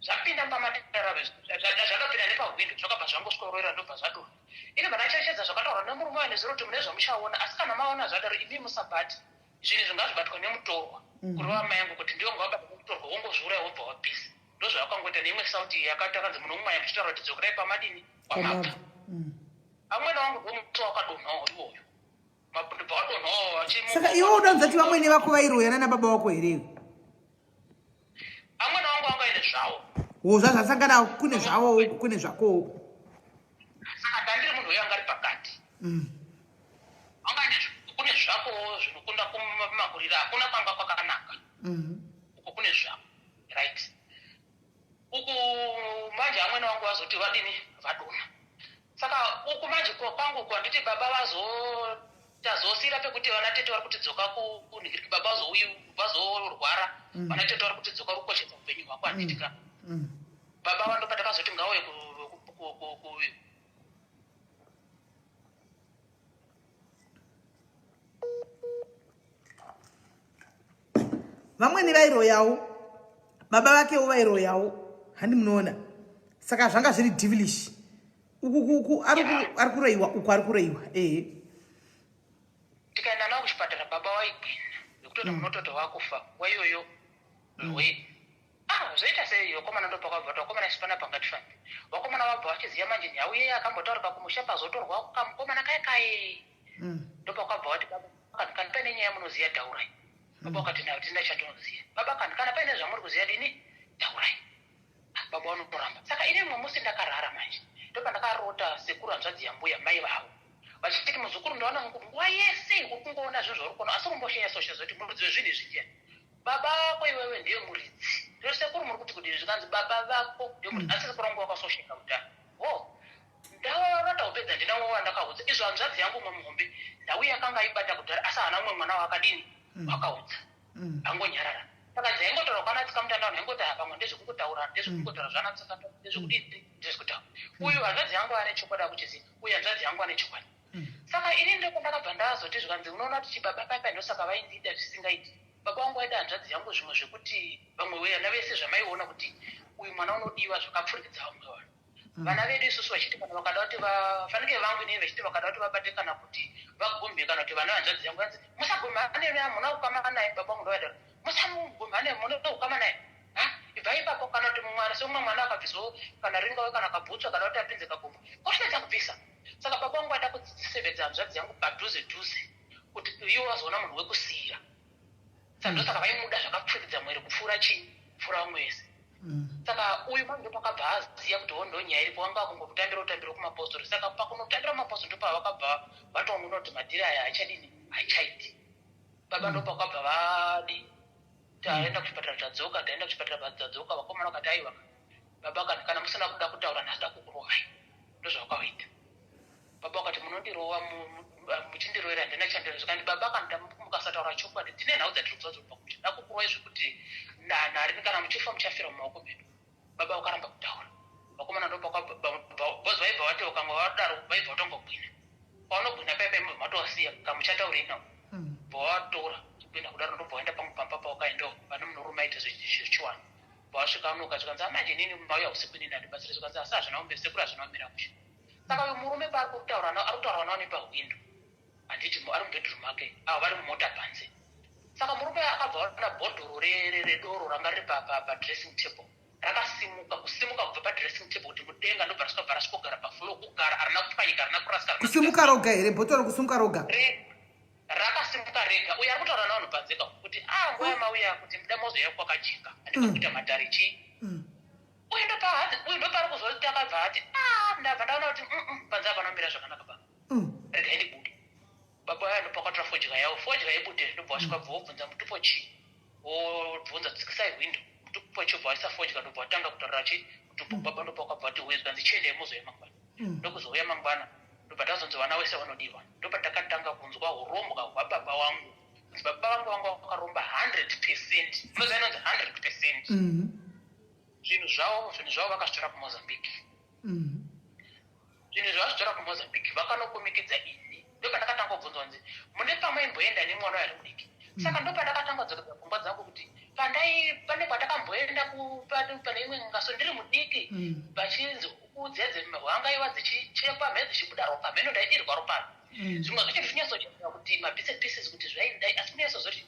Zvapinda mumba matairara, zvakapinda nepahwindo, zvakabva zvangosvikoroera, ndobva zvadonha. Ini bva ndacherechedza zvakataurwa nemurume wayo nezuro kuti mune zvamuchaona, asi kana maona zvadaro imi musabhati zvinhu zvingazvibatwa nemutorwa. Kureva mai yangu kuti ndiwo ngavabata nemutorwa, wongozviuraya wobva wapisa. Ndozvavakangoita neimwe sauti yakati akanzi munomwaya muchitaura kuti dzokerai pamadini, kwamabva. Amwene wangu ndomuti wakadonhawo iwoyo, ndobva wadonhawo. Saka iwe unodanza kuti vamwene vako vairoyana nababa wako here iwe? Amwene wangu anga aine zvawo. Wo, zvazvasangana, kune zvavo uku, kune zvako uku. Saka ndandiri munhu uyo anga ari pakati. Anga aine kune zvakowo zvinokunda kumakurira, hakuna kwanga kwakanaka. Uku kune zvako, right? Uku manje amwene wangu vazoti vadini, vadonha. Saka uku manje kwangu uku handiti baba vazo tazosiyira pekuti vana tete vari kutidzoka kunhikiriki, baba vazorwara, vana tete vari kutidzoka kukoshesa upenyu hwako, handiti ka? Baba vando patakazoti ngauye ku Vamweni vairoyawo, baba vakewo vairoyawo, handi munoona? Saka zvanga zviri devilish. Uku kuku ari kuroyiwa, uku ari kuroyiwa, ehe. Tikaenda navo kuchipatara, baba waigwina nekutoti munototi wakufa nguva iyoyo. We ah, zvoita sei vakomana? Ndopakabva kuti vakomana isu panapa ngatifambe. Vakomana vabva vachiziva manje nhau iyeye akambotaurika kumusha, pazotorwa kamukomana kai kai. Ndopakabva vati baba kana paine nyaya munoziva taurai. Baba vakati nayo tina chatinoziva. Baba kana paine zvamuri kuziva dini, taurai. Ah, baba vanotoramba. Saka ini mumwe musi ndakarara manje, ndopandakarota sekuru hanzvadzi yambuya mai vavo vachiti, muzukuru, ndaona nguva yese uri kungoona zvinhu zvauri kuona, asi urumboshaya zoti muridzi wezvinhu izvi ndiani? Baba vako iwewe ndiye muridzi. Ndo sekuru muri kuti kudii? Zvikanzi baba vako ndiye muridzi. Asi sekuru vangu vakasosheka kudhara ho ndavarota kupedza, ndina umwe wandakaudza izvo, hanzvadzi yangu umwe muhombe, nhau yakanga aibata kudhara, asi haana umwe mwana waakadini, wakaudza, angonyarara. Saka dzaingotaura kwana tsikamutanda, vanhu vaingoti ha pamwe ndezvekungotaura, ndezvekungotaura zvana tsikamutanda, ndezvekudini, ndezvekutaura. Uyu hanzvadzi yangu ane chokwadi akuchiziva, uyu hanzvadzi yangu ane chokwadi. Saka ini ndopandakabva ndazoti zvikanzi unoona kuti chibaba paipai, ndosaka vaindida zvisingaiti. Baba vangu vaida hanzvadzi yangu zvimwe zvekuti vamwe vana vese zvamaiona kuti uyu mwana unodiwa zvakapfurikidza vamwe vanhu. Vana vedu isusu vachiti kana vakada kuti vafanike vangu inini, vachiti vakada kuti vabate kana kuti vagumhe kana kuti vana hanzvadzi yangu, vanzi musagumhane, hamuna ukama naye. Baba vangu ndovadaro, musamugumhane, mune ukama naye? Ha, ibva ipapo. Kana kuti mwana semumwe mwana akabvisawo kana ringawe kana kabhutsu, akada kuti apinze kagumbo, kotopedza kubvisa. Saka baba vangu vaida kusevedza hanzvadzi yangu padhuze dhuze kuti iwo vazoona munhu wekusiyira. Saka ndosaka vaimuda zvakapfurikidza mwero kupfuura chii, kupfuura vamwe vese. Saka uyu manje ndopakabva aziva kuti ho ndo nyaya iripo, vanga vakungomutambira utambiro kumapostori. Saka pakunotambira kumapostori ndopavakabva vatoona kuti madhiri aya hachadini, hachaiti. Baba ndopakabva vadi taenda kuchipatara, tadzoka, taenda kuchipatara, tadzoka, vakomana vakati aiwa baba, kana musina kuda kutaura nhasi da kukurovai. Ndozvavakaita. Baba vakati munondirova muchindirovera, handina chandiro. Zvikandi baba kana mukasataura chokwadi, tine nhau dzatiri kuziva dzobva kumusha, ndakukurovai zvekuti narini, kana muchifa muchafira mumaoko medu. Baba vakaramba kutaura. Vakomana ndopabozi vaibva vati ukanga vadaro vaibva vatongogwina. Paunogwina paya paya mobva matowasiya kamuchataurei nawo. Bva watora chigwina kudaro ndobva waenda pamwe pamba pawakaendawo pane munorume aita zvechiwani. Bva wasvika anoka zvikanzi amanje inini mauya usiku inini handibatsire zvikanzi asi hazvina kumira sekuru hazvina kumira mushe. Saka uyu murume paari kutaura nawo ari kutaura nawo nepahwindo. Handiti ari mubedroom make avo vari mumota panze. Saka murume akabva aona bhodhoro redoro ranga riri padressing table rakasimuka kusimuka kubva padressing table kuti mudenga ndobva rasvika rasvikogara pafloor kugara harina kupwanyika harina kurasika kusimuka roga here bhotoro kusimuka roga rakasimuka rega uyo ari kutaura navanhu panze ka kuti a ah, nguva yamauya kuti muda mozoya kwakajeka handika mm. kuita matare chii mm. uyu ndopahanzi uyu ndopaari kuzoti akabva ati a ah, ndabva ndaona kuti mm, panze apanomira zvakanaka pa regai ndibude baba vaya ndopakatora fodya yavo fodya yebude ndobva wasvika bva wobvunza mutupo chii wobvunza tsikisai hwindo mutupo chobva waisa fodya ndobva watanga kutaurira chi mutupo mm. baba ndopakabva wati huye zvikanzi chiendai muzouya mangwana mm. ndokuzouya mangwana ndobva tazonzi vana wese vanodiwa ndopatakatanga kunzwa urombwa hwababa wangu kunzi baba vangu vanga vakaromba 100 percent unoziva inonzi 100 percent mm. zvinhu zvavo zvinhu zvavo vakazvitora kumozambique Zvinhu izvi vazvitora kuMozambique vakanokumikidza ini ndopandakatanga kubvunzwa kunzi mune pamaimboenda nemwana uyo ari mudiki mm. saka ndopandakatanga kudzokedza pfungwa dzangu kuti pandai pane kwatakamboenda pane imwe ngaso ndiri mudiki mm. vachinzi huku dziya dzehwangaiwa dzichichekwa mhe dzichibuda ropa mheno ndaidirwa ropa mm. zvimwe zvacho ndichinyatsochea kuti mabits and pieces kuti zvaidai asi kunyatsozoti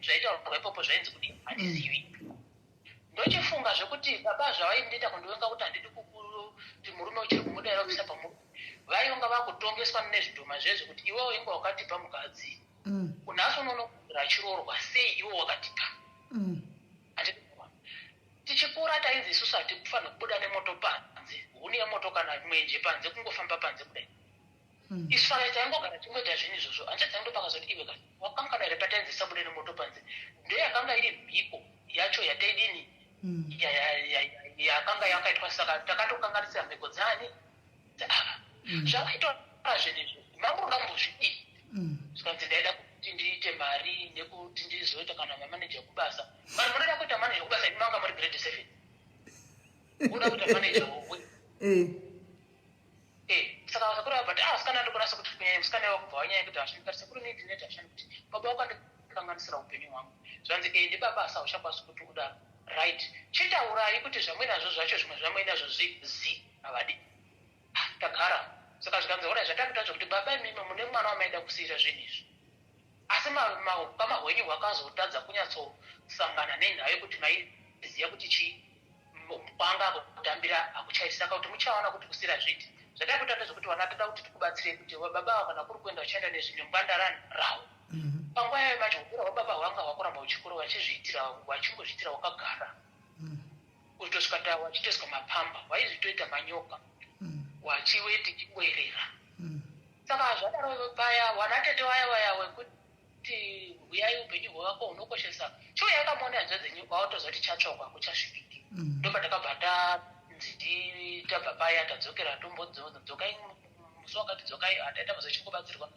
zvaitaurwa ipopo zvainzi kudii handizivi Ndochifunga zvekuti baba zvavaindiita kundivenga kuti handidi kuti murume uchiri kumuda here kuisa pamurume vaionga vakutongeswa nezvidhoma zvezvo kuti iwewe inga wakatipa mukadzi mm. nhasi unonokumbira achiroorwa sei iwe wakatipa mm. tichikura tainzi isusu hatifanira kubuda nemoto panze huni yemoto kana mwenje panze kungofamba panze kudai Mm. Isu saka taingogara tichingoita zvinhu izvozvo hanzvadzi dzangu ndopakazoti iwe ka wakangana here patainzi tisabude nemoto panze ndoyakanga iri mhiko yacho yataidini mm. yakanga yakaitwa saka takatokanganisira mhiko dzani dzaava mm. zvavaitaura zvinhu izvo manguroda kumbozvidii mm. zvikanzi ndaida kuti ndiite mari nekuti ndizoita kana mamaneja ekubasa vanhu munoda kuita maneja ekubasa imi manga muri grade seven unoda kuita maneja eh. Eh, saka sekuru vabva ah musikana ndokunasa kuti kunyanya musikana iwa kubva wanyanya kuti hazvini but sekuru need net hazvini kuti baba wakandikanganisira upenyu hwangu zvanzi eh ndibaba asi hauchakwanisi kuti udaro right chitaurai kuti zvamuinazvo zvacho zvimwe zvamuinazvo zvi zi havadi ah, tagara saka zvikanzi orai zvatakuita zvekuti baba imimi mune mwana wamaida kusiira zvinhu izvi asi ukama hwenyu hwakazotadza kunyatsosangana nenhau yekuti maiziva kuti chii kwanga kutambira hakuchaiti saka kuti muchaona kuti kusira zviti zvatakuita ndezvekuti vana toda kuti tikubatsirei kuti baba ava kana kuri kuenda uchaenda nezvinhu ngwanda rani rawo mhm. panguva yayo manje ukura hwababa hwanga hwakuramba uchikura vachizviitira vachingozviitira wakagara mhm. kutosvika ta wachitoiswa mapamba waizvitoita manyoka mhm. wachiweti chikuerera saka zvadaro paya wanatete waya waya wekuti kuti huyai upenyu hwako hunokoshesa chiuyai kamuone hanzvadzi yenyu kwaotoziva kuti chatsvakwa kuchasvikiki mm. ndopatakabva tanzi tabva paya tadzokera tombodzokai musi wakati dzokai hataita mazuva chingobatsirwa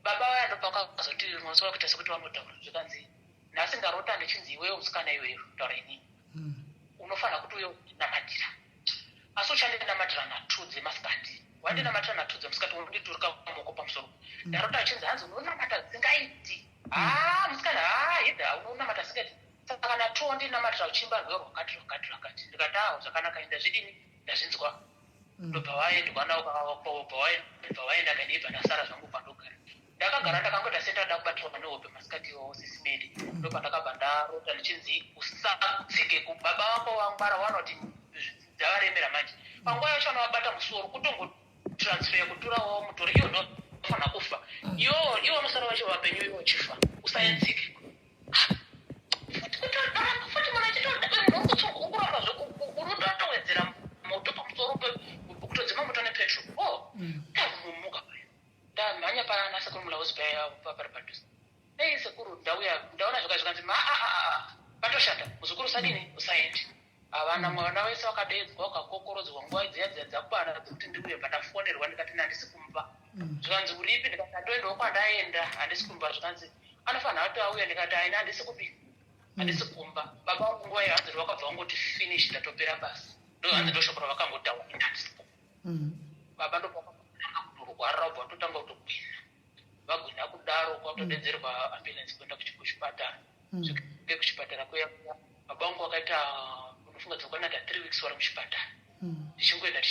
baba vaya ndopakazoti musi wakuita sekuti vanotaura zvikanzi nhasi ndarota ndichinzi iwewe musikana iwewe kutaura inini mm. unofanira kuti uye namatira asi uchandinamatira natwo dzemasikati wandinamatira natwo dzemasikati wonditurika maoko pamusoro ndarota achinzi hanzi unonamata dzisingaiti haa musikana haa hidha unonamata dzisingaiti saka natwo wandinamatira uchimba rwiyo rwakati rwakati rwakati ndikati awo zvakanaka enda zvidini ndazvinzwa ndobva waendwa nawo bva waenda kainibva ndasara zvangu pandogara ndakagara ndakangoita sendada kubatirwa nehope masikati iwawo sisi Mary ndopandakabva ndarota ndichinzi usatsike kubaba vako vangwara vanoti dzavaremera manje panguva yacho anovabata musoro kutongotransfer kutura wavo mutoro iwo ndofanira kufa iwo iwo unosara vacho vapenyu iwo uchifa usayatsike futi munhu achitouramba unotowedzera moto pamusoro kutodzima moto nepetrol o ndamumuka Ndamhanya pana sekuru Mulauzi paya pari padhuze. Hey sekuru ndauya ndaona zvaka zvikanzi ma a a a patoshata muzukuru usadini usaende. Havana mwana wese wakadeedzwa wakakokorodzwa nguva dziya dziya dzakwana dzekuti ndiuye bva ndafonerwa ndikati handisi kumba. Mm. Zvikanzi uripi ndikati ndatoendawo kwandaenda handisi kumba zvikanzi anofanira kuti auya ndikati aina handisi kupi handisi mm. kumba. Baba vangu nguva iyo hanzi vakabva vangoti finish ndatopera basa. Ndohanzi ndoshoko ravakangotaura indatisipo. Baba ndopakatanga kutorwara, vabva vatotanga kutogwina, vagwina kudaro kwakutodedzerwa ambulance kuenda kuchipatara. Svike kuchipatara kuya, baba vangu vakaita, unofunga dzakwana ta 3 weeks vari muchipatara. Tichingoenda,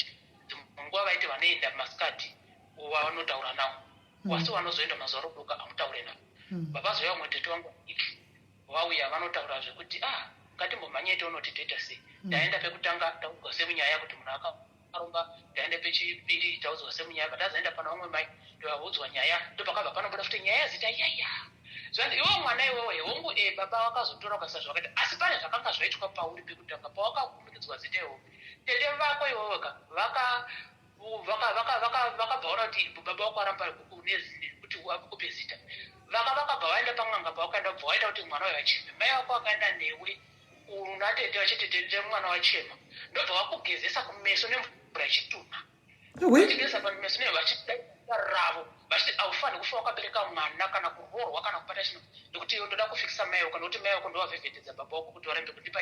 dzimwe nguva vaiti vanoenda masikati vanotaura navo, wasi vanozoenda mazuva rodoka amutaure navo. Baba zoya vamwe tete vangu vadiki vauya, vanotaura zvekuti, "Ah, ngatimbomhanyei tionoti toita sei." Taenda pekutanga, taudzwa semunyaya kuti munhu akaromba. Taenda pechipiri, taudzwa semunyaya. Batazoenda pana vamwe mai, ndovaudzwa nyaya. Ndopakabva panobuda futi nyaya yazita yaya. Zvanzi, "Iwe mwana iwewe, hongu, e baba vakazotora ukaisa zvakaita, asi pane zvakanga zvaitwa pauri pekutanga pawakakumikidzwa zita iwewe. Tete vako iwewe ka vakabva vaona kuti baba vako aramba kuti vakupe zita, vakabva vaenda pan'anga. Pavakaenda, bva vaita kuti mwana uyu acheme. Mai vako vakaenda newe una tete vachiti, 'Tete, mwana wachema.' Ndobva vakugezesa kumeso nemvura yechitunha, vachigezesa pameso vachida ravo, vachiti haufaniri kufa wakabereka mwana kana kuroorwa kana kubata chino, nekuti iwe ndoda kufikisa mai vako, nekuti mai vako ndovavhevhetedza baba vako kuti varambe kundipa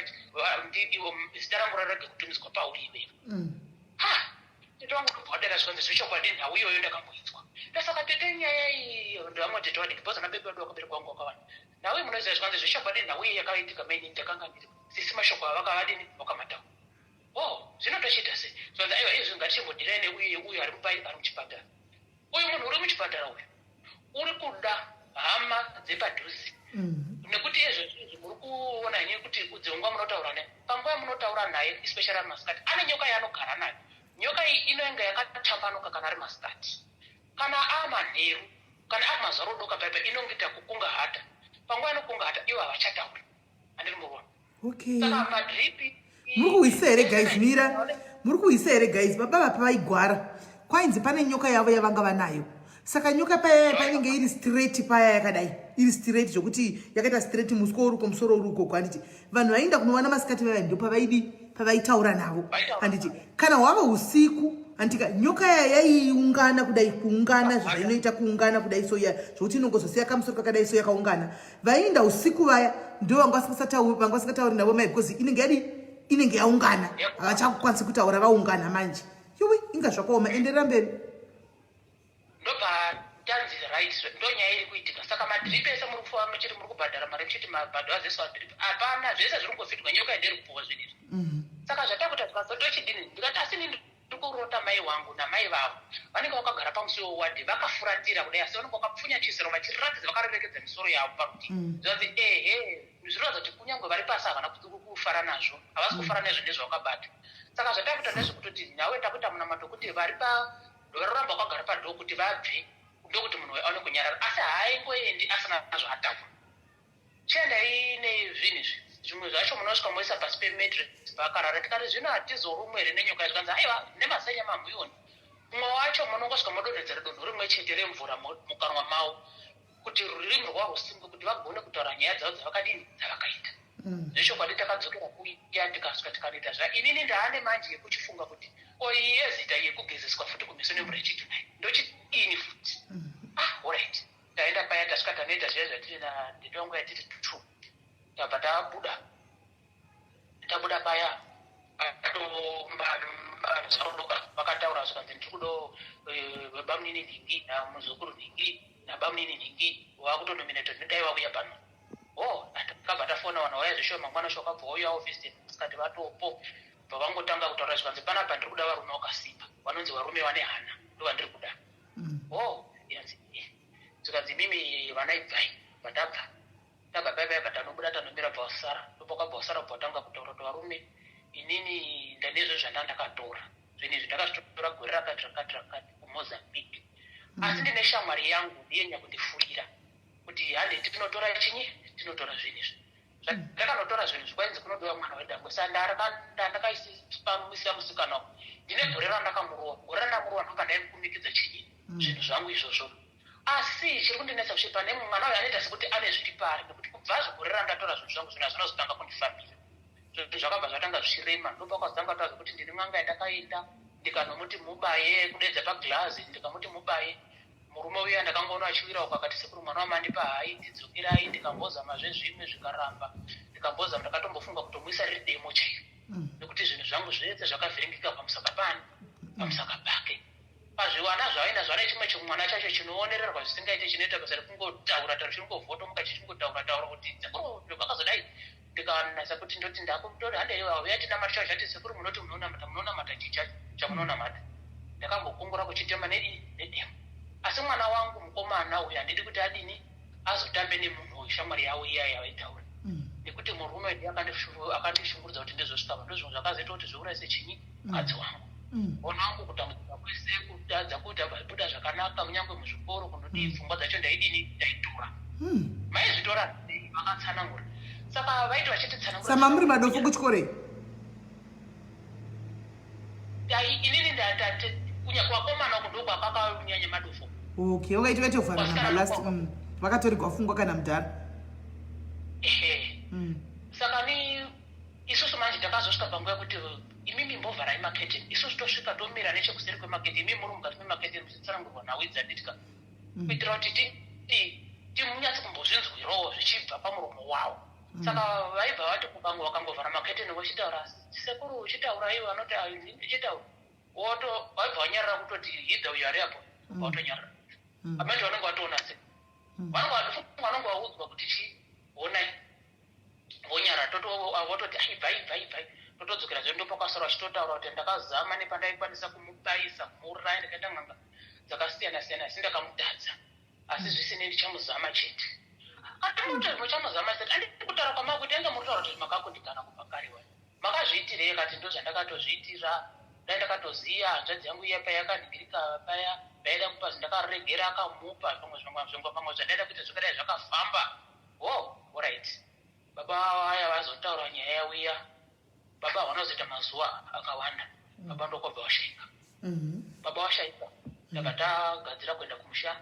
iwo zita rangu rarege kutumidzwa pauri iwewe." Ha, tete wangu ndobva wadara, zvikanzi, "Zvechokwadi, nhau iyoyo ndakamboinzwa." Ndasaka, "Tete, nyaya iyi," ndovamwe tete vadiki, because ana bebe vadu vakaberekwa vangu vakawanda, "Nhau iyi munoziva?" Zvikanzi, "Zvechokwadi, nhau iyi yakaitika maini, ndakanga ndiri sisi." Mashoko avakavadini vakamataura. "Oh, zvinotochiita sei?" Zvikanzi, "Aiwa, izvi ngatichimbodirai neuyu uyu ari mupai, ari muchipatara uyu. Munhu uri muchipatara uyu uri kuda hama dzepadhuze, nekuti izvezvi muri kuona henyu kuti dzimwe munotaura naye, panguva yamunotaura naye, especially ari masikati, ane nyoka yaanogara nayo. Nyoka iyi inenge yakatambanuka kana ari masikati. Kana amanheru, kana ari mazuva rodoka paipa, inongoita kukunga hata. Panguva inokunga hata ivo havachatauri." Handiri muruona? Saka madripi Muri kuhwisa here, guys? Mira, muri kuhwisa here, guys? Baba vapa vaigwara, kwainzi pane nyoka yavo yavanga vanayo. Saka nyoka paya painenge iri straight paya, yakadai iri straight, zvokuti yakaita straight, muswe uri uko, musoro uri ukoko, handiti? Vanhu vaienda kunowana masikati vaya, ndo pavaidi pavaitaura navo, handiti? Kana hwava usiku, handika, nyoka yaya yaiungana kudai, kuungana zvainoita, kuungana kudai so iya, zvokuti inongozosiya kamusoro kakadai so, yakaungana. Vaienda usiku vaya ndo vanga vasingatauri navo mai, because inenge yadi, inenge yaungana, havachakukwanisi kutaura, vaungana manje. Iwe, inga zvakaoma. Enderera mberi. Ndobva tanzi, "Right, ndo nyaya iri kuitika. Saka madhiripi ese muri kufa muchiti muri kubhadhara mari, muchiti mabhadhara zvese madhiripi, hapana, zvese zviri kungofitwa nyoka nderi kupuwa zvinhu izvi. Saka zvatakuita tikazotochidini?" Ndikati, "Asi ini ndiri kurota mai wangu namai vavo vanenge vakagara pamusiwo wadhi, vakafuratira kudai, asi vanenge vakapfunya chisero, vachiratidza vakarerekedza misoro yavo parutivi." Zvanzi, "Ehe, zvinoratidza kuti kunyange vari pasi havana kufara nazvo, havasi kufara nezvo nezvavakabata. Saka zvatakuita ndezvekutoti nhawe takuita munamato kuti vari pa varoramba vakagara padhoo kuti vabve, ndokuti munhu aone kunyarara. Asi haaingoendi asina zvaataura. Chiendai nezvinhu izvi, zvimwe zvacho munosvika moisa pasi pemattress paakarara." Tikati, "Zvino hatizorumwe here nenyoka?" Zvikanzi, "Aiwa, nemasenya mamuyoni. Mumwe wacho munongosvika modonhedzera donho rimwe chete remvura mukanwa mavo kuti rurimi rwavo rusimbe, kuti vagone kutaura nyaya dzavo dzavakadini, dzavakaita." Zvechokwadi takadzokera kuya, tikasvika tikanoita zva inini ndaane manje yekuchifunga kuti ko iyi yezita yekugezeswa futi kumeso nemvura yechitunai ndochidini futi? Ah, alright. Taenda paya, tasvika, tanoita zviya zvatiri nadede wangu yatiri two. Tabva tabuda, tabuda paya atozarodoka, vakataura zvikanzi, "Ndiri kudo bamunini nhingi namuzukuru nhingi nabamunini nhingi vakutonominata, dai vauya pano." Oh, takabva tafona vanhu vauya zveshuwa. Mangwana sho wakabva wauya ofisi sikati vatopo, bva vangotanga kutaura. Zvikanzi, "Panapa ndiri kuda varume vakasimba, vanonzi varume vane hana, ndo vandiri kuda." Oh, yanzi, "Eh." Zvikanzi, "Mimi vana ibvai." Bva tabva paipai, bva tanobuda, tanomira, bva wasara. Ndopakabva wasara, bva watanga kutaura kuti, "Varume, inini ndanezvo zvanda ndakatora zvinhu izvi, ndakazvitora gore rakati rakati rakati kuMozambique, asi ndine shamwari yangu ndiye nyakundifurira kuti hande tinotora chinyi, tinotora zvinhu izvi. Ndakanotora zvinhu zvikwainzi kunodiwa mwana wedangwe. Saka ndakaisira musikana uyu, ndine gore randakamurowa, gore randamurowa ndopa ndaimukumikidza chinyi, zvinhu zvangu izvozvo. Asi chiri kundinetsa kuti pane mwana uyu anoita sekuti ane zviri paari, nekuti kubva zvegore randatora zvinhu zvangu, zvinhu hazvina kuzotanga kundifambira. Zvinhu zvakabva zvatanga zvichirema. Ndopakazotanga taza kuti ndine n'anga yandakaenda, ndikanomuti mubaye, kudedza paglazi, ndikamuti mubaye murume uya. Ndakangoona achiwira uko, akati, 'Sekuru, mwana wamandipa hai, ndidzokerai.' Ndikambozamazve zvimwe, zvikaramba. Ndikambozama, ndakatombofunga kutomuisa riri demo chairo." Nekuti zvinhu zvangu zvese zvakavhiringika pamusaka pani? Pamusaka pake. Pazvivana zvavainazvo ane chimwe chimwana chacho chinoonererwa zvisingaite chinoita basa rekungotaura taura chinongovhotomuka chichingotaura taura kuti sekuru vakazodai ndikanatsa kuti ndoti ndakutori handei vauya tinamata chacho chati sekuru munoti munonamata munonamata chii chacho chamunonamata ndakambokungura kuchitema nedii nedemo asi mwana wangu mukomana uyu handidi kuti adini azotambe nemunhu uyu shamwari yavo iya yavaitaura mm. nekuti murume ndiye akandishungurudza kuti ndizosvika pa ndozvimwe zvakazoita kuti zviuraise chinyi mm. mukadzi wangu mm. ona wangu kutambudzika kwese kutadza kuita buda zvakanaka kunyange muzvikoro kundodii mm. pfungwa dzacho ndaidini ndaitora mm. maizvitora vakatsanangura saka vaiti vachititsanangura samamuri madofo kuchikoro inini kuvakomana uku ndokwakakanyanya madofo okay wakaiti vatovharana malast mm. vakatorigwa fungwa kana mudhara ehe mm. saka ni isusu manje takazosvika panguva yekuti imimi mbovharai maketeni isusu tosvika tomira nechekuseri kwemaketeni imimi muri mukati memaketeni muchitsanangurwa nhau idzi anditika mm. kuitira kuti timunyatse kumbozvinzwirawo zvichibva pamuromo wavo mm. saka vaibva vati kubango vakangovhara maketeni vochitaura sekuru uchitaura iwe vanoti ndichitaura woto vaibva vanyarara kutoti hidha uyo ari apo mm. watonyarara mm. amanje vanenge vatoona se mm. vanenge vaudzwa kuti chii honai vonyara vototi ai bvai bvai bvai totodzokera zve ndopakasara vachitotaura kuti ndakazama nepandaikwanisa kumubayisa kumuuraya ndikaita n'anga dzakasiyana siyana asi ndakamutadza asi zvisinei ndichamuzama chete atinoti muchamuzama chete andidi kutaura kwamakuita inge muri kutaura kuti makakundikana kubva kare wani makazviitirei akati ndozvandakatozviitira dai ndakatoziva hanzvadzi yangu iya paya yakanhingirika paya ndaida kupa ndakaregera akamupa zvimwe zvimwe zvimwe pamwe zvandaida kuita zvakadai zvakafamba ho oh, orit baba vaya vazotaura nyaya yauya baba havana kuzoita mazuva akawanda mm. baba ndokwabva washaika mm-hmm. baba washaika ndabva tagadzira kuenda kumusha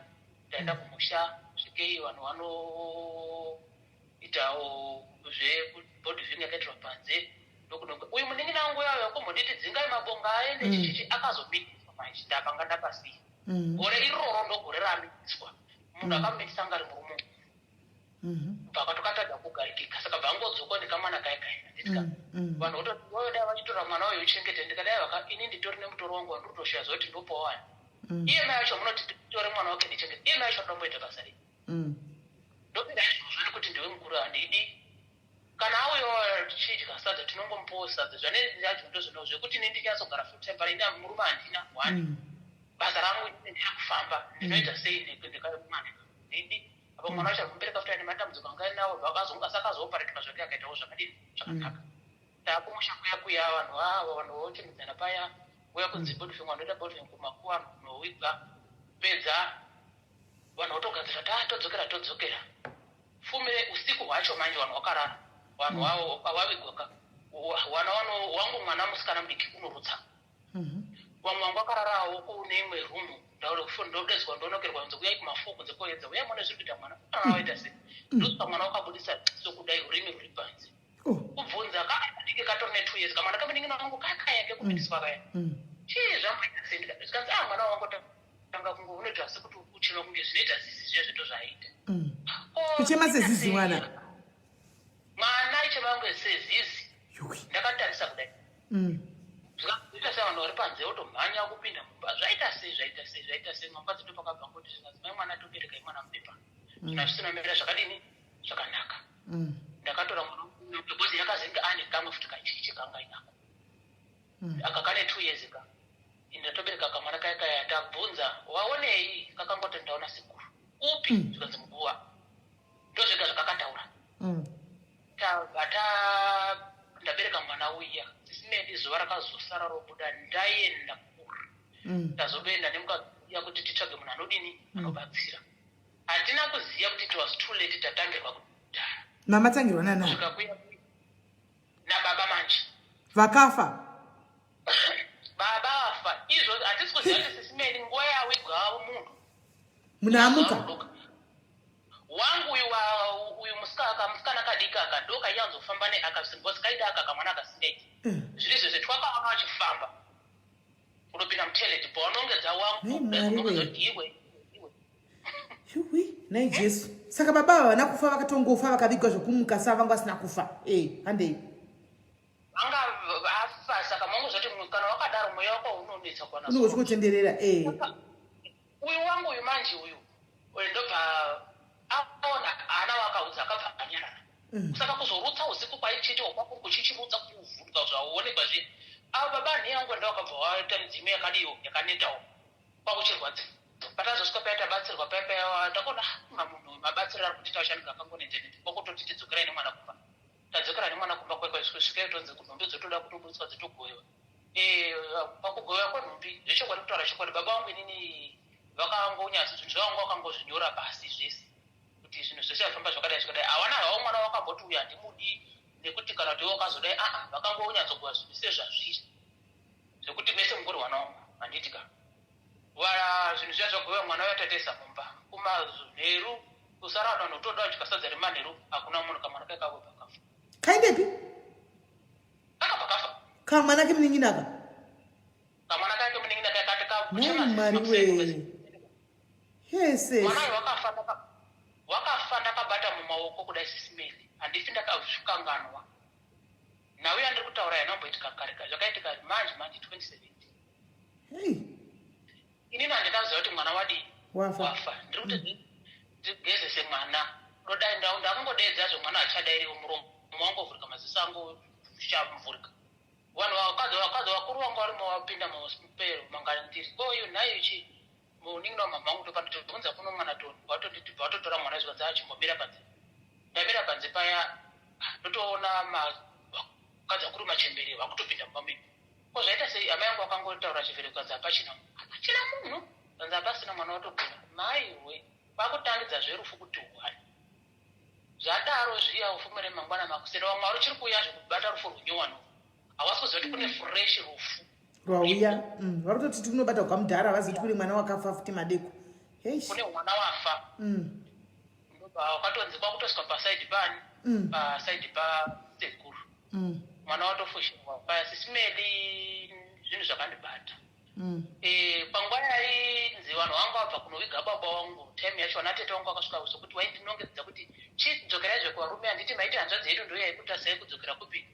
ndaenda mm. kumusha svikei vanhu vanoitawo zvebody viewing yakaitirwa panze ndokunonga uyu munin'ina wangu uyayo wakumbonditi dzingai mabonga aende mm. chichichi akazomitiswa manje ndapanga ndapasiya gore iroro ndogore raamitiswa munhu akamitisa anga ari murume mhm. bva katokatadza kugarikika saka bva angodzoka nekamwana kaya kaya nditika mm, mm. vanhu vototi voyo dai vachitora mwana uyo uchengete ndikadai vaka ini nditori nemutoro wangu wandiri kutoshaya zuva kuti ndopawo ani mm. iye mai acho munoti tore mwana wake ndichengete iye mai acho anodomboita basa rei ndopinda izvozvo nekuti ndiwe mukuru handidi kana auyo tichidya sadza tinongomupawo sadza zvanendacho ndozvino zvekuti ini ndinyatsogara full time pari ini murume handina one basa rangu nderekufamba ndinoita sei ndikaemwana ndidi apa mwana wacho arikumbereka futi ane matambudziko anga ainawo asi akazooparetwa zvake akaitawo zvakadini zvakanaka mm. takumusha kuya kuya vanhu avo vanhu vochemidzana paya uya kunzi mm. bodfing vanoita bodfing kumakuva nowiga pedza vanhu votogadzira ta todzokera todzokera fumire usiku hwacho manje vanhu vakarara vanhu mm. vavigwa ka wana wangu mwana musikana mudiki unorutsa mhm. vamwe vangu vakararawo kune imwe room ndodedzwa ndonokerwa kunze kuyai kumafo kunze koedza uyai muone zviri kuita mwana aita sei mm. ndosvika mwana wakabudisa ziso kudai rurimi ruri panze oh. kubvunza kakadiki katori ne two years kamwana kamunin'ina wangu kakaya kekumitiswa kaya mm. chii zvamboita sei zvikanzi ah mwana wangu tanga kunge unoita sekuti uchema kunge zvinoita zizi zviya zvito zvaaita mm. oh, kuchema sezizi mwana mwana aichema kunge sezizi ndakatarisa kudai mm. Zvikaita sei vanhu vari panze votomhanya kupinda mumba zvaita sei zvaita sei zvaita sei mukadzi ndopakabva ngoti zvikanzi mai mwana tobereka imwana mubepa mm. zvina zvisina mira zvakadini zvakanaka mm. ndakatora mwana because yakazenge ane kamwe futi kachichi kanga inako mm. aka kane two years ka ndatobereka kamwana kaya kaya ndabvunza waonei kakangoti ndaona sekuru upi mm. zvikanzi muguva ndozvega zvakakataura mm. Tabva ta ndabereka mwana uya sisimedi zuva rakazosara robuda ndaenda kure mm. ndazoenda nemukadzi uya kuti titsvage munhu anodini mm. anobatsira hatina kuziva kuti it was too late tatangirwa kudhara mamatangirwa nana kuya nababa manje vakafa baba vafa izvo hatisi kuziva kuti sisimedi nguva yawigwa munhu munhu amuka Wangu uyu wa uyu musikana musikana kadiki aka ndo kainyanzofamba ne aka because kaida aka kamwana kasingaiti mm. zviri zvese twakaona vachifamba unopinda mutoilet pawanongedza wangu unongedza kuti iwe yuwi nhai jesu saka baba ava vana kufa vakatongofa vakavigwa zvekumuka sa vanga vasina kufa e handei vanga mweya wako unonetsa kuwana Unenge uchingotenderera eh. Uyu wangu uyu manje uyu uyu ndobva aona haana wakaudza, akabva anyarara. Saka kuzorutsa usiku kwaichiitiwa kwakuri kuchichirutsa, kuvhunduka zvaonekwa zve avo baba nheyangu ndo wakabva waita midzimu yakadiwo yakanetawo kwakuchirwadza. Patazosvika paya tabatsirwa paya paya, takaona, "Ah, munhu mabatsiro ari kutiita vashandika akangonenzenete." Kwakutoti tidzokerai nemwana kumba. Tadzokera nemwana kumba kwekwa tonzi nhumbi dzotoda kutoburitswa dzitogowewa. Pakugowewa kwenhumbi, zvechokwadi, kutaura chokwadi, baba vangu inini vakangonyatso zvinhu zvavanga vakangozvinyora pasi zvese, kuti zvinhu zvese zvafamba zvakadai zvakadai. Havana havo mwana wakamboti uyu handimudi nekuti kana kuti wakazodai. Aa, vakangonyatsogowa zvinhu sezvazviri, zvekuti mese mungori wana wangu, handiti ka? Zvinhu zviya zvagowewa, mwana watatesa mumba kumanheru, kusara vanhu vanotoda kudya sadza remanheru, hakuna munhu. Kamwana kaikabva kafa. Kaendepi? Kakabva kafa. Kamwana kemunin'ina aka? Kamwana kake munin'ina kakati. Nhai Mwari we, yese. Mwana uyu wakafa, wakafa ndakabata mumaoko kudai. Sisimeli, handifi ndakazvikanganwa. Nhau yandiri kutaura yanomboitika kare kare, zvakaitika manje manje 2017. Hei. Inini handikaziva kuti mwana wadii. Wafa. Wafa. Ndiri kuti ndigezese mwana, ndodai ndakungodeedzazve, mwana achadairiwo, muromo wangovhurika, maziso angu shamvurika. Vanhu vakadzi vakuru vanga varimo vapinda mupero manga ndiri koyo nhayo chi munin'ina wamama vangu, ndopanotobvunza kuno mwana toni, vatonditi vatotora mwana, zvikanzi achimbomira panze. Ndamira panze paya, ndotoona vakadzi vakuru machembere vakutopinda mumba medu. Ko zvaita sei? Amai vangu vakangotaura chivhere, kukanzi hapachina, hapachina munhu, kanzi hapasina mwana, watogona maiwe. Kwakutangidza zverufu kuti hwani zvadaro zviya ufumire mangwana makuseni, vamwe vari uchiri kuuya zvekubata rufu rwunyowano, hawasi kuziva kuti kune fresh rufu. Rwauya. Vari kutoti tikunobata kwamudhara, vazoti kune mwana wakafa futi madeko. Heish. Kune mwana wafa. Ndobva wakatonzi kwakutosvika pasaidi pani, pasaidi pasekuru, mwana watofushirwa paya. Sisimeli, zvinhu zvakandibata. Panguva yainzi vanhu vanga vabva kunoviga baba vangu, time yacho vana tete vangu vakasvika sokuti vaindinongedza kuti chidzokeraizve kuvarume, handiti maiti hanzvadzi yedu ndo yaikutasai kudzokera kupi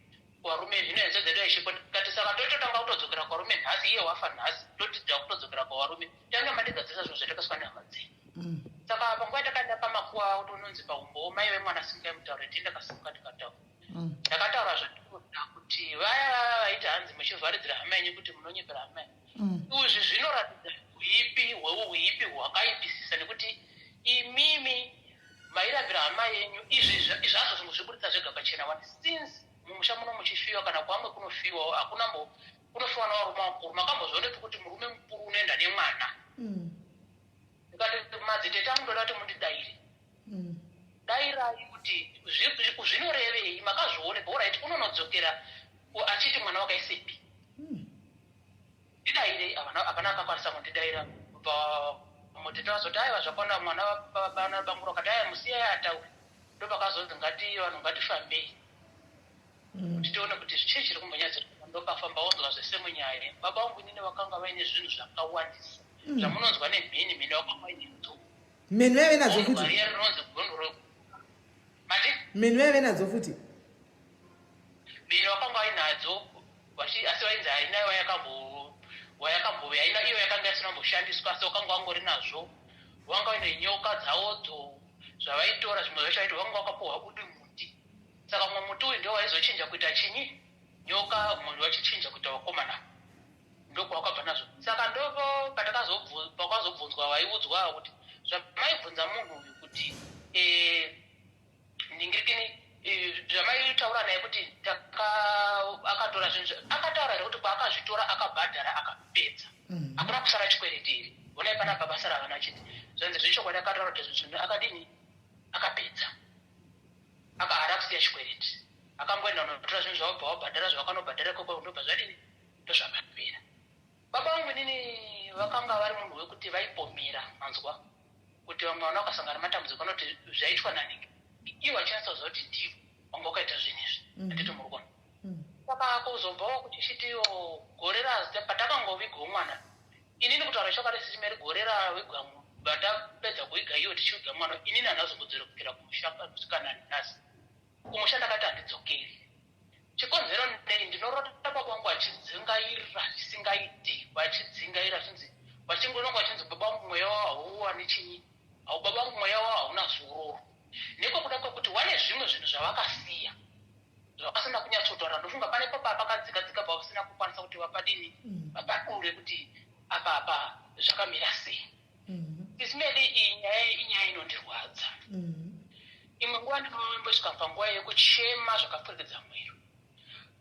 kuvarume? Zvino hanzvadzi yedu yaishipo. Ndikati saka tototanga kutodzokera kuvarume nhasi, iye wafa nhasi, totida kutodzokera kuvarume, tange mandigadzisa zvinhu zvatakaswa nehama dzenyu. Saka panguva yatakaenda pamakuva, utononzi paumbowo, mai vemwana, simukai mutaure. Tii ndakasimuka ndikataura. Ndakataura zvandinoda kuti vaya vaya vaiti hanzi muchivharidzira hama yenyu kuti munonyepera hama yenyu, izvi zvinoratidza huipi hweuhuipi hwakaipisisa, nekuti imimi mairambira hama yenyu izvi zvazvo zvingozviburitsa zvega pachena wani. Since mumusha muno muchifiwa, kana kwamwe kunofiwawo, hakuna mbo kunofiwa navarume vakuru. Makambozvionepi kuti murume mukuru unoenda nemwana? Ndikati madzitete angu, ndoda kuti mundidaire. Dairai kuti zvinorevei, makazvionepi? Alright, unonodzokera achiti mwana wakaisepi? Ndidairei. Hapana akakwanisa kundidaira. Mutete vazoti aiwa, zvakwana mwana bana banguru, akati aya musiyai ataure. Ndopakazonzi ngati vanhu ngatifambei kuti tione kuti chii chiri kumbonyatsoitika. Ndopafamba wonzwa zvese munyaya. Baba vangu inini vakanga vaine zvinhu zvakawandisa zvamunonzwa nemheni mheni, vakanga vaine nzou. Mheni vaive nadzo futi? Riya rinonzi gondoro mati. Mheni vaive nadzo futi? Mheni vakanga vainadzo, asi vainzi haina wayakambove haina, iyo yakanga isina kumboshandiswa, asi vakanga vangori nazvo. Vanga vaine nyoka dzavodzo zvavaitora, zvimwe zvacho vaiti vanga vakapuhwa udi muti, saka mumwe muti uyu ndio waizochinja kuita chinyi, nyoka, mumwe wachichinja kuita vakomana, ndokwavakabva nazvo. Saka ndopo pakazobvunzwa vaiudzwa kuti zvamaibvunza munhu uyu kuti ningirikini, zvamaitaura naye kuti akatora zvinhu, akataura here kuti kwaakazvitora akabhadhara akapedza? Hakuna kusara chikwereti here? Honai panapa basa ravana chiti zvanzi zvechokwadi, akataura kuti zvinhu akadini, akapedza, akahara kusiya chikwereti, akamboenda unotora zvinhu zvavabva wabhadhara zvavakanobhadhara ikoko, ndobva zvadini, ndozvakapera. Baba vangu inini vakanga vari munhu wekuti vaipomera, manzwa kuti vamwe vana vakasangana nematambudziko vanoti zvaitwa nanhingi, ivo vachinatsoziva kuti ndivo vanga vakaita zvinhu izvi. Handiti muri kuona? Saka kuzobvawo kuchichitiwo gore razita patakangovigwa mwana, inini kutaura chokwadi, sisimeri, gore ravigwa vatapedza kuviga iyo tichiviga mwana, inini handazombodzokera kumusha kusvika nanhasi. Kumusha ndakati handidzokeri. Chikonzero nei ndinorota baba vangu vachidzingaira zvisingaiti, vachidzingaira zvinzi vachingononga vachinzi baba vangu mweya wavo hauwani chinyi, hau baba vangu mweya wavo hauna zororo. Nekwekuda kwekuti wane zvimwe zvinhu zvavakasiya zvavasina kunyatsotaura ndofunga pane papa pakadzika dzika pavasina kukwanisa kuti vapadini mm. vapadure kuti apa apa zvakamira sei mm. Ismeli iyi nyaya inyaya inondirwadza mm. Imwe nguva ndinombosvika panguva yekuchema zvakapfurikidza mwero.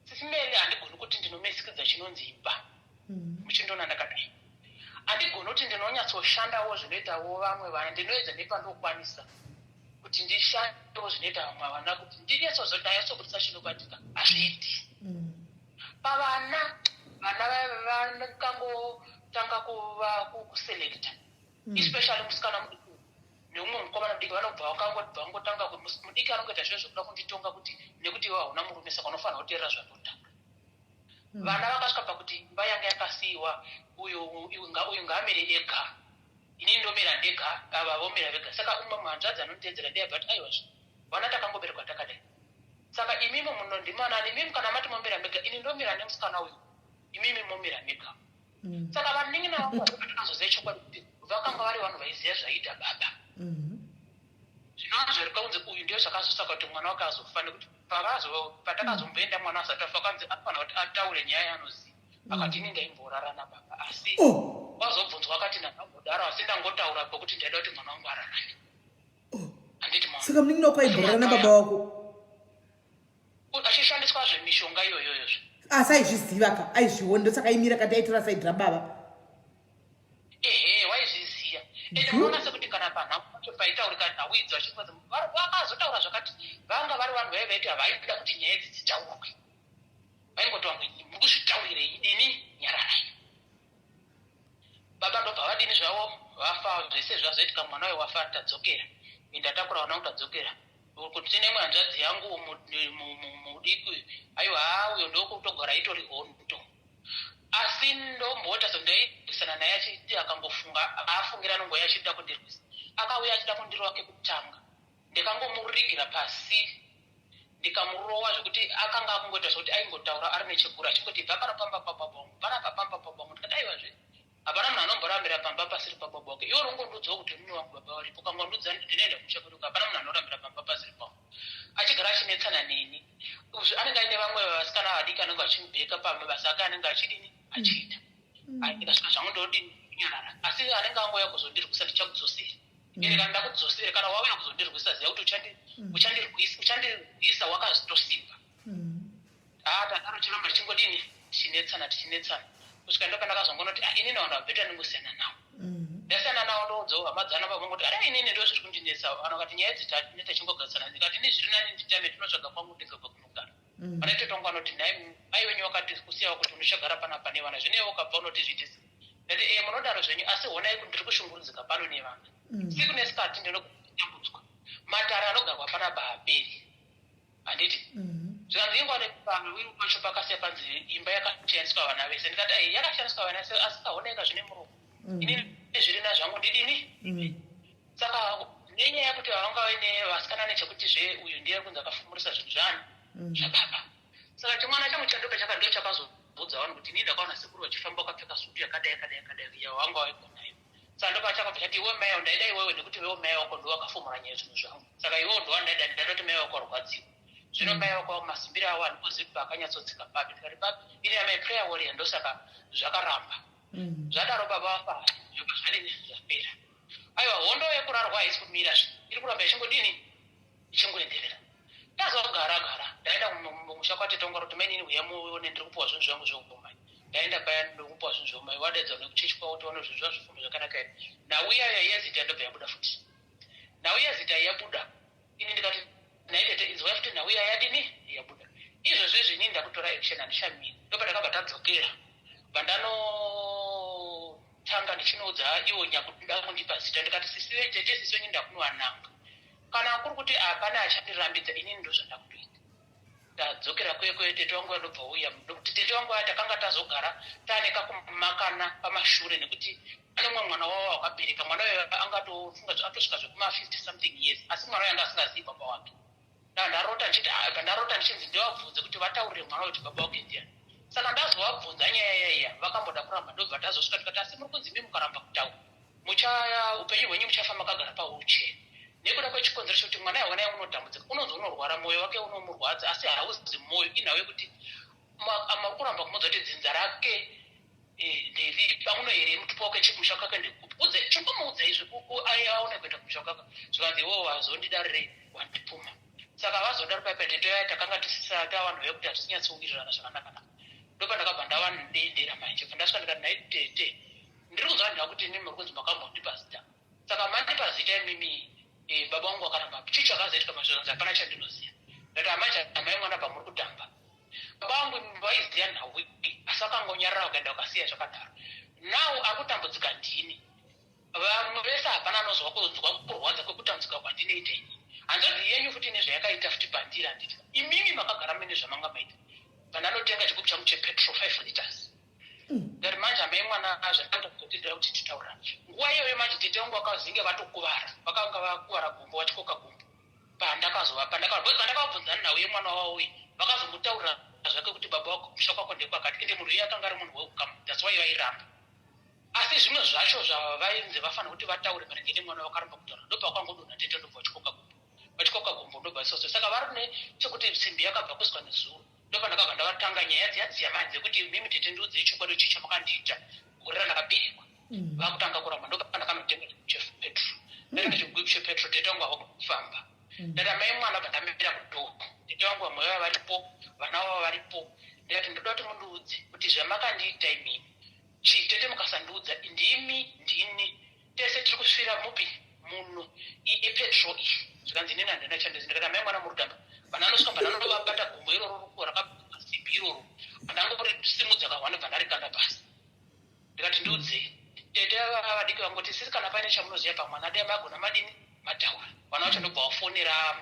Sisi Mary handigoni kuti ndinomesikidza chinonzi imba mm. muchindiona ndakadai. Handigoni kuti ndinonyatsoshandawo zvinoitawo vamwe vana ndinoedza nepandokwanisa kuti ndishandewo zvinoita vamwe vana kuti ndinyatsozodaisobudisa chinobatika hazviiti. Mm. Pavana vana vakangotanga kuva kuselecta mm. especially musikana mudiki neumwe mukomana mudiki vanobva vakangobva vangotanga mudiki anongoita zviro zvekuda kunditonga kuti nekuti iwe hauna murume saka unofanira kuteerera zvandotaura mm. vana vakasvika pakuti imba yanga yakasiyiwa uyu uyu ngaamire ega ini ndomira ndega ava vomira vega saka umwe muhanzvadzi anonditeedzera ndiye but aiwazve vana takangoberekwa takadai saka imimi munondimanani imimi kana mati momira mega ini ndomira nemusikana uyu imimi momira mega mm. saka vanin'ina vangu vatakazoziva chokwadi kuti vakanga vari vanhu vaiziva zvaiita baba mm-hmm. zvinova zviri kunzi uyu ndiyo zvakazosaka kuti mwana wake azofa nekuti patakazomboenda mwana asati afa kanzi anofanira kuti ataure nyaya yaanoziva mm. akati ini ndaimborara nababa asi oh. wazobvunzwa akati ndakambodaro asi ndangotaura pekuti ndaida kuti mwana wangu ararame oh. handiti saka munin'ina wako aimborara nababa wako achishandiswa zvemishonga iyoyoyozve asi aizviziva ka aizviona ndosaka aimira kati aitora saidi rababa ehe waizviziva ende munoona sekuti kana panhau pacho paitaurika nhau idzo vachikwanza vakazotaura zvakati vanga vari vanhu vaive vaiti havaida kuti nyaya idzi dzitaurwe vaingoti vamwe muri kuzvitaurirei ini nyararai Baba ndobva vadini zvavo vafa zvese zvazoitika mwana uyo wafa tadzokera ndatakura vana vangu tadzokera kuti tine imwe hanzvadzi yangu mudiki aiwa haa uyo ndokutogara itori hondo asi ndomboita sendairwisana naye achiti akangofunga aafungira anongouya achida kundirwisa akauya achida kundirova kekutanga ndikangomurigira pasi ndikamurowa zvekuti akanga akungoita zvekuti aingotaura ari nechekure achingoti bva pano pamba pababa wangu panapa pamba pababa wangu ndikati aiwazve hapana munhu anomborambira pamba pasiri pababa wake iwe unongondudzawo kuti mumwe wangu baba varipo ukangondudza ndinoenda kumusha kwedu hapana munhu anorambira pamba pasiri pavo achigara achinetsana neni anenge aine vamwe vasikana vadiki anenge vachimubheka pamabasa ake anenge achidini achiita mm. ndikasvika zvangu ndodini kunyarara asi anenge angouya kuzondirwisa ndichakudzosera mm. ende kana ndakudzosera kana wauya kuzondirwisa ziva kuti mm. uchandirwisa uchandirwisa wakatosimba mm. haa tadaro chiramba tichingodini tichinetsana tichinetsana kusvika ndo pandakazongonoti ah, inini vanhu vabheta ndingosiyana nawo ndasiyana nawo ndoudzawo hama dzana baba ngoti ara inini ndo zviri kundinetsa vanhu vakati nyaya idzi tine tichingogarisana ndikati ini zviri nani nditame ndinotsvaga kwangu ndega kwakunogara vane tete wangu anoti nhai mai wenyu vakati kusiyawo kuti unochagara panapa nevana zvino iwe ukabva unoti zviite sei ndati ee munodaro zvenyu asi honai kuti ndiri kushungurudzika pano nevana mm. siku nesikati ndinotambudzwa matare anogarwa panapa haaperi handiti mm. zvikanzi ingwa nepamwe pacho pakasiya panzi imba yakashandiswa vana vese ndikati ai yakashandiswa vana vese asi kahonaika zvine muromo mm. ini zviri nazvangu ndidini mm. saka nenyaya yekuti vangave nevasikana nechekuti zve uyu ndiye kunzi akafumurisa zvinhu zvani mm. zvababa saka chimwana changu chandoka chaka ndo chakazoudza vanhu kuti ini ndakaona sekuru vachifamba vakapfeka sutu yakadai yakadai yakadai yawanga waigona saka ndopachakabva chati iwe mai ndaida iwewe nekuti iwewe mai wako ndiwe wakafumura nyaya zvinhu zvangu saka iwewe ndowandaida ndaida kuti mai wako arwadziwa zvino mai wako masimbiro avo andikuzivi kuti akanyatsotsika papi ndikati papi ini amai prayer warrior ndosaka zvakaramba mm. zvadaro baba vafa zvobva zvadini zvapera aiwa hondo yekurarwa haisi kumira zve iri kuramba ichingodini ichingoenderera ndazogara gara ndaenda mumusha kwatete wangu kuti mainini huya muone ndiri kupiwa zvinhu zvangu zveumai ndaenda paya ndokupiwa zvinhu zveumai wadaidza nekuchechi kwavo kuti one zvinhu zvazvifumbi zvakanaka here nhau iyayo yezita ndobva yabuda futi nhau yezita yabuda ini ndikati nhai tete inzwai futi nhau iya yadini yabuda izvozvo izvi inini ndakutora action handichamiri ndopandakabva tadzokera vandanotanga ndichinoudza iwo nyakuda kundipa zita ndikati sisi vetete sisi wenyu ndakunovananga kana kuri kuti hapana achandirambidza inini ndozvandakutoita ndadzokera kuye kuye tete wangu vanobva uya ndokuti tete wangu aya takanga tazogara taane kakumakana pamashure nekuti ane mumwe mwana wavo wakabereka mwana uyo angatofunga atosvika zvekuma 50 something years asi mwana uyo anga asingazivi baba wake ndarota ndichiti ah, ndarota ndichinzi ndivabvunze kuti vataurire mwana kuti baba wake ndiani. Saka ndazovabvunza nyaya yaiya, vakamboda kuramba, ndobva tazosvika tikati, asi muri kunzi imi mukaramba kutaura muchaya upenyu hwenyu muchafa makagara pawheelchair, nekuda kwechikonzero chekuti mwana yawana unotambudzika, unonzi unorwara, mwoyo wake unomurwadza, asi hauzi mwoyo, inhau yekuti muri kuramba kumudza kuti dzinza rake nderipi, amuno here mutupo wake, chikumusha kwake ndekupi. Udze, chingomuudza izvi, aone kuenda kumusha kwake. Zvikanzi, iwo wazondidarirei, wandipfuma. Saka vazodaro paipa tetoya takanga tisisa tavanhu vekuti hatisinyatsowirirana zvakanaka-naka. Ndopandakabva ndavanodendera manje. Bva ndasvika ndikati, nhai tete, ndiri kunzwa nhau kuti imimi muri kunzi makambondipa zita. Saka mandipa zita imimi, baba vangu vakaramba, chii chakazoitika? Mazvozvanzi hapana chandinoziva. Ndati, amanje amai mwana, pamuri kutamba, baba vangu vaiziva nhau iyi, asi vakangonyarara, vakaenda vakasiya zvakadaro. Now ari kutambudzika ndini, vamwe vese hapana anozwa kunzwa kurwadza kwekutambudzika kwandinoita ini. Hanzvadzi yenyu futi nezvayakaita futi pandiri, handiti imimi makagara mune zvamanga maita. Pandanotenga chigubhu changu chepetrol 5 liters, ndati, manje amai mwana, zvandakutotendera kuti titaura nguva iyoyo. Manje tete vangu vakazinge vatokuvara, vakanga vakuvara gumbo, vachikoka gumbo pandakazova pandakavabvunza nhau yemwana wavo uyu. Vakazomutaurira zvake kuti baba wako musha kwako ndekwakati, ende munhu iye akanga ari munhu weukama, that's why vairamba. Asi zvimwe zvacho zvavainzi vafanira kuti vataure maringe nemwana, vakaramba kutaura. Ndopavakangodonha tete, ndobva vachikoka gumbo, vachikoka gumbo, ndobva soso. Saka vari nechekuti simbi yakabva kuswa nezuro. Ndopandakabva ndavatanga nyaya dziya dziya manje dzekuti, mimi tete, ndiudzei chokwadi, chii chamakandiita gore randakaberekwa? Vakutanga kuramba. Ndopandakanotenga chigubhu chepetrol. Ndatenga chigubhu chepetrol, tete vangu hava kufamba. Ndati, amai mwana, bva ndamira kudoor, tete vangu vamwe vava varipo, vana vavo varipo. Ndikati, ndoda kuti mundiudze kuti zvamakandiita imimi chii. Tete, mukasandiudza, ndimi ndini tese tiri kusvira mupi muno ipetrol iyi. Zvikanzi, inini handina chandozi. Ndikati, amai mwana, muri kutamba. Vana vanovabata gumbo iroro ruko rakasimbi iroro, handangorisimudza kahwani, bva ndarikanda pasi. Ndikati, ndiudzei tete vadiki vangoti sisi, kana paine chamunoziva pamwana, dai magona madini mataura. Vana vacho ndobva vafonera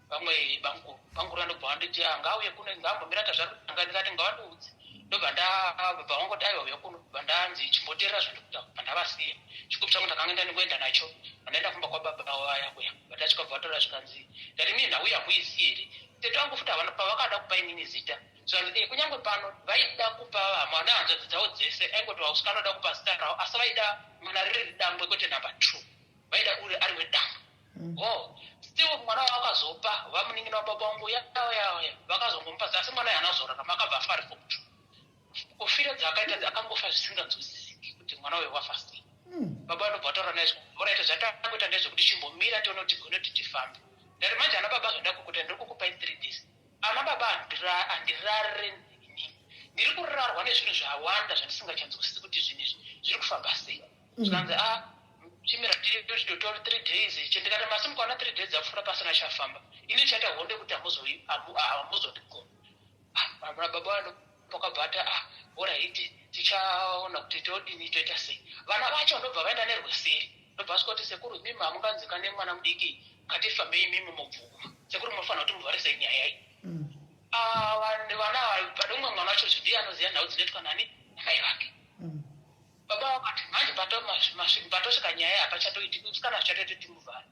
vamwe bamukuru. Bamukuru vandobva vanditi, "Ah, ngauye kuno, ngaambomira tazvarikutanga." Ndikati, ngavandiudze. Ndobva ndabva vangoti, aiwa, uya kuno. Bva ndanzi, chimboteerera zvandikutaura. Bva ndavasiya chikupu changu, ndakanga ndandingoenda nacho. Vandaenda kumba kwababa vaya kuya, vatasvika bva vatora. Zvikanzi, ndati, mii nhau yamuizivi here tete vangu futi havana pavakada kupa inini zita. Zvikanzi, kunyange pano vaida kupa vamwe hanzvadzi dzavo dzese, aingoti vausvika anoda kupa zita ravo, asi vaida mwana riri dangwe, kwete number two, vaida uri ari wedangwe. Oh, still mwana wavakazopa vamunin'ina wababa vangu yaya, vakazongomupa zita, asi mwana haana kuzorarama, akabva afa ari form two. Kufira dzaakaita, akangofa zvisinganzwisisiki kuti mwana uyu wafa sei. Baba vanobva vataura naye, alright, zvatakuita ndezvekuti chimbomira tione kuti tigone kuti tifambe. Ndati, manje ana baba, zvandakukuta, ndiri kukupai 3 days. Ana baba, handirare inini, ndiri kurarwa nezvinhu zvawanda zvandisingachanzwisisi kuti zvinhu izvi zviri kufamba sei. Zvikanzi, a chimira tiri 3 days. Ndikati, masi mukaona 3 days dzapfuura pasina chafamba, ini chaita hondo yekuti hamuzondigona. Baba vano pakabva ati, ah, alright, tichaona kuti todini, toita sei. Vana vacho ndobva vaenda nerweseri, ndobva vasvika kuti, sekuru, imimi hamunganzika nemwana mudiki, ngatifambei, imimi mubvuma. Sekuru, munofanira kuti muvharise nyaya iyi. Ah, vana ava, pane umwe mwana wacho ndiye anoziva nhau dzinoitwa nani, namai vake. Baba vakati, manje patosvika nyaya hapachatoiti kana zvichatoiti timuvhare.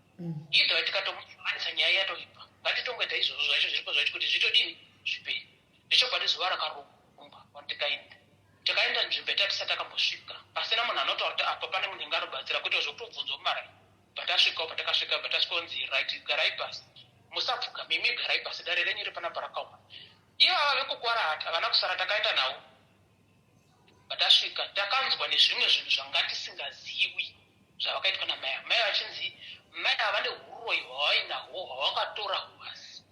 Either way tikatomuvharisa, nyaya yatoipa. Ngatitongoita izvozvo zvacho zviripo zvacho kuti zvitodini, zvipere. Nechokwadi zuva rakarongwa tikaenda, tikaenda nzvimbo yatatisati takambosvika, pasina munhu anotaura kuti apa pane munhu inge anobatsira, kuita zvekutobvunzwa mumarai. Patasvikawo, patakasvika, patasvikonzi, right, garai pasi, musapfuga mimi, garai pasi, dare renyu iri panapa rakaoma. Ivava vekukwara hati havana kusara, takaenda navo. Patasvika takanzwa nezvimwe zvinhu zvanga tisingazivi zvavakaitwa namai ava. Mai vachinzi mai ava vane uroyi hwavainahwo hwavakatora hwasi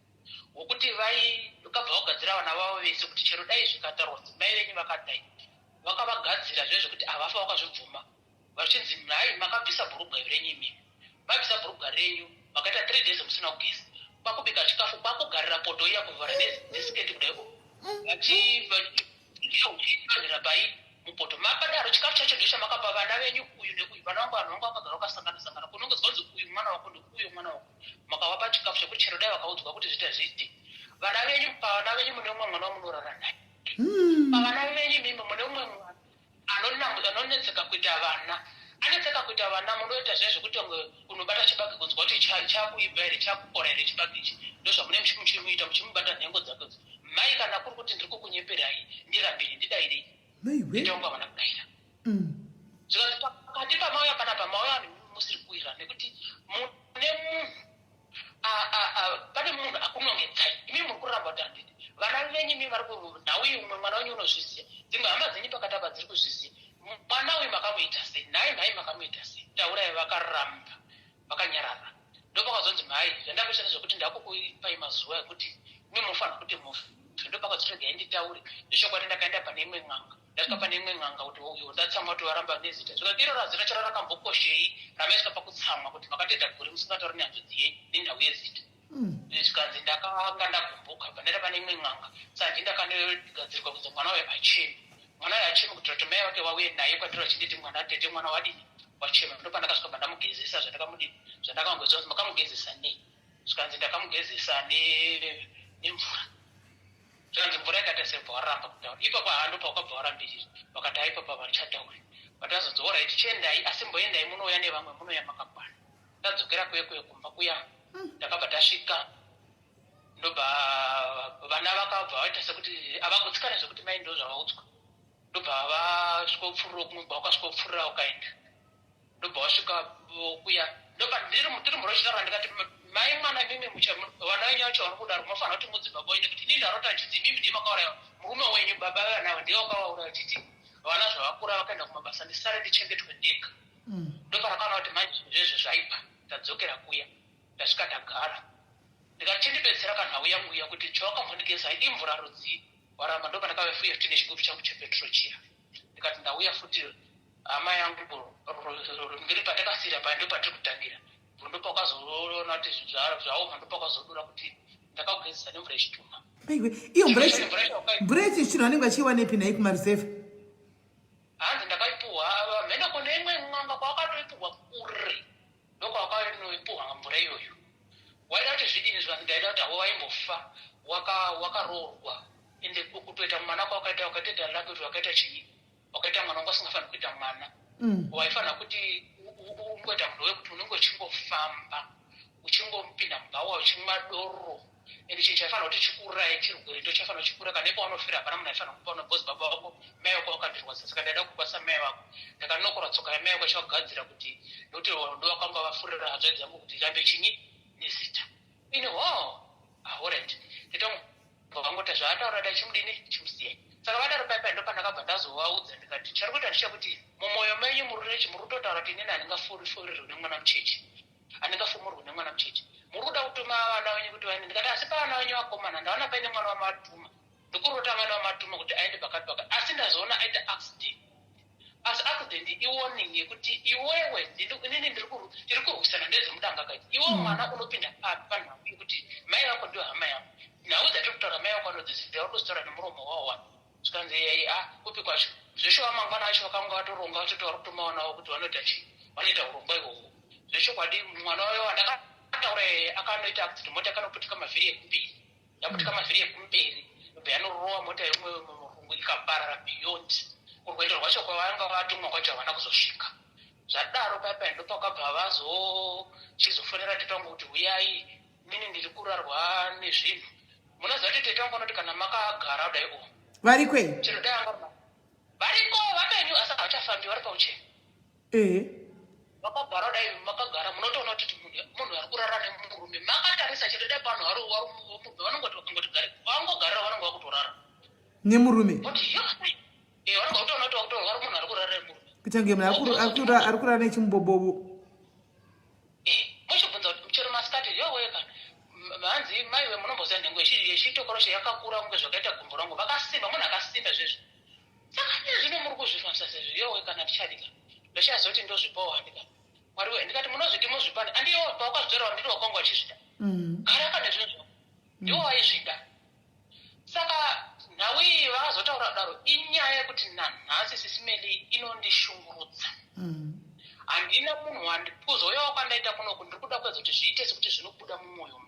hwokuti vakabva vagadzira vana vavo vese kuti chero dai zvikataurwa kunzi mai venyu vakadai, vakavagadzira zve zvekuti havafa vakazvibvuma. Vachinzi, nhai, makabvisa bhurugwa renyu imimi, mabvisa bhurugwa renyu, makaita 3 days musina kugeza, kwakubika chikafu, kwakugarira poto iya, kuvhara nesiketi kudai, vachivanhira pai mupoto makadaro. Chikafu chacho ndochamakapa vana venyu, uyu neuyu. Vana vangu, vanhu vangu vakagara vakasangana sangana, kunongozwa kunzi uyu mwana wako neuyu mwana wako. Makavapa chikafu chekuti chero dai vakaudzwa kuti zviita zviite. Vana venyu, pavana venyu mune umwe mwana wamunorara naye. Pavana venyu imimi mune umwe mwana anonetseka kuita vana. Anetseka kuita vana munoita zviya zvekuti kunge unobata chibage kunzwa kuti chakuibva here chakukora here chibage ichi. Ndozvamune muchimuita muchimubata nhengo dzake idzi. Mai kana kuri kuti ndiri kukunyeperai ndirambire ndidairei. Maiwe. Tete vangu havana kudaira. Zvikanzi pakati pamauya panapa mauya vanhu musiri kuwirirana nekuti mune munhu pane munhu akunongedzai imi muri kuramba kuti handidi vana venyu imi vari nhau iyi umwe mwana wenyu unozviziva dzimwe hama dzenyu pakati apa dziri kuzviziva mwana uyu makamuita sei nhai nhai makamuita sei taurai vakaramba vakanyarara ndopakazonzi mhai zvandakuita ndezvekuti ndakukuipai mazuva ekuti imi munofanira kuti mufe ndopakazoti regai nditaure zvechokwadi ndakaenda pane imwe n'anga ndasvika pane imwe n'anga kuti uyo ndatsamwa kuti waramba nezita zvikanzi iro razita charo rakambokoshei ramaiswa pakutsamwa kuti makatoita gore musingatauri nehanzvadzi yenyu nenhau yezita zvikanzi ndakanga ndagumbuka pandaenda pane imwe n'anga sandi ndakanogadzirwa kunzi mwana uyo acheme mwana uyo acheme kuitira kuti mai vake vauye naye kwandiri vachinditi mwana tete mwana wadini wachema ndopandakasvika pandamugezesa zvandakamudini zvandakamugezesa kuti makamugezesa nei zvikanzi ndakamugezesa nemvura Zvikanzi mvura yakaita sei ubva waramba kutaura. Ipapo haa ndopawakabva warambirira. Vakati haa ipapa havachatauri. Vatazonzi horaiti chiendai asi mboendai munouya nevamwe munouya makakwana. Tadzokera kuye kuye kumba kuya takabva tasvika ndobva vana vakabva vaita sekuti havagutsikane zvekuti mai ndozvavaudzwa ndobva vasvikopfurira kumwe kwavakasvikopfurira ukaenda ndobva wasvika kuya ndobva ndiri tiri murochitaura ndikati mai mwana imimi vana venyu vacho vari kudaro munofanira kuti mudzi baba wenyu nekuti inini ndarota ndichiti imimi ndiye makauraya murume wenyu baba vevana ava ndiye wakavauraya uchiti vana zvavakura vakaenda kumabasa ndisare ndichengetwe ndega ndoparakaona kuti manje zvinhu zvezve zvaipa tadzokera kuya ndasvika ndagara ndikati chindibetsera kanhau yangu iya kuti chawakambondigeza imvura rudzii waramba ndopandakave fuye futi nechigubhu changu chepetro chiya ndikati ndauya futi hama yangu ndiri patakasiira paya ndopatiri kutangira ndopakazoona kuti zvaoma ndopakazodura kuti ndakagezesa nemvura yechitunha aiwe iyo mvura yechitunha vanenge vachiiwanepi nhai kumaruzevha hanzi ndakaipuhwa mheno kune imwe n'anga kwawakatoipuhwa kure ndokwawakanoipuhwa mvura iyoyo waida kuti zvidini zvikanzi ndaida kuti havo vaimbofa wakaroorwa ende kutoita mwana kwawakaita wakaita lake kuti wakaita chii wakaita mwana wanga usingafaniri kuita mwana waifanira kuti ungoita munhu wekuti unenge uchingofamba uchingopinda mubhawa uchimwa doro ende chinhu chaifanira kuti chikuuraye chirwere ndo chaifanira chikuura kana ipaunofira hapana munhu aifanira kupaona because baba vako mai vako vakandirwadza saka ndaida kukwasa mai vako ndakanokora tsoka yamai vako chavagadzira kuti nokuti ndovakanga vafurira hanzvadzi yangu kuti irambe chinyi nezita ini ho ahorit nditongoti zvaataura dai chimudini chimusiyai saka vadaro pai pai ndopandakabva ndazovaudza ndikati chari kuita ndechekuti mumwoyo menyu muri kutotaura kuti inini handingafurirwe nemwana mucheche handingafumurwe nemwana mucheche muri kuda kutuma vana venyu kuti vaende ndikati asi pavana venyu vakomana ndaona paine mwana wamatuma ndikurota mwana wamatuma kuti aende pakati pakati asi ndazoona aita accident asi accident iwarning yekuti iwewe inini ndiri kurwisana ndedzemudanga kaiti iwe mwana unopinda papi panhau yekuti mai vako ndiyo hama yangu nhau dzatiri kutaura mai vako vanodziziva uri kuzitaura nemuromo wavo wani zvikanzi yei a kupi kwacho zveshuwa mangwana acho vakanga vatoronga vatoti vari kutuma vana vavo kuti vanoita chii vanoita urongwa ihwohwo zvechokwadi mwana wayo wandakataura akanoita accident mota akanoputika mavhiri ekumberi yaputika mavhiri ekumberi yobva yanorowa mota yeumwe murungu ikaparara beyond kurwendo rwacho kwavanga vatumwa kwacho havana kuzosvika zvadaro paya paya ndopakabva vazochizofonera tete vangu kuti huyai mini ndiri kurarwa nezvinhu munoziva kuti tete vangu vanoti kana makagara kudai o variko here chero dai anga variko vapenyu asi havachafambi vari pauchena ehe makagara kudai makagara munotoona kuti munhu ari kurara nemurume makatarisa chero dai panhu vari murume vanongoti vakangoti gare vangogarira vanonge vakutorara nemurume voti yo eh vanonge vakutoona kuti vakutorara munhu ari kurara nemurume kuita kunge munhu ari kurara nechimubobobo Eh, mochibvunza kuti chero masikati yowe kana hanzi maiwe munomboziva nhengo yechitokoroshe yakakura kunge zvakaita gumbo rangu vakasimba munhu akasimba zvezvo saka ii zvino muri kuzvifambisa sezvo yowe kana tichadika ndochazoti ndozvipawo handika mwari we ndikati munozviti muzvipani andiwo pawakazvitora ndiri wakanga uchizvida gara kana zvinhu zvako ndiwo waizvida saka nhau iyi vakazotaura kudaro inyaya yekuti nanhasi sisimeli inondishungurudza handina munhu wandikuzouyawo kwandaita kunoku ndiri kuda kuedza kuti zviite sekuti zvinobuda mumwoyo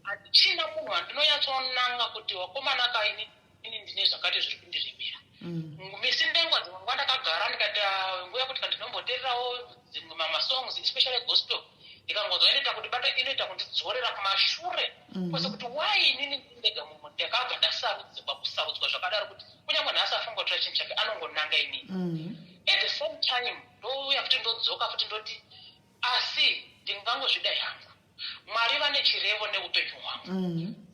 handichina munhu wandinonyatsonanga kuti wakomana kaini ini ndine zvakati zviri kundiremera. Misi ndenguva dzimwe nguva ndakagara ndikaita nguva yekuti kandinombotererawo dzimwe mamasongs, especially gospel, ndikangonzwa inoita kundibata, inoita kundidzorera kumashure kwese kuti why inini ndega mumwe ndakabva ndasarudzwa kusarudzwa zvakadaro, kuti kunyange nhasi afunga kutora chinhu chake anongonanga inini. At the same time ndouya futi, ndodzoka futi, ndoti asi ndingangozvida hangu, Mwari vane chirevo neupenyu hwangu.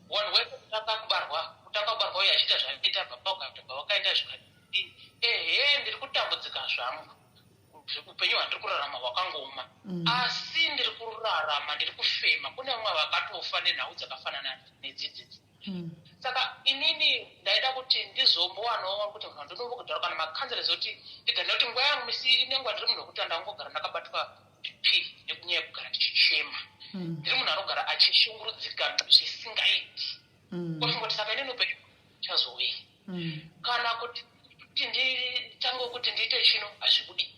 Vanhu wese kutanga kubarwa uyo achiita zvaaita, baba ukatobva wakaita zvikadini, ehe, ndiri kutambudzika zvangu, upenyu hwandiri kurarama hwakangooma, asi ndiri kurarama, ndiri kufema. Kune vamwe vakatofa nenhau dzakafanana nedzidzidzi. Saka inini ndaida kuti ndizombowanawo kuti munhu ndinombogara kana macounselors, kuti ndigare, nekuti nguva yangu misi inenguva ndiri munhu wekuti ndangogara ndakabatwa BP nekunyaya yekugara ndichichema. Ndiri munhu anogara achishungurudzika zvisingaiti. Kofungoti saka inini upenyu chazowei kana kuti nditange kuti ndiite chino, hazvibudi,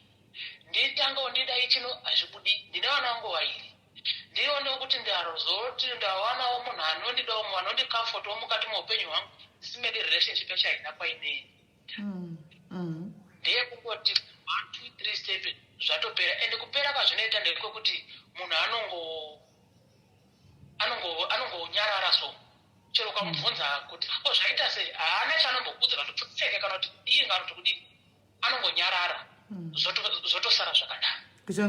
nditangewo ndidai chino, hazvibudi. Ndine vana vangu vairi, ndionewo kuti ndazoti ndawanawo munhu anondidawo, munhu anondicomfortawo mukati meupenyu hwangu. Simedi relationship yacho haina kwainei, ndeyekungoti 1 2 3 7, zvatopera. Ende kupera kwazvinoita ndekwekuti munhu anongonyarara. So chero ukamubvunza kuti o zvaita sei, haana chaanombokudza, kana kuti pfutseke, kana kuti kudii, kana kuti kudini, anongonyarara, zvotosara zvakadaro. Kuita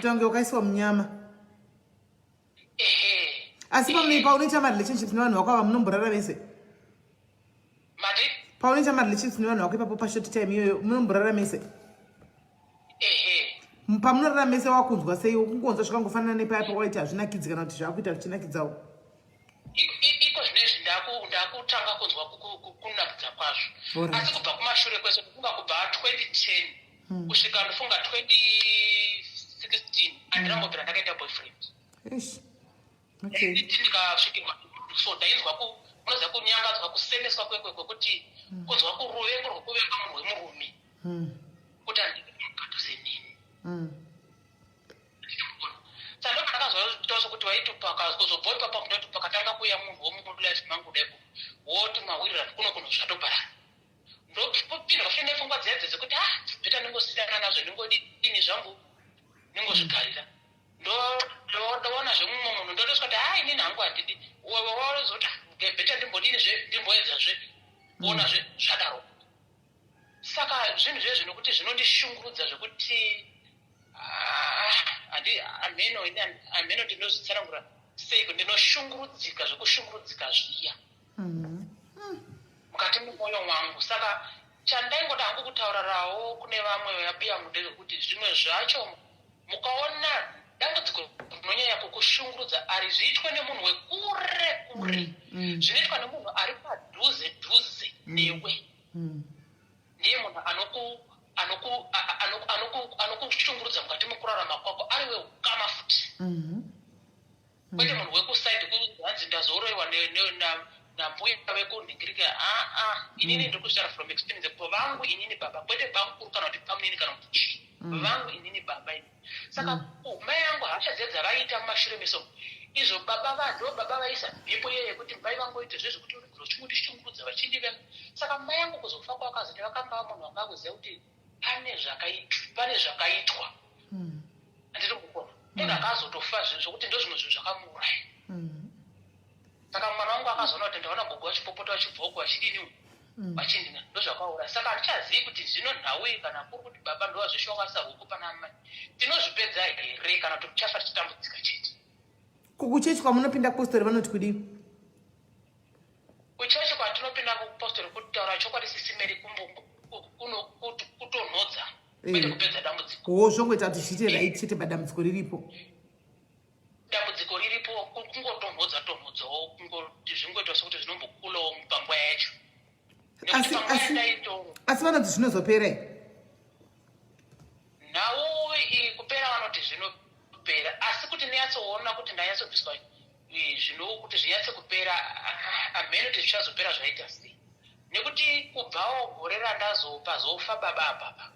kunge wakaiswa munyama. Ehe. Asi paunoita marelationships nevanhu vako ava, munomborara vese? Mati? Paunoita marelationships nevanhu vako ipapo, pashort time iyoyo, munomborara mese? Ehe. Pamunorara mese wakunzwa sei? Kungonzwa zvakangofanana nepaya pawaiti hazvinakidzi, kana kuti zvaakuita zvichinakidzawo? Iko zvinezvi ndakutanga kunzwa kunakidza kwazvo. Asi kubva kumashure kwese, kufunga kubva 2010 kusvika ndofunga 2016, handirambobvira ndakaita boyfriend. Eish. Okay. Nditi ndikasvikirwa so, ndainzwa unoziva kunyangadzwa, kusemeswa kwekuti kunzwa kuruvengo rwekuvenga munhu wemurume, kuti handidi padhuze neni. Saka ndopandakazoitawo sokuti waiti kuzobva ipapa kundoti pakatanga kuuya munhu womulife mangu daipo, woti mawirirano kuno kuno zvatoparara, ndopindwa futi nepfungwa dziya dzekuti ah, better ndingosiyana nazvo, ndingodini zvangu, ndingozvigarira. Ndoona zvemumwe munhu, ndotoswa kuti ha, inini hangu handidi. Wozoti better ndimbodini zve, ndimboedzazve kuonazve, zvadaro. Saka zvinhu zvezvo nokuti zvinondishungurudza zvekuti ah, hameno ini, hameno ndinozvitsanangura sei. Ndinoshungurudzika zvekushungurudzika zviya mukati memwoyo mwangu. Saka chandaingoda hangu kutaurarawo kune vamwe vabiyangu ndezvekuti zvimwe zvacho mukaona dambudziko rinonyanya kukushungurudza, ari zviitwe nemunhu wekure kure, zvinoitwa nemunhu ari padhuze dhuze newe, ndiye munhu anokushungurudza mukati mekurarama kwako, ari weukama futi, kwete munhu wekusaidi hanzi ndazoroyiwa nambuya vekunhingirika. Aa, inini ndiri kuzvitaura from experience vangu inini baba, kwete bamukuru kana kuti bamunini kana kuti chii, vangu inini baba ini. Saka mai angu hasha dziya dzavaiita mumashure meso izvo, baba vado baba vaisa mhepo iye yekuti mai vangoite zvezvekuti uchingondishungurudza, vachindivenga. Saka mai angu kuzofa kwavakazoita, vakamba munhu wanga akuziva kuti pane zvakaitwa, handiri kukona munhu akazotofa zvokuti ndo zvimwe zvinhu zvakamuuraya. Saka mwana wangu akazoona kuti ndaona gogo vachipopota, vachibvoko, vachidini, vachindina, ndo zvakauraya. Saka handichazivi kuti zvino nhau iyi, kana kuri kuti baba ndovazveshuwa vakaisa ruoko pana amai, tinozvipedza here kana kuti tichafa tichitambudzika chete? Kuchechi kwamunopinda, postori vanoti kudii? Kuchechi kwatinopinda, kupostori, kutaura chokwadi, sisimeri, kutonhodza, kwete kupedza dambudziko. Wo zvongoita kuti zviite right chete, padambudziko riripo. Dambudziko riripo, kungotonhodza tonhodzawo, kungoti zvingoita sekuti zvinombokulawo panguva yacho. Asi vanoti zvinozopera here? Nhau iyi kupera, vanoti zvinopera, asi kuti ndinyatsoona kuti ndanyatsobviswa zvino kuti zvinyatse kupera, hameno kuti zvichazopera zvaita sei, nekuti kubvawo gore randazopazofa baba apapa,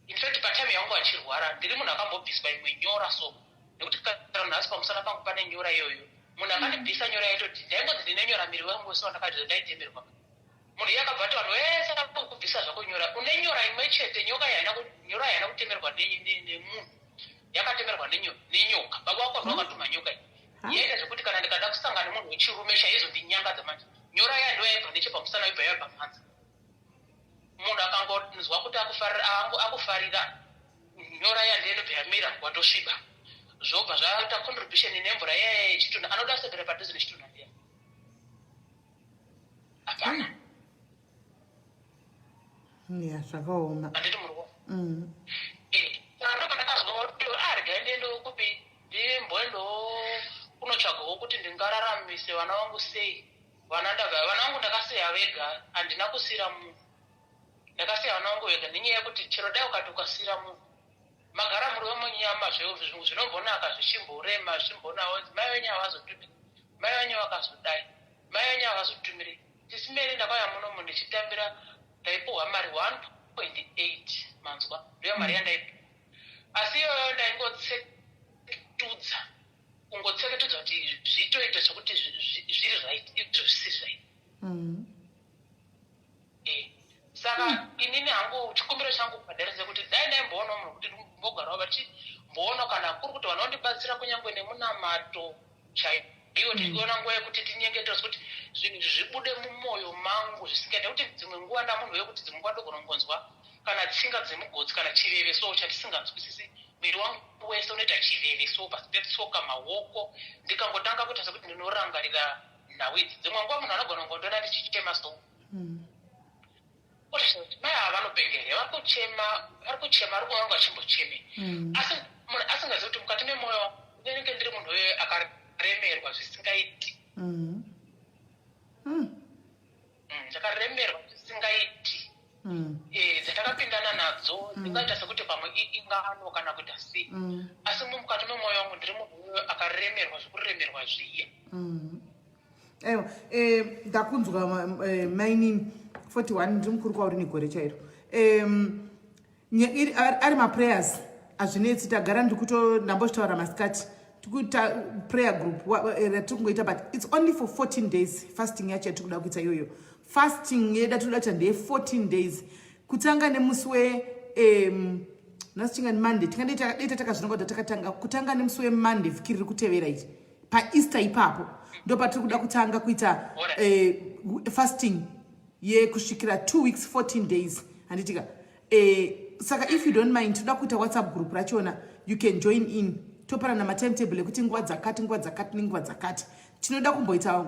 in fact patime yangu achirwara, ndiri munhu akambobviswa imwe nyora so, nekuti kana nhasi pamusana pangu pane nyora iyoyo. Munhu akandibvisa nyora yaitoti ndaingonzi ndine nyora miri wangu wese wandakati ndaitemerwa. Munhu iye akabva ati vanhu vese vakubvisa zvako nyora. Une nyora imwe chete, nyoka yaina nyora yaina kutemerwa nemunhu. Yakatemerwa nenyoka. Baba wako ndivo vakatuma nyoka iyi. Yaita zvekuti kana ndikada kusangana nemunhu wechirume chaizondinyangadza manje. Nyora iya ndiyo yaibva nechepamusana yobva yabva panze. Munhu akangonzwa kuti akufarira akufarira nyora iya ndiyo inobva yamira watosviba. Zvobva zvaita contribution nemvura iya yechitunha anoda kuswedera padhuze nechitunha ndiya. Hapana. Ya zvakaoma. Handiti muri kuona? Eh, saka ndopandakazwa kuti ah regai ndiendewo kupi ndimboendawo kunotsvagawo kuti ndingararamise vana vangu sei. Vana ndabva vana vangu ndakasiya vega handina kusiira munhu. Ndakasiya vana vangu vega nenyaya yekuti chero dai ukati ukasiira munhu magara muri vemunyama zvinhu zvinombonaka zvichimborema zvichimbonawo mai venyu havazotumiri mai venyu vakazodai mai venyu havazotumiri sisi Mary ndakauya munomu ndichitambira ndaipuhwa mari 1.8 manzwa ndiyo mari yandaipuhwa asi iyoyo ndaingotseketudza kungotseketudza kuti zvitoita sekuti zviri right izvo zvisiri right Eh, saka inini hangu chikumbiro changu kubhadhara sekuti dai ndaimboona munhu kuti ndimbogarawo vachimboona kana kuri kuti vanondibatsira kunyange nemunamato chaiwo tichiona nguva yekuti tinyengetere kuti zvinhu izvi zvibude mumwoyo mangu zvisingaita kuti dzimwe nguva ndamunhu wekuti dzimwe nguva ndogona kungonzwa kana tsinga dzemugotsi kana chiveve so chatisinganzwisisi muviri wangu wese unoita chiveve so pasi petsoka maoko ndikangotanga kuita sekuti ndinorangarira nhau idzi dzimwe nguva munhu anogona kungondiona ndichichema so mai ava vanopenga here vari kuchema vari kuchema vari kuona kunge vachimbocheme asi munhu asingazivi kuti mukati memwoyo ndinenge ndiri munhu uye akaremerwa zvisingaiti ndakaremerwa zvisingaiti Eh, dzatakapindana nadzo dzingaita sekuti pamwe ingano kana kuita sei asi mukati memwoyo wangu ndiri munhu uyo akaremerwa zvekuremerwa zviya Aiwa, ndakunzwa mainini 41 ndiri mukuru kwauri negore chairo. Ari maprayers hazvinetsi tagara ndikuto ndambozvitaura masikati tikuita prayer group ratiri kungoita but it's only for 14 days fasting yacho yatiri kuda kuita iyoyo fasting yedu yatiri kuda kuita ndeye 14 days kutanga nemusi we nhasi chingani Monday tingadei takazvironga kuti takatanga kutanga nemusi weMonday vhiki riri kutevera ichi paEaster ipapo ndo patiri kuda kutanga kuita fasting yekusvikira 2 weeks 14 days handitika saka if you don't mind toda kuita WhatsApp group rachona you can join in topanana matimetable ekuti nguva dzakati nguva dzakati nenguva dzakati tinoda kumboita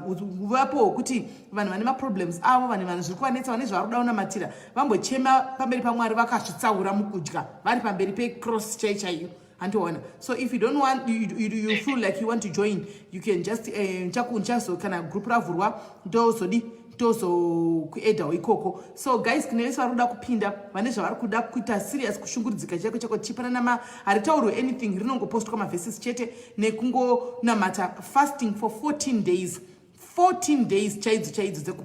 vapo hwekuti vanhu vane maproblems avo vanhu vanhu zviri kuvanetsa vane zvavari kuda kunamatira vambochema pamberi pamwari vakazvitsaura mukudya vari pamberi pecross chai chaiyo handiona so if you don't want you feel like you want to join you can just ndichazo kana group ravhurwa ndozodi tozokuedhawo ikoko so guys kune vese vari kuda kupinda vane zvavari kuda kuita serious kushungurudzika chaiko chaiko tichipanana haritaurwe anything rinongopostwa maverses chete nekungonamata fasting for 14 days 14 days chaidzo chaidzo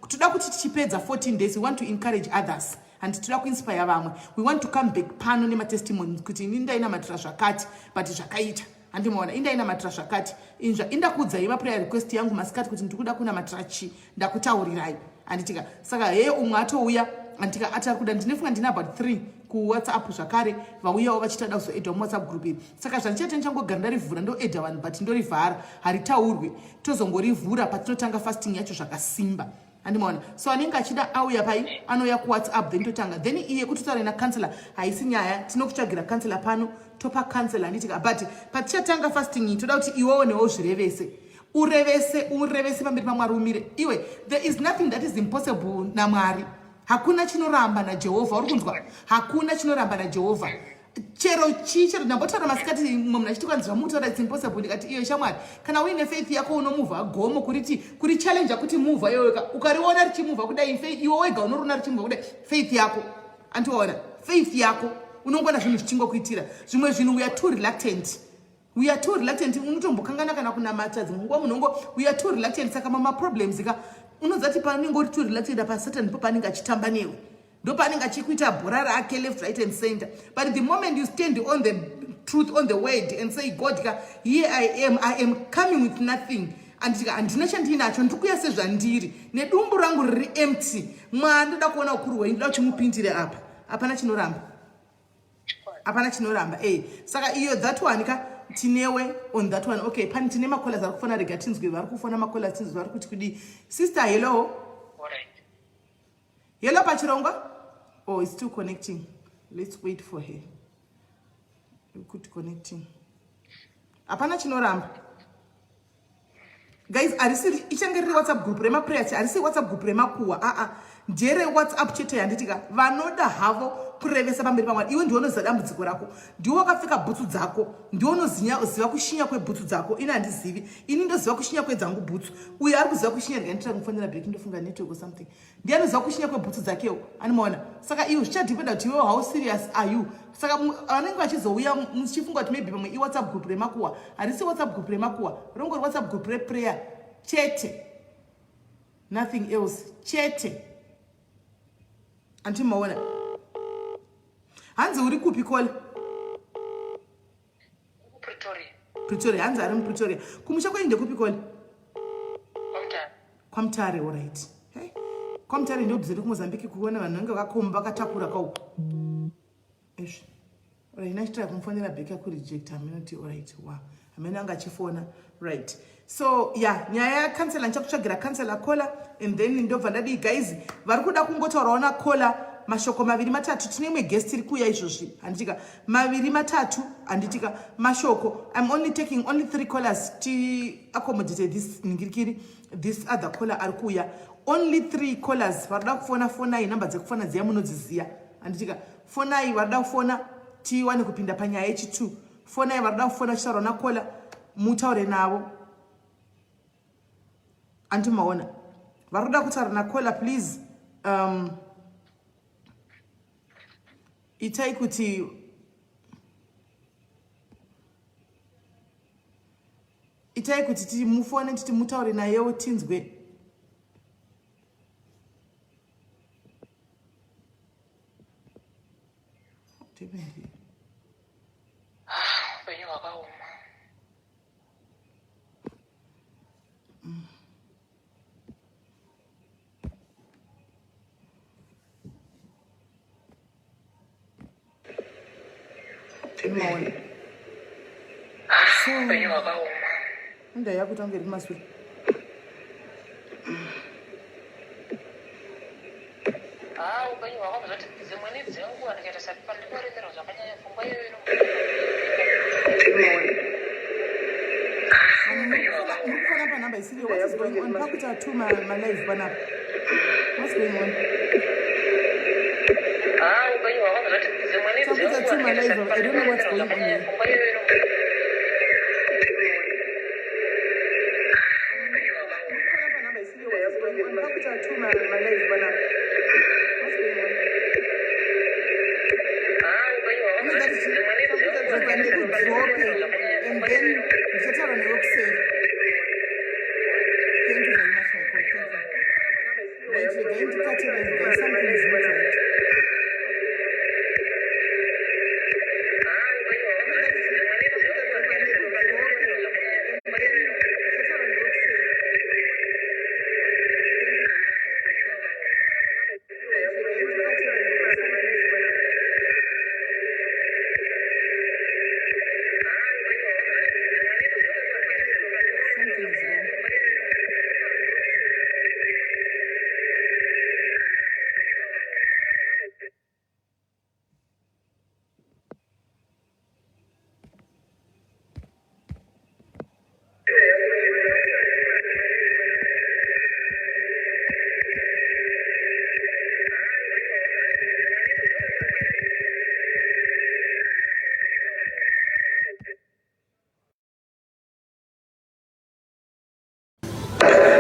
toda kuti tichipedza 14 days we want to encourage others and toda kuinspire vamwe we want to come back pano nematestimonies kuti ini ndainamatira zvakati but zvakaita handimaona indainamatira zvakati inzva indakuudzai maprayer request yangu masikati kuti ndiri kuda kunamatira chi ndakutaurirai handitika saka heye umwe atouya handitika ati ari kuda ndinofunga ndine about 3 kuWhatsApp zvakare vauyawo vachitada kuzoedha muWhatsApp group iri saka zvandichaita ndichangogara ndarivhura ndoedha vanhu but ndorivhara haritaurwi tozongorivhura patinotanga fasting yacho zvakasimba handimaona so anenge achida auya pai anouya kuWhatsApp then totanga then iye kuti taure nacounselor haisi nyaya tinokutsvagira counselor pano topa counselor handitika but patichatanga fasting iyi toda kuti iwewo newo zvirevese urevese urevese pamberi pamwari umire iwe there is nothing that is impossible namwari hakuna chinoramba najehovha uri kunzwa hakuna chinoramba najehovha chero chii chero ndambotaura masikati mumwe munhu achiti kwanzi zvamutaura its impossible ndikati iyo shamwari kana uine faith yako unomuvha gomo kuriti kuri challenge kuti muvha iwe ukariona richimuvha kudai iwe wega unoriona richimuvha kudai faith yako andiona faith yako unongoona zvinhu zvichingokuitira zvimwe zvinhu we are too reluctant we are too reluctant unotombokangana kana kunamata dzimwe nguva munongo we are too reluctant saka mamaproblems ka unozati paanenge uri too reluctant apa Satan ndipo paanenge achitamba newe ndo paanenge achikuita bhora rake left right and center but the moment you stand on the truth on the word and say god ka here I am I am coming with nothing Anditika handina chandiinacho, ndiri kuuya sezvandiri nedumbu rangu riri empty. Mwari, ndoda kuona ukuru hwenyu, ndoda kuti mupindire apa. Hapana chinoramba, hapana chinoramba. E saka iyo that one ka, tinewe on that one. Okay, pane tine macallers ari kufona, rega tinzwe vari kufona macallers, tinzwe vari kuti kudii. Sister, hello. Hello pachirongwa. Oh, it's still connecting. Let's wait for her. Good, connecting. Hapana chinoramba guys. Harisi ichange riri WhatsApp group remaprayers, harisi WhatsApp group remakuwa, aa, ndere WhatsApp chete. Yanditika vanoda havo kurevesa pamberi pamwari. Iwe ndiwe unoziva dambudziko rako, ndiwe wakapfeka bhutsu dzako, ndiwe unoziva kushinya kwebhutsu dzako. Ini handizivi, ini ndoziva kushinya kwedzangu bhutsu, uyo ari kuziva kushinya. Ndikanditira kumufonera back, ndofunga network or something. Ndiye anoziva kushinya kwebhutsu dzakewo, anomaona. Saka iwe zvichadependa kuti iwewo how serious are you. Saka vanenge vachizouya muchifunga kuti maybe pamwe iWhatsApp group remakuwa. Harisi WhatsApp group remakuwa, rongori WhatsApp group reprayer chete, nothing else chete. Andimaona. Hanzi uri kupi, caller? Pretoria. Pretoria. Hanzi ari muPretoria. Kumusha kwenyu ndekupi, caller? KwaMutare. KwaMutare, alright. Hey. KwaMutare ndobzeri kuMozambique, kuona vanhu vanenge vakakomba vakatakura kauko izvi. Alright, nachitira kumufonera back, akureject. Haminoti alright, wa hamene anga achifona. Right, so ya nyaya yacounsellor, ndichakutsvagira counsellor, caller, and then ndobva ndadii. Guys, vari kuda kungotaurawo nacaller mashoko maviri matatu. Tine imwe guest iri kuuya izvozvi, handitika? Maviri matatu, handitika, mashoko. I'm only taking only three callers tiaccommodate this ningirikiri, this other caller ari kuuya. Only three callers vari kuda kufona, fonai. Namba dzekufona dziya munodziziya, handitika? Fonai vari kuda kufona, tiwane kupinda panyaya yechi2. Fonai vari kuda kufona vachitaura nacaller, mutaure navo. Andimaona vari kuda kutaura nacaller, please, itai kuti timufone, titi mutaure nayewo tinzwe. Ah, upenyu hwakaoma. Maona. Ah, upenyu hwakaoma. Inda yakuita kunge iri kumasure. Ah, upenyu hwakaoma zvati dzimweni dzenguva ndikaita sati pandinoremerwa zvakanyanya, pfungwa iyoyo ino. Muri kufona panhamba isiriyo. What is going on? Pakuita two malive panapa. What's going on? Ah, upenyu hwakaoma zvati dzimweni Takuita dzenguva two ndikaita malive. sati I don't know what's pandinoremerwa going on zvakanyanya, here. pfungwa iyoyo ino. Muri kufona panhamba isiriyo. What is going on? Pakuita two malive panapa. What's going on? Ah, upenyu hwakaoma Unoda zvati dzimweni dzenguva rega ndikaita sati ndikudrope pandinoremerwa zvakanyanya, and pfungwa then iyoyo ino. ndichataura newe kuseri. Thank you very much, my God. Thank you. Right, regai ndikate live, guys. Something is not right. Ah, upenyu hwakaoma zvati dzimweni dzenguva ndikaita sati pandinoremerwa zvakanyanya, pfungwa iyoyo ino. Ndichataura newe kuseri. Thank you very much, my God. Thank you. Right, regai ndikate live, guys. Something is not right. Something is wrong.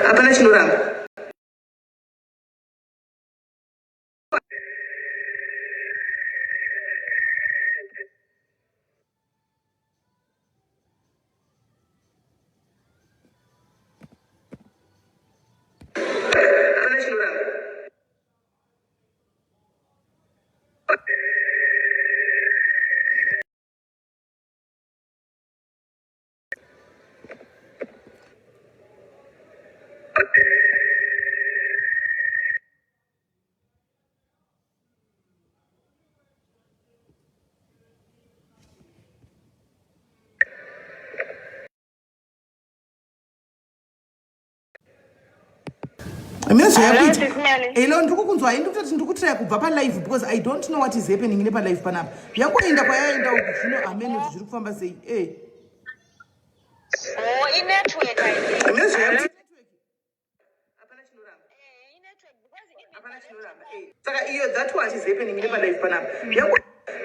Hapana chinoramba. Hapana chinoramba. Hamina zvayakuita. Hello, ndiri kukunzwa. Ndiri kutoti ndiri kutraya kubva palive because I don't know what is happening nepalive panapa. Yangoenda kwayaenda uku zvino hamene kuti zviri kufamba sei. Eh. Oh, inetwork I think. Hamina zvayakuita. Eh, inetwork because even Hapana chinoramba. Eh. Saka iyo that what is happening nepalive panapa.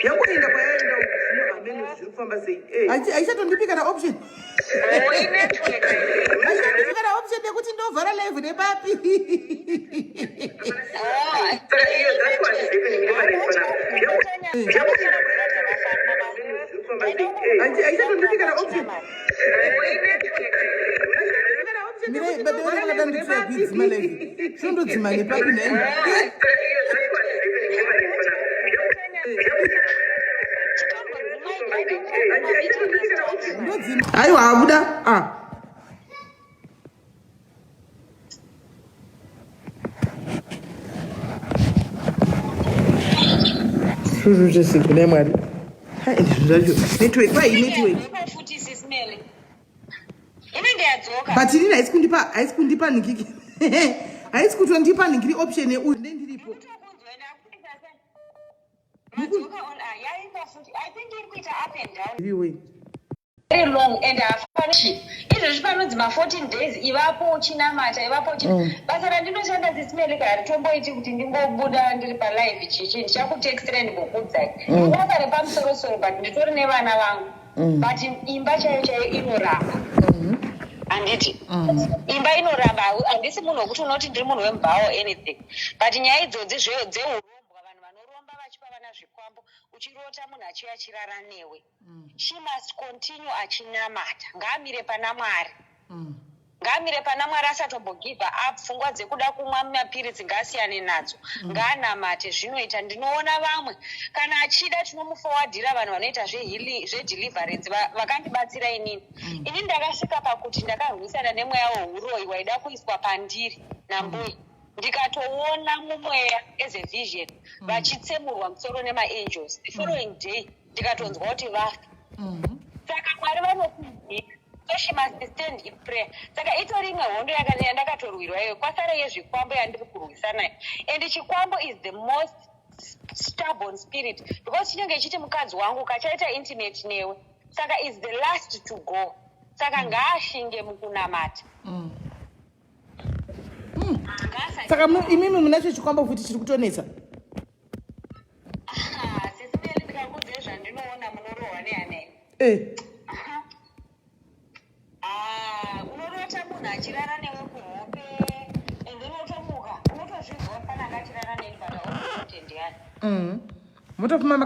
Yangoenda kwayaenda uku zvino hamene kuti zviri kufamba sei. Eh. Aichatondipi kana option. Oh, inetwork I think. Aichatondipi kana option yekuti ndovhara live nepapi. Oh, Saka iyo that what is happening nepalive panapa. Aichatondipi kana option. Kuidzima live chinondodzima nepapi nhai? Ndodzima. Aiwa, abuda. Ah. Kune Mwari. Hai, zvinhu zvacho network kwai network. Futi sisimele inenge yadzoka. But inini haisi kundipa nhingiki, haisi kutondipa nhingiri option yeuyu ndendiripo. Madzoka on. Ah, yaimba futi. I think iri kuita up and down. Iwe. Very long and hafani izvozvi panonzi ma14 days ivapo uchinamata, ivapo uchi basa randinoshanda sisimeleka haritomboiti kuti ndingobuda ndiri palive chichi ndichakutextira ndimbokuudzai. Basa repamusorosoro, but nditori nevana vangu, but imba chaiyo chaiyo inoramba. Handiti imba inoramba. Handisi munhu wekuti unoti ndiri munhu wemubhawa or anything, but nyaya idzodzi dzeurombwa, vanhu vanoromba vachipa vana zvikwambo, uchirota munhu achiuya achirara newe. She must continue achinamata. Ngaamire pana Mwari, ngaamire pana Mwari, asatombogive up. Pfungwa dzekuda kumwa mapiritsi ngaasiyane nadzo, ngaanamate, zvinoita. Ndinoona vamwe kana achida tinomufowadhira vanhu vanoita zvedeliverance vakandibatsira inini. Ini ndakasvika pakuti ndakarwisana nemweya weuroyi waida kuiswa pandiri nambuya, ndikatoona mumweya as a vision vachitsemurwa musoro nemaangels. The following day ndikatonzwa kuti vafa. Saka Mwari vanokudzika, so she must stand in prayer. Saka itori imwe hondo yandakatorwirwa iyoyo. Kwasara yezvikwambo yandiri kurwisa nayo, and chikwambo is the most stubborn spirit because chinenge chiti mukadzi wangu kachaita intimate newe, saka is the last to go. Saka ngaashinge mukunamata. Saka imimi munacho chikwambo futi chiri kutonetsa? Ah, sisimeli, ndikakudzai zvandinoona munorohwa nehana. Eh. Ah, unorota munhu achirara newe kuhope and then wotomuka unotozvinzwa kuti pananga achirara neni, but auzoti ndiani. Motofuma.